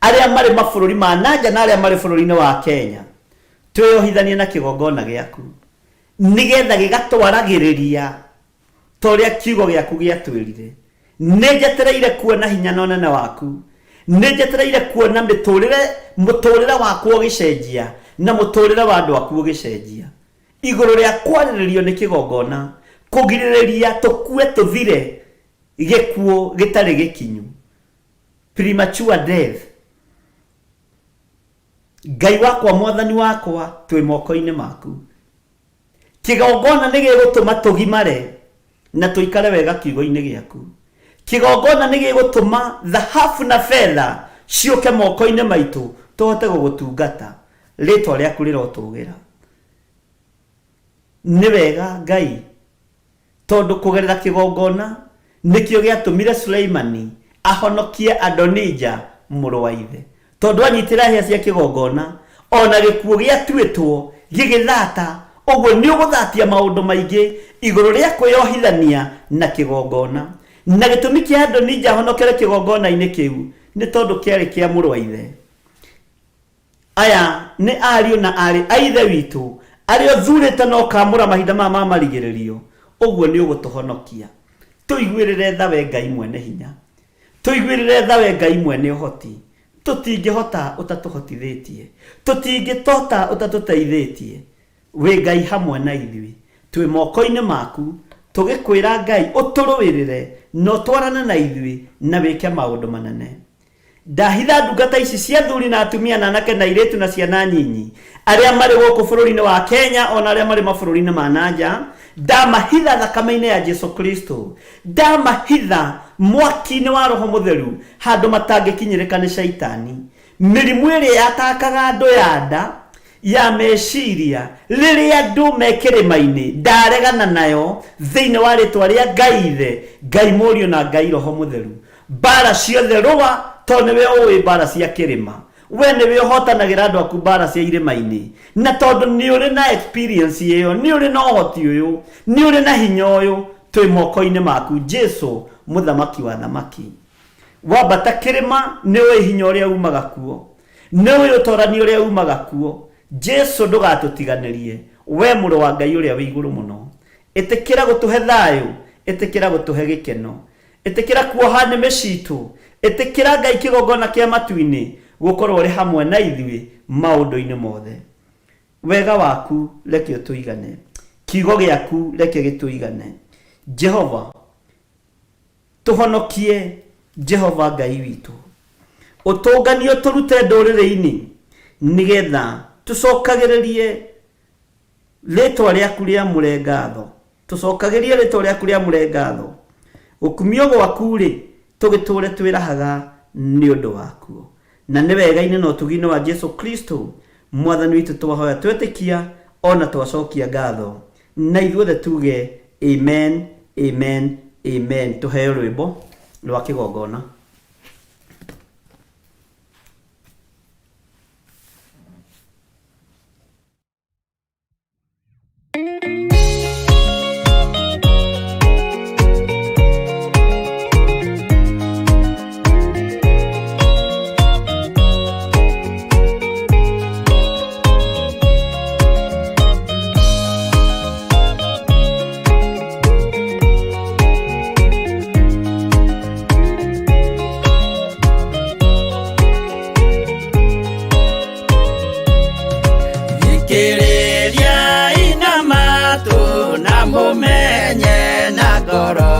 arĩa marĩ mabũrũri ma nanja na arĩa marĩ bũrũri-inĩ wa Kenya, twĩyohithanie na kĩgongona gĩaku nĩgetha gĩgatwaragĩrĩria ta ũrĩa kiugo gĩaku gĩatwĩrire. Nĩ njetereire kuona hinya na ũnene waku. Nĩ njetereire kuona mĩtũrĩre, mũtũrĩre wakwa ũgĩcenjia na mũtũrĩre wa andũ aku ũgĩcenjia. Igũrũ rĩa kwarĩrĩrio nĩ kĩgongona, kũgirĩrĩria tũkue tũthire gĩkuũ gĩtarĩ gĩkinyu, premature death. Ngai wakwa, Mwathani wakwa, twĩ moko-inĩ maku. Kĩgongona nĩ gĩgũtũma tũgimare na tũikare wega kiugo-inĩ gĩaku. Kĩgongona nĩ gĩgũtũma thahabu na betha ciũke moko-inĩ maitũ tũhote gũgũtungata. Rĩtwa rĩaku rĩrotũgĩra. Nĩ wega Ngai Tondũ kũgerera kĩgongona nĩkĩo gĩatũmire Suleimani ahonokie Adonija mũrũ wa ithe. Tondũ anyitĩra hĩa cia kĩgongona, o na gĩkuũ gĩatuĩtwo gĩgĩthata, ũguo nĩ ũgũthatia maũndũ maingĩ igũrũ rĩa kwĩyohithania na kĩgongona. Na gĩtũmi kĩa Adonija ahonokere kĩgongona-inĩ kĩu nĩ tondũ kĩarĩ kĩa mũrũ wa ithe. Aya nĩ ariũ na aarĩ a Ithe witũ arĩa ũthuurĩte na ũkaamũra mahinda maya ma marigĩrĩrio, ũguo nĩ ũgũtũhonokia. Tũiguĩrĩre tha wee Ngai Mwene-Hinya. Tũiguĩrĩre tha wee Ngai Mwene Ũhoti. Tũtingĩhota ũtatũhotithĩtie. Tũtingĩtota ũtatũteithĩtie. Wĩ Ngai hamwe na ithuĩ. Twĩ moko-inĩ maku, tũgĩkwĩra Ngai ũtũrũĩrĩre na ũtwarane na ithuĩ na wĩke maũndũ manene. Ndahitha ndungata ici cia athuri na atumia na anake na airĩtu na ciana nyinyi arĩa marĩ gũkũ bũrũri-inĩ wa Kenya o na arĩa marĩ mabũrũri-inĩ ma na nja, ndamahitha thakame-inĩ ya Jesu Kristo, ndamahitha mwaki-inĩ wa Roho Mũtheru handũ matangĩkinyĩrĩka nĩ Shaitani. Mĩrimũ ĩrĩa yatakaga andũ ya nda, ya meciria, rĩrĩa andũ me kĩrĩma-inĩ, ndaregana nayo thĩinĩ wa rĩtwa rĩa Ngai Ithe, Ngai Mũriũ na Ngai Roho Mũtheru. Mbara ciothe rũa, tondũ nĩwe ũĩ mbara cia kĩrĩma. We nĩwe ũhotanagĩra andũ aku mbara cia irĩma-inĩ. Na tondũ nĩ ũrĩ na experience ĩyo, nĩ ũrĩ na ũhoti ũyũ, nĩ ũrĩ na hinya ũyũ, twĩ moko-inĩ maku Jesu, Mũthamaki wa athamaki. Wambata kĩrĩma, nĩ ũĩ hinya ũrĩa umaga kuo. Nĩ ũĩ ũtorani ũrĩa umaga kuo. Jesu ndũgatũtiganĩrie, we mũrũ wa Ngai ũrĩa wĩ igũrũ mũno. Ĩtĩkĩra gũtũhe thayũ, ĩtĩkĩra gũtũhe gĩkeno. Ĩtĩkĩra kuoha nĩmĩ ciitũ. Ĩtĩkĩra Ngai kĩgongona kĩa matu-inĩ gũkorwo ũrĩ hamwe na ithuĩ maũndũ-inĩ mothe. Wega waku reke ũtũigane. Kiugo gĩaku reke gĩtũigane. Jehova, Tũhonokie, Jehova Ngai witũ, ũtũnganie ũtũrute ndũrĩrĩ-inĩ, nĩgetha tũcokagĩrĩrie rĩtwa rĩaku rĩamũre ngatho. Tũcokagĩrie rĩtwa rĩaku rĩamũre ngatho. Gũkumio gwaku-rĩ, tũgĩtũre twĩrahaga nĩ ũndũ wakuo. Na nĩ wega-inĩ na ũtugi-inĩ wa Jesu Kristo Mwathani witũ twahoya twetĩkia o na twacokia ngatho. Na ithuothe tuge amen, amen, amen. Tũheo rwĩmbo rwa kĩgongona. Thikĩrĩriai na matũ na mũmenye na ngoro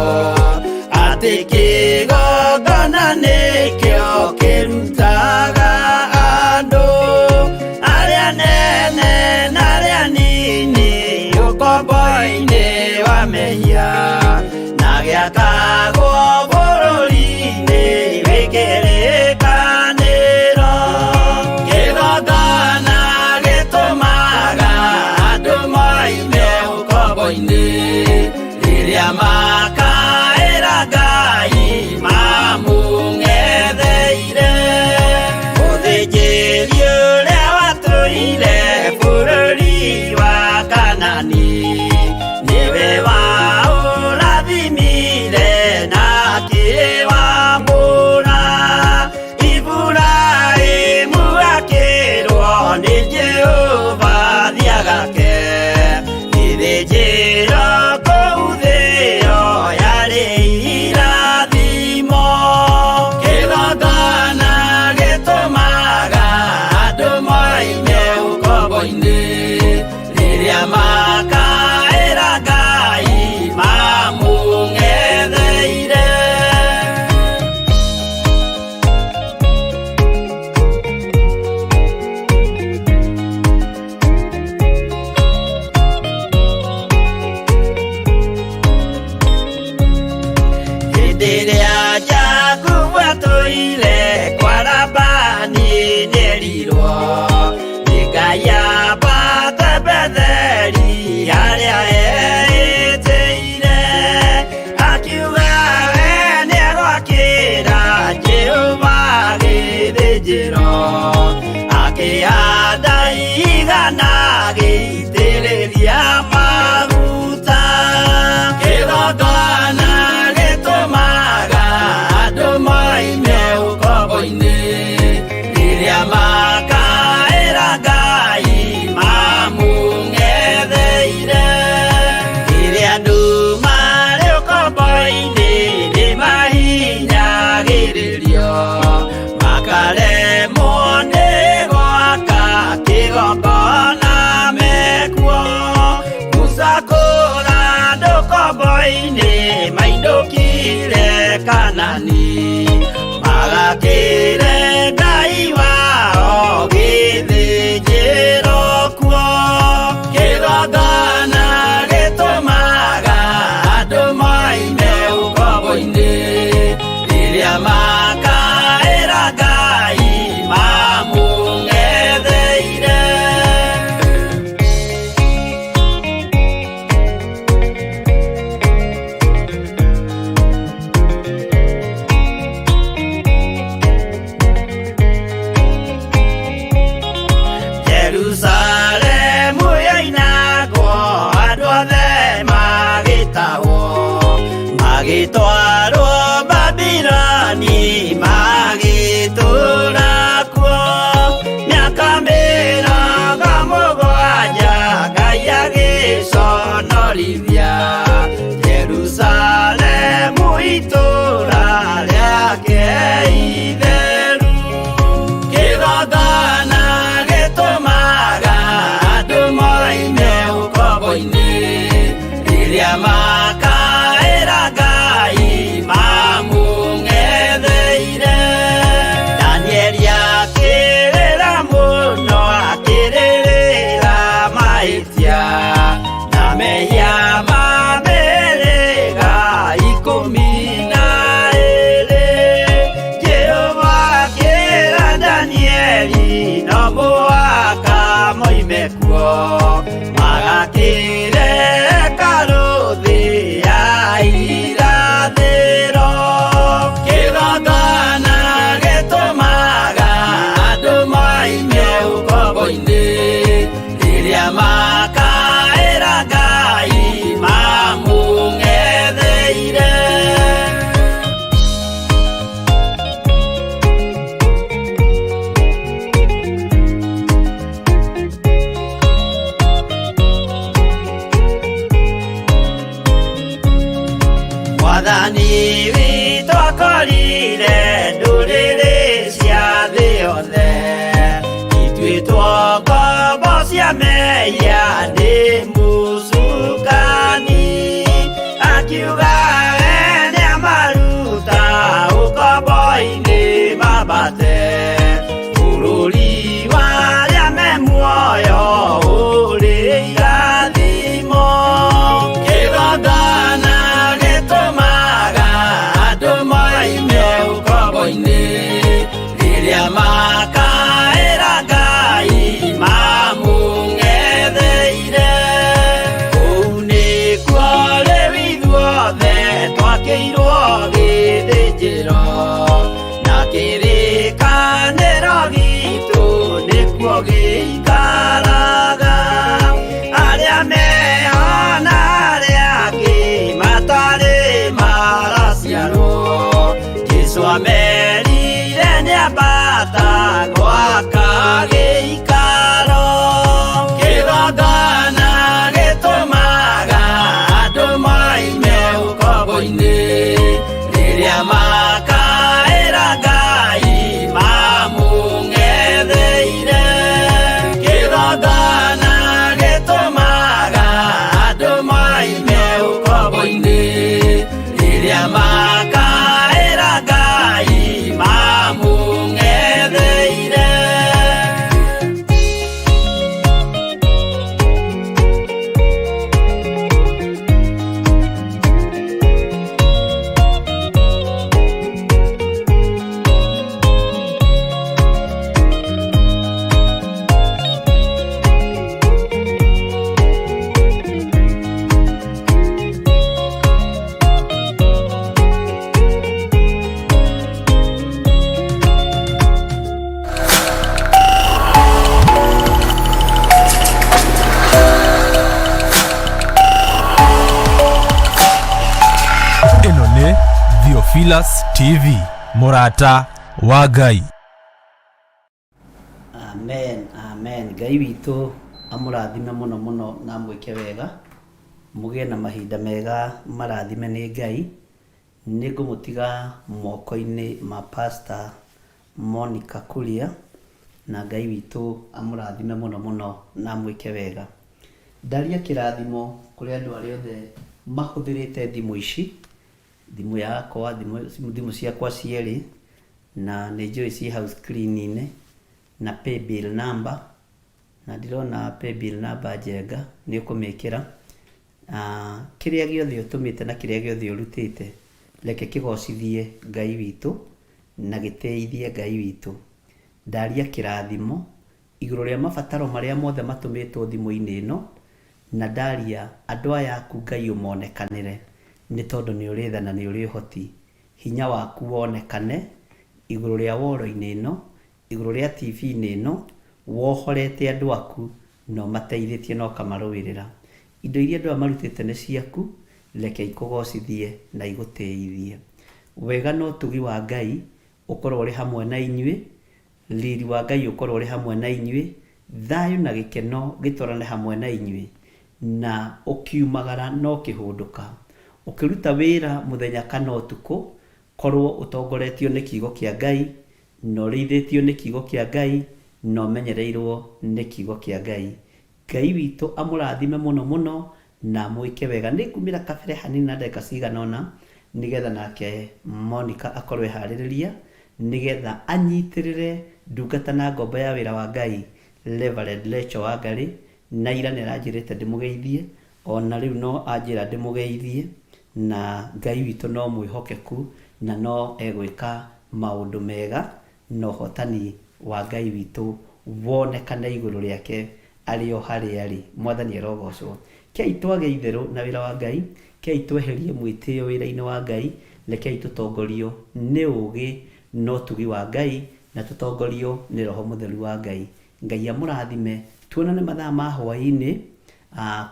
atĩ kĩgongona nĩkĩo kĩrutaga andũ arĩa nene na arĩa nini ũkombo-inĩ wa mehia na gĩakagwo bũrũri-inĩ wĩ kĩrĩkanĩro. Kĩgongona gĩtũmaga andũ moime ũkombo-inĩ rĩrĩa makaĩra Ngai mamũng'etheire. Mũthĩnjĩri ũrĩa watũire bũrũri wa Kanani nĩwe waũrathimire na akĩwamũra. Iburahĩmu akĩrwo nĩ Jehova thiagake gĩthĩnjĩro kũu thĩo yarĩ irathimo. Kĩgongona gĩtũmaga andũ moime ũkombo-inĩ rĩrĩa makaĩra Ngai mamũng'etheire. Hĩndĩ ĩrĩa Jakubu atũire kwa Labani nĩerirwo nĩ Ngai ambate Betheli harĩa eĩtĩire. Akiuga we nĩegwakĩra Jehova gĩthĩnjĩro, akĩhanda igana agĩitĩrĩria maguta. Kĩgongona gĩtũmaga andũ moime ũkombo-inĩ rĩrĩa makaĩra Ngai mamũng'etheire. Rĩrĩa andũ marĩ ũkombo-inĩ nĩmahinyagĩrĩrio, makaremwo nĩ gwaka kĩgongona mekuo. Musa kũra andũ ũkombo-inĩ mainũkire Kanani, magakĩre Ngai wao gĩthĩnjĩro kuo. Kĩgongona gĩtũmaga andũ moime ũkombo-inĩ rĩrĩa makaĩra Ngai mamũng'etheire. Jerusalemu yoinagwo andũ othe magĩtahwo, magĩtwarwo Babiloni magĩtũũra kuo. Mĩaka mĩrongo mũgwanja Ngai agĩconorithia Jerusalemu itũũra rĩake itheru. Kĩgongona gĩtũmaga moime kuo magakĩre karũthĩ ya irathĩro kĩgongona gĩtũmaga andũ moime ũkombo-inĩ rĩrĩa makaĩra Ngai mamũng'etheire. Mwathani witũ akorire ndũrĩrĩ cia thĩ yothe ituĩtwo ngombo cia mehia nĩ mũcukani akiuga we nĩamaruta ũkombo-inĩ mambate bũrũri wa arĩa me muoyo ũrĩ irathimo kĩgongona gĩtũmaga andũ moime ũkombo-inĩ rĩrĩa makaĩra Ngai mamũng'etheire kũu nĩkuo rĩu ithuothe twakĩirwo gĩthĩnjĩro na kĩrĩkanĩro gitũ nĩkuo gĩikaraga arĩa mehona arĩa angĩ matarĩ maraciarwo Jesũ amerire nĩambata gwaka gĩikaro kĩgongona gĩtũmaga andũ moime ũkombo-inĩ rĩrĩa makaĩra Ngai mamũng'etheire kĩgongona gĩtũmaga andũ moime ũkombo-inĩ rĩrĩa makaĩra Ngai mamũng'etheire. Ĩno nĩ Theophilus TV, mũrata wa Ngai. Amen, amen. Ngai witũ amũrathime mũno mũno na amwĩke wega, mũgĩe na mahinda mega marathime nĩ Ngai. Nĩ ngũmũtiga moko-inĩ ma Pastor Monica Kuria, na Ngai witũ amũrathime mũno mũno na amwĩke wega. Ndaria kĩrathimo kũrĩ andũ arĩa othe mahũthĩrĩte thimũ ici, thimũ yakwa, thimũ, thimũ ciakwa cierĩ, na nĩ njũĩ ciĩ hau screen-inĩ, na paybill number, na ndirona paybill number njenga, nĩ ũkũmĩkĩra. Kĩrĩa gĩothe ũtũmĩte na kĩrĩa gĩothe ũrutĩte, reke kĩgocithie Ngai witũ na gĩtĩithie Ngai witũ. Ndaria kĩrathimo igũrũ rĩa mabataro marĩa mothe matũmĩtwo thimũ-inĩ ĩno, na ndaria andũ aya aku Ngai ũmonekanĩre, nĩ tondũ nĩ ũrĩ tha na nĩ ũrĩ ũhoti. Hinya waku wonekane igũrũ rĩa woro-inĩ ĩno, igũrũ rĩa TV-inĩ ĩno, wohorete andũ aku na ũmateithĩtie na ũkamarũĩrĩra. Indo iria andũ aya marutĩte nĩ ciaku, reke ikũgocithie na igũtĩithie. Wega na ũtugi wa Ngai ũkorwo ũrĩ hamwe na inyuĩ, riri wa Ngai ũkorwo ũrĩ hamwe na inyuĩ, thayũ na gĩkeno gĩtwarane hamwe na inyuĩ, na ũkiumagara na ũkĩhũndũka, ũkĩruta wĩra mũthenya kana ũtukũ, korwo ũtongoretio nĩ kiugo kĩa Ngai, na ũrĩithĩtio nĩ kiugo kĩa Ngai, na ũmenyereirwo nĩ kiugo kĩa Ngai. Ngai witũ amũrathime mũno mũno na amwĩke wega. Nĩ ngumĩra kabere hanini na ndagĩka cigana ũna nĩgetha nake Monica akorwo eharĩrĩria nĩgetha anyitĩrĩre ndungata na ngombo ya wĩra wa Ngai Reverend Rachel Wangarĩ. Na ira nĩ aranjĩrĩte ndĩmũgeithie, ona rĩu no anjĩra ndĩmũgeithie, na Ngai witũ no mwĩhokeku na no egwĩka maũndũ mega na ũhotani wa Ngai witũ wonekane igũrũ rĩake Arĩ o harĩa arĩ. Mwathani arogocwo. Kei twage itherũ na wĩra wa Ngai, kei tweherie mwĩtĩo wĩra-inĩ wa Ngai, rekei tũtongorio nĩ ũgĩ na ũtugi wa Ngai, na tũtongorio nĩ Roho Mũtheru wa Ngai. Ngai amũrathime. Tuonane mathaa ma hwaĩ-inĩ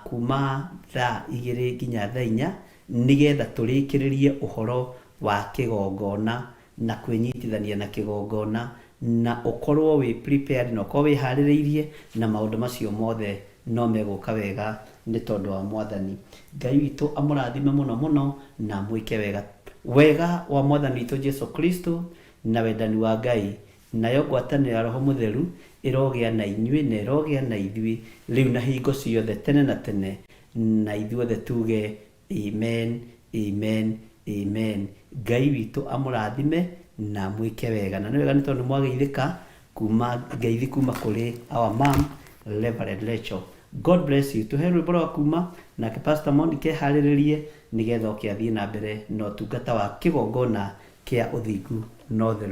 kuma thaa igĩrĩ nginya thaa inya, nĩgetha tũrĩkĩrĩrie ũhoro wa kĩgongona na kwĩnyitithania na kĩgongona, na ũkorwo wĩ prepared na ũkorwo wĩharĩrĩirie, na maũndũ macio mothe no megũka wega nĩ tondũ wa Mwathani. Ngai witũ amũrathime mũno mũno na amwĩke wega. Wega wa Mwathani witũ Jesu Kristo na wendani wa Ngai nayo ngwatanĩro ya Roho Mũtheru ĩrogĩa na inyuĩ na ĩrogĩa na ithuĩ rĩu na hingo ciothe tene na tene, na ithuothe tuge Amen, amen, amen. Ngai witũ amũrathime na amwĩke wega. Na nĩ wega nĩ tondũ nĩ mwageithĩka kuma ngeithi kuma kũrĩ our mom Reverend Rachel. God bless you. Tũhe rwĩmbo rwa kuma nake Pastor Monica eharĩrĩrie nĩgetha oke athiĩ na mbere na ũtungata wa kĩgongona kĩa ũthingu na ũtheru.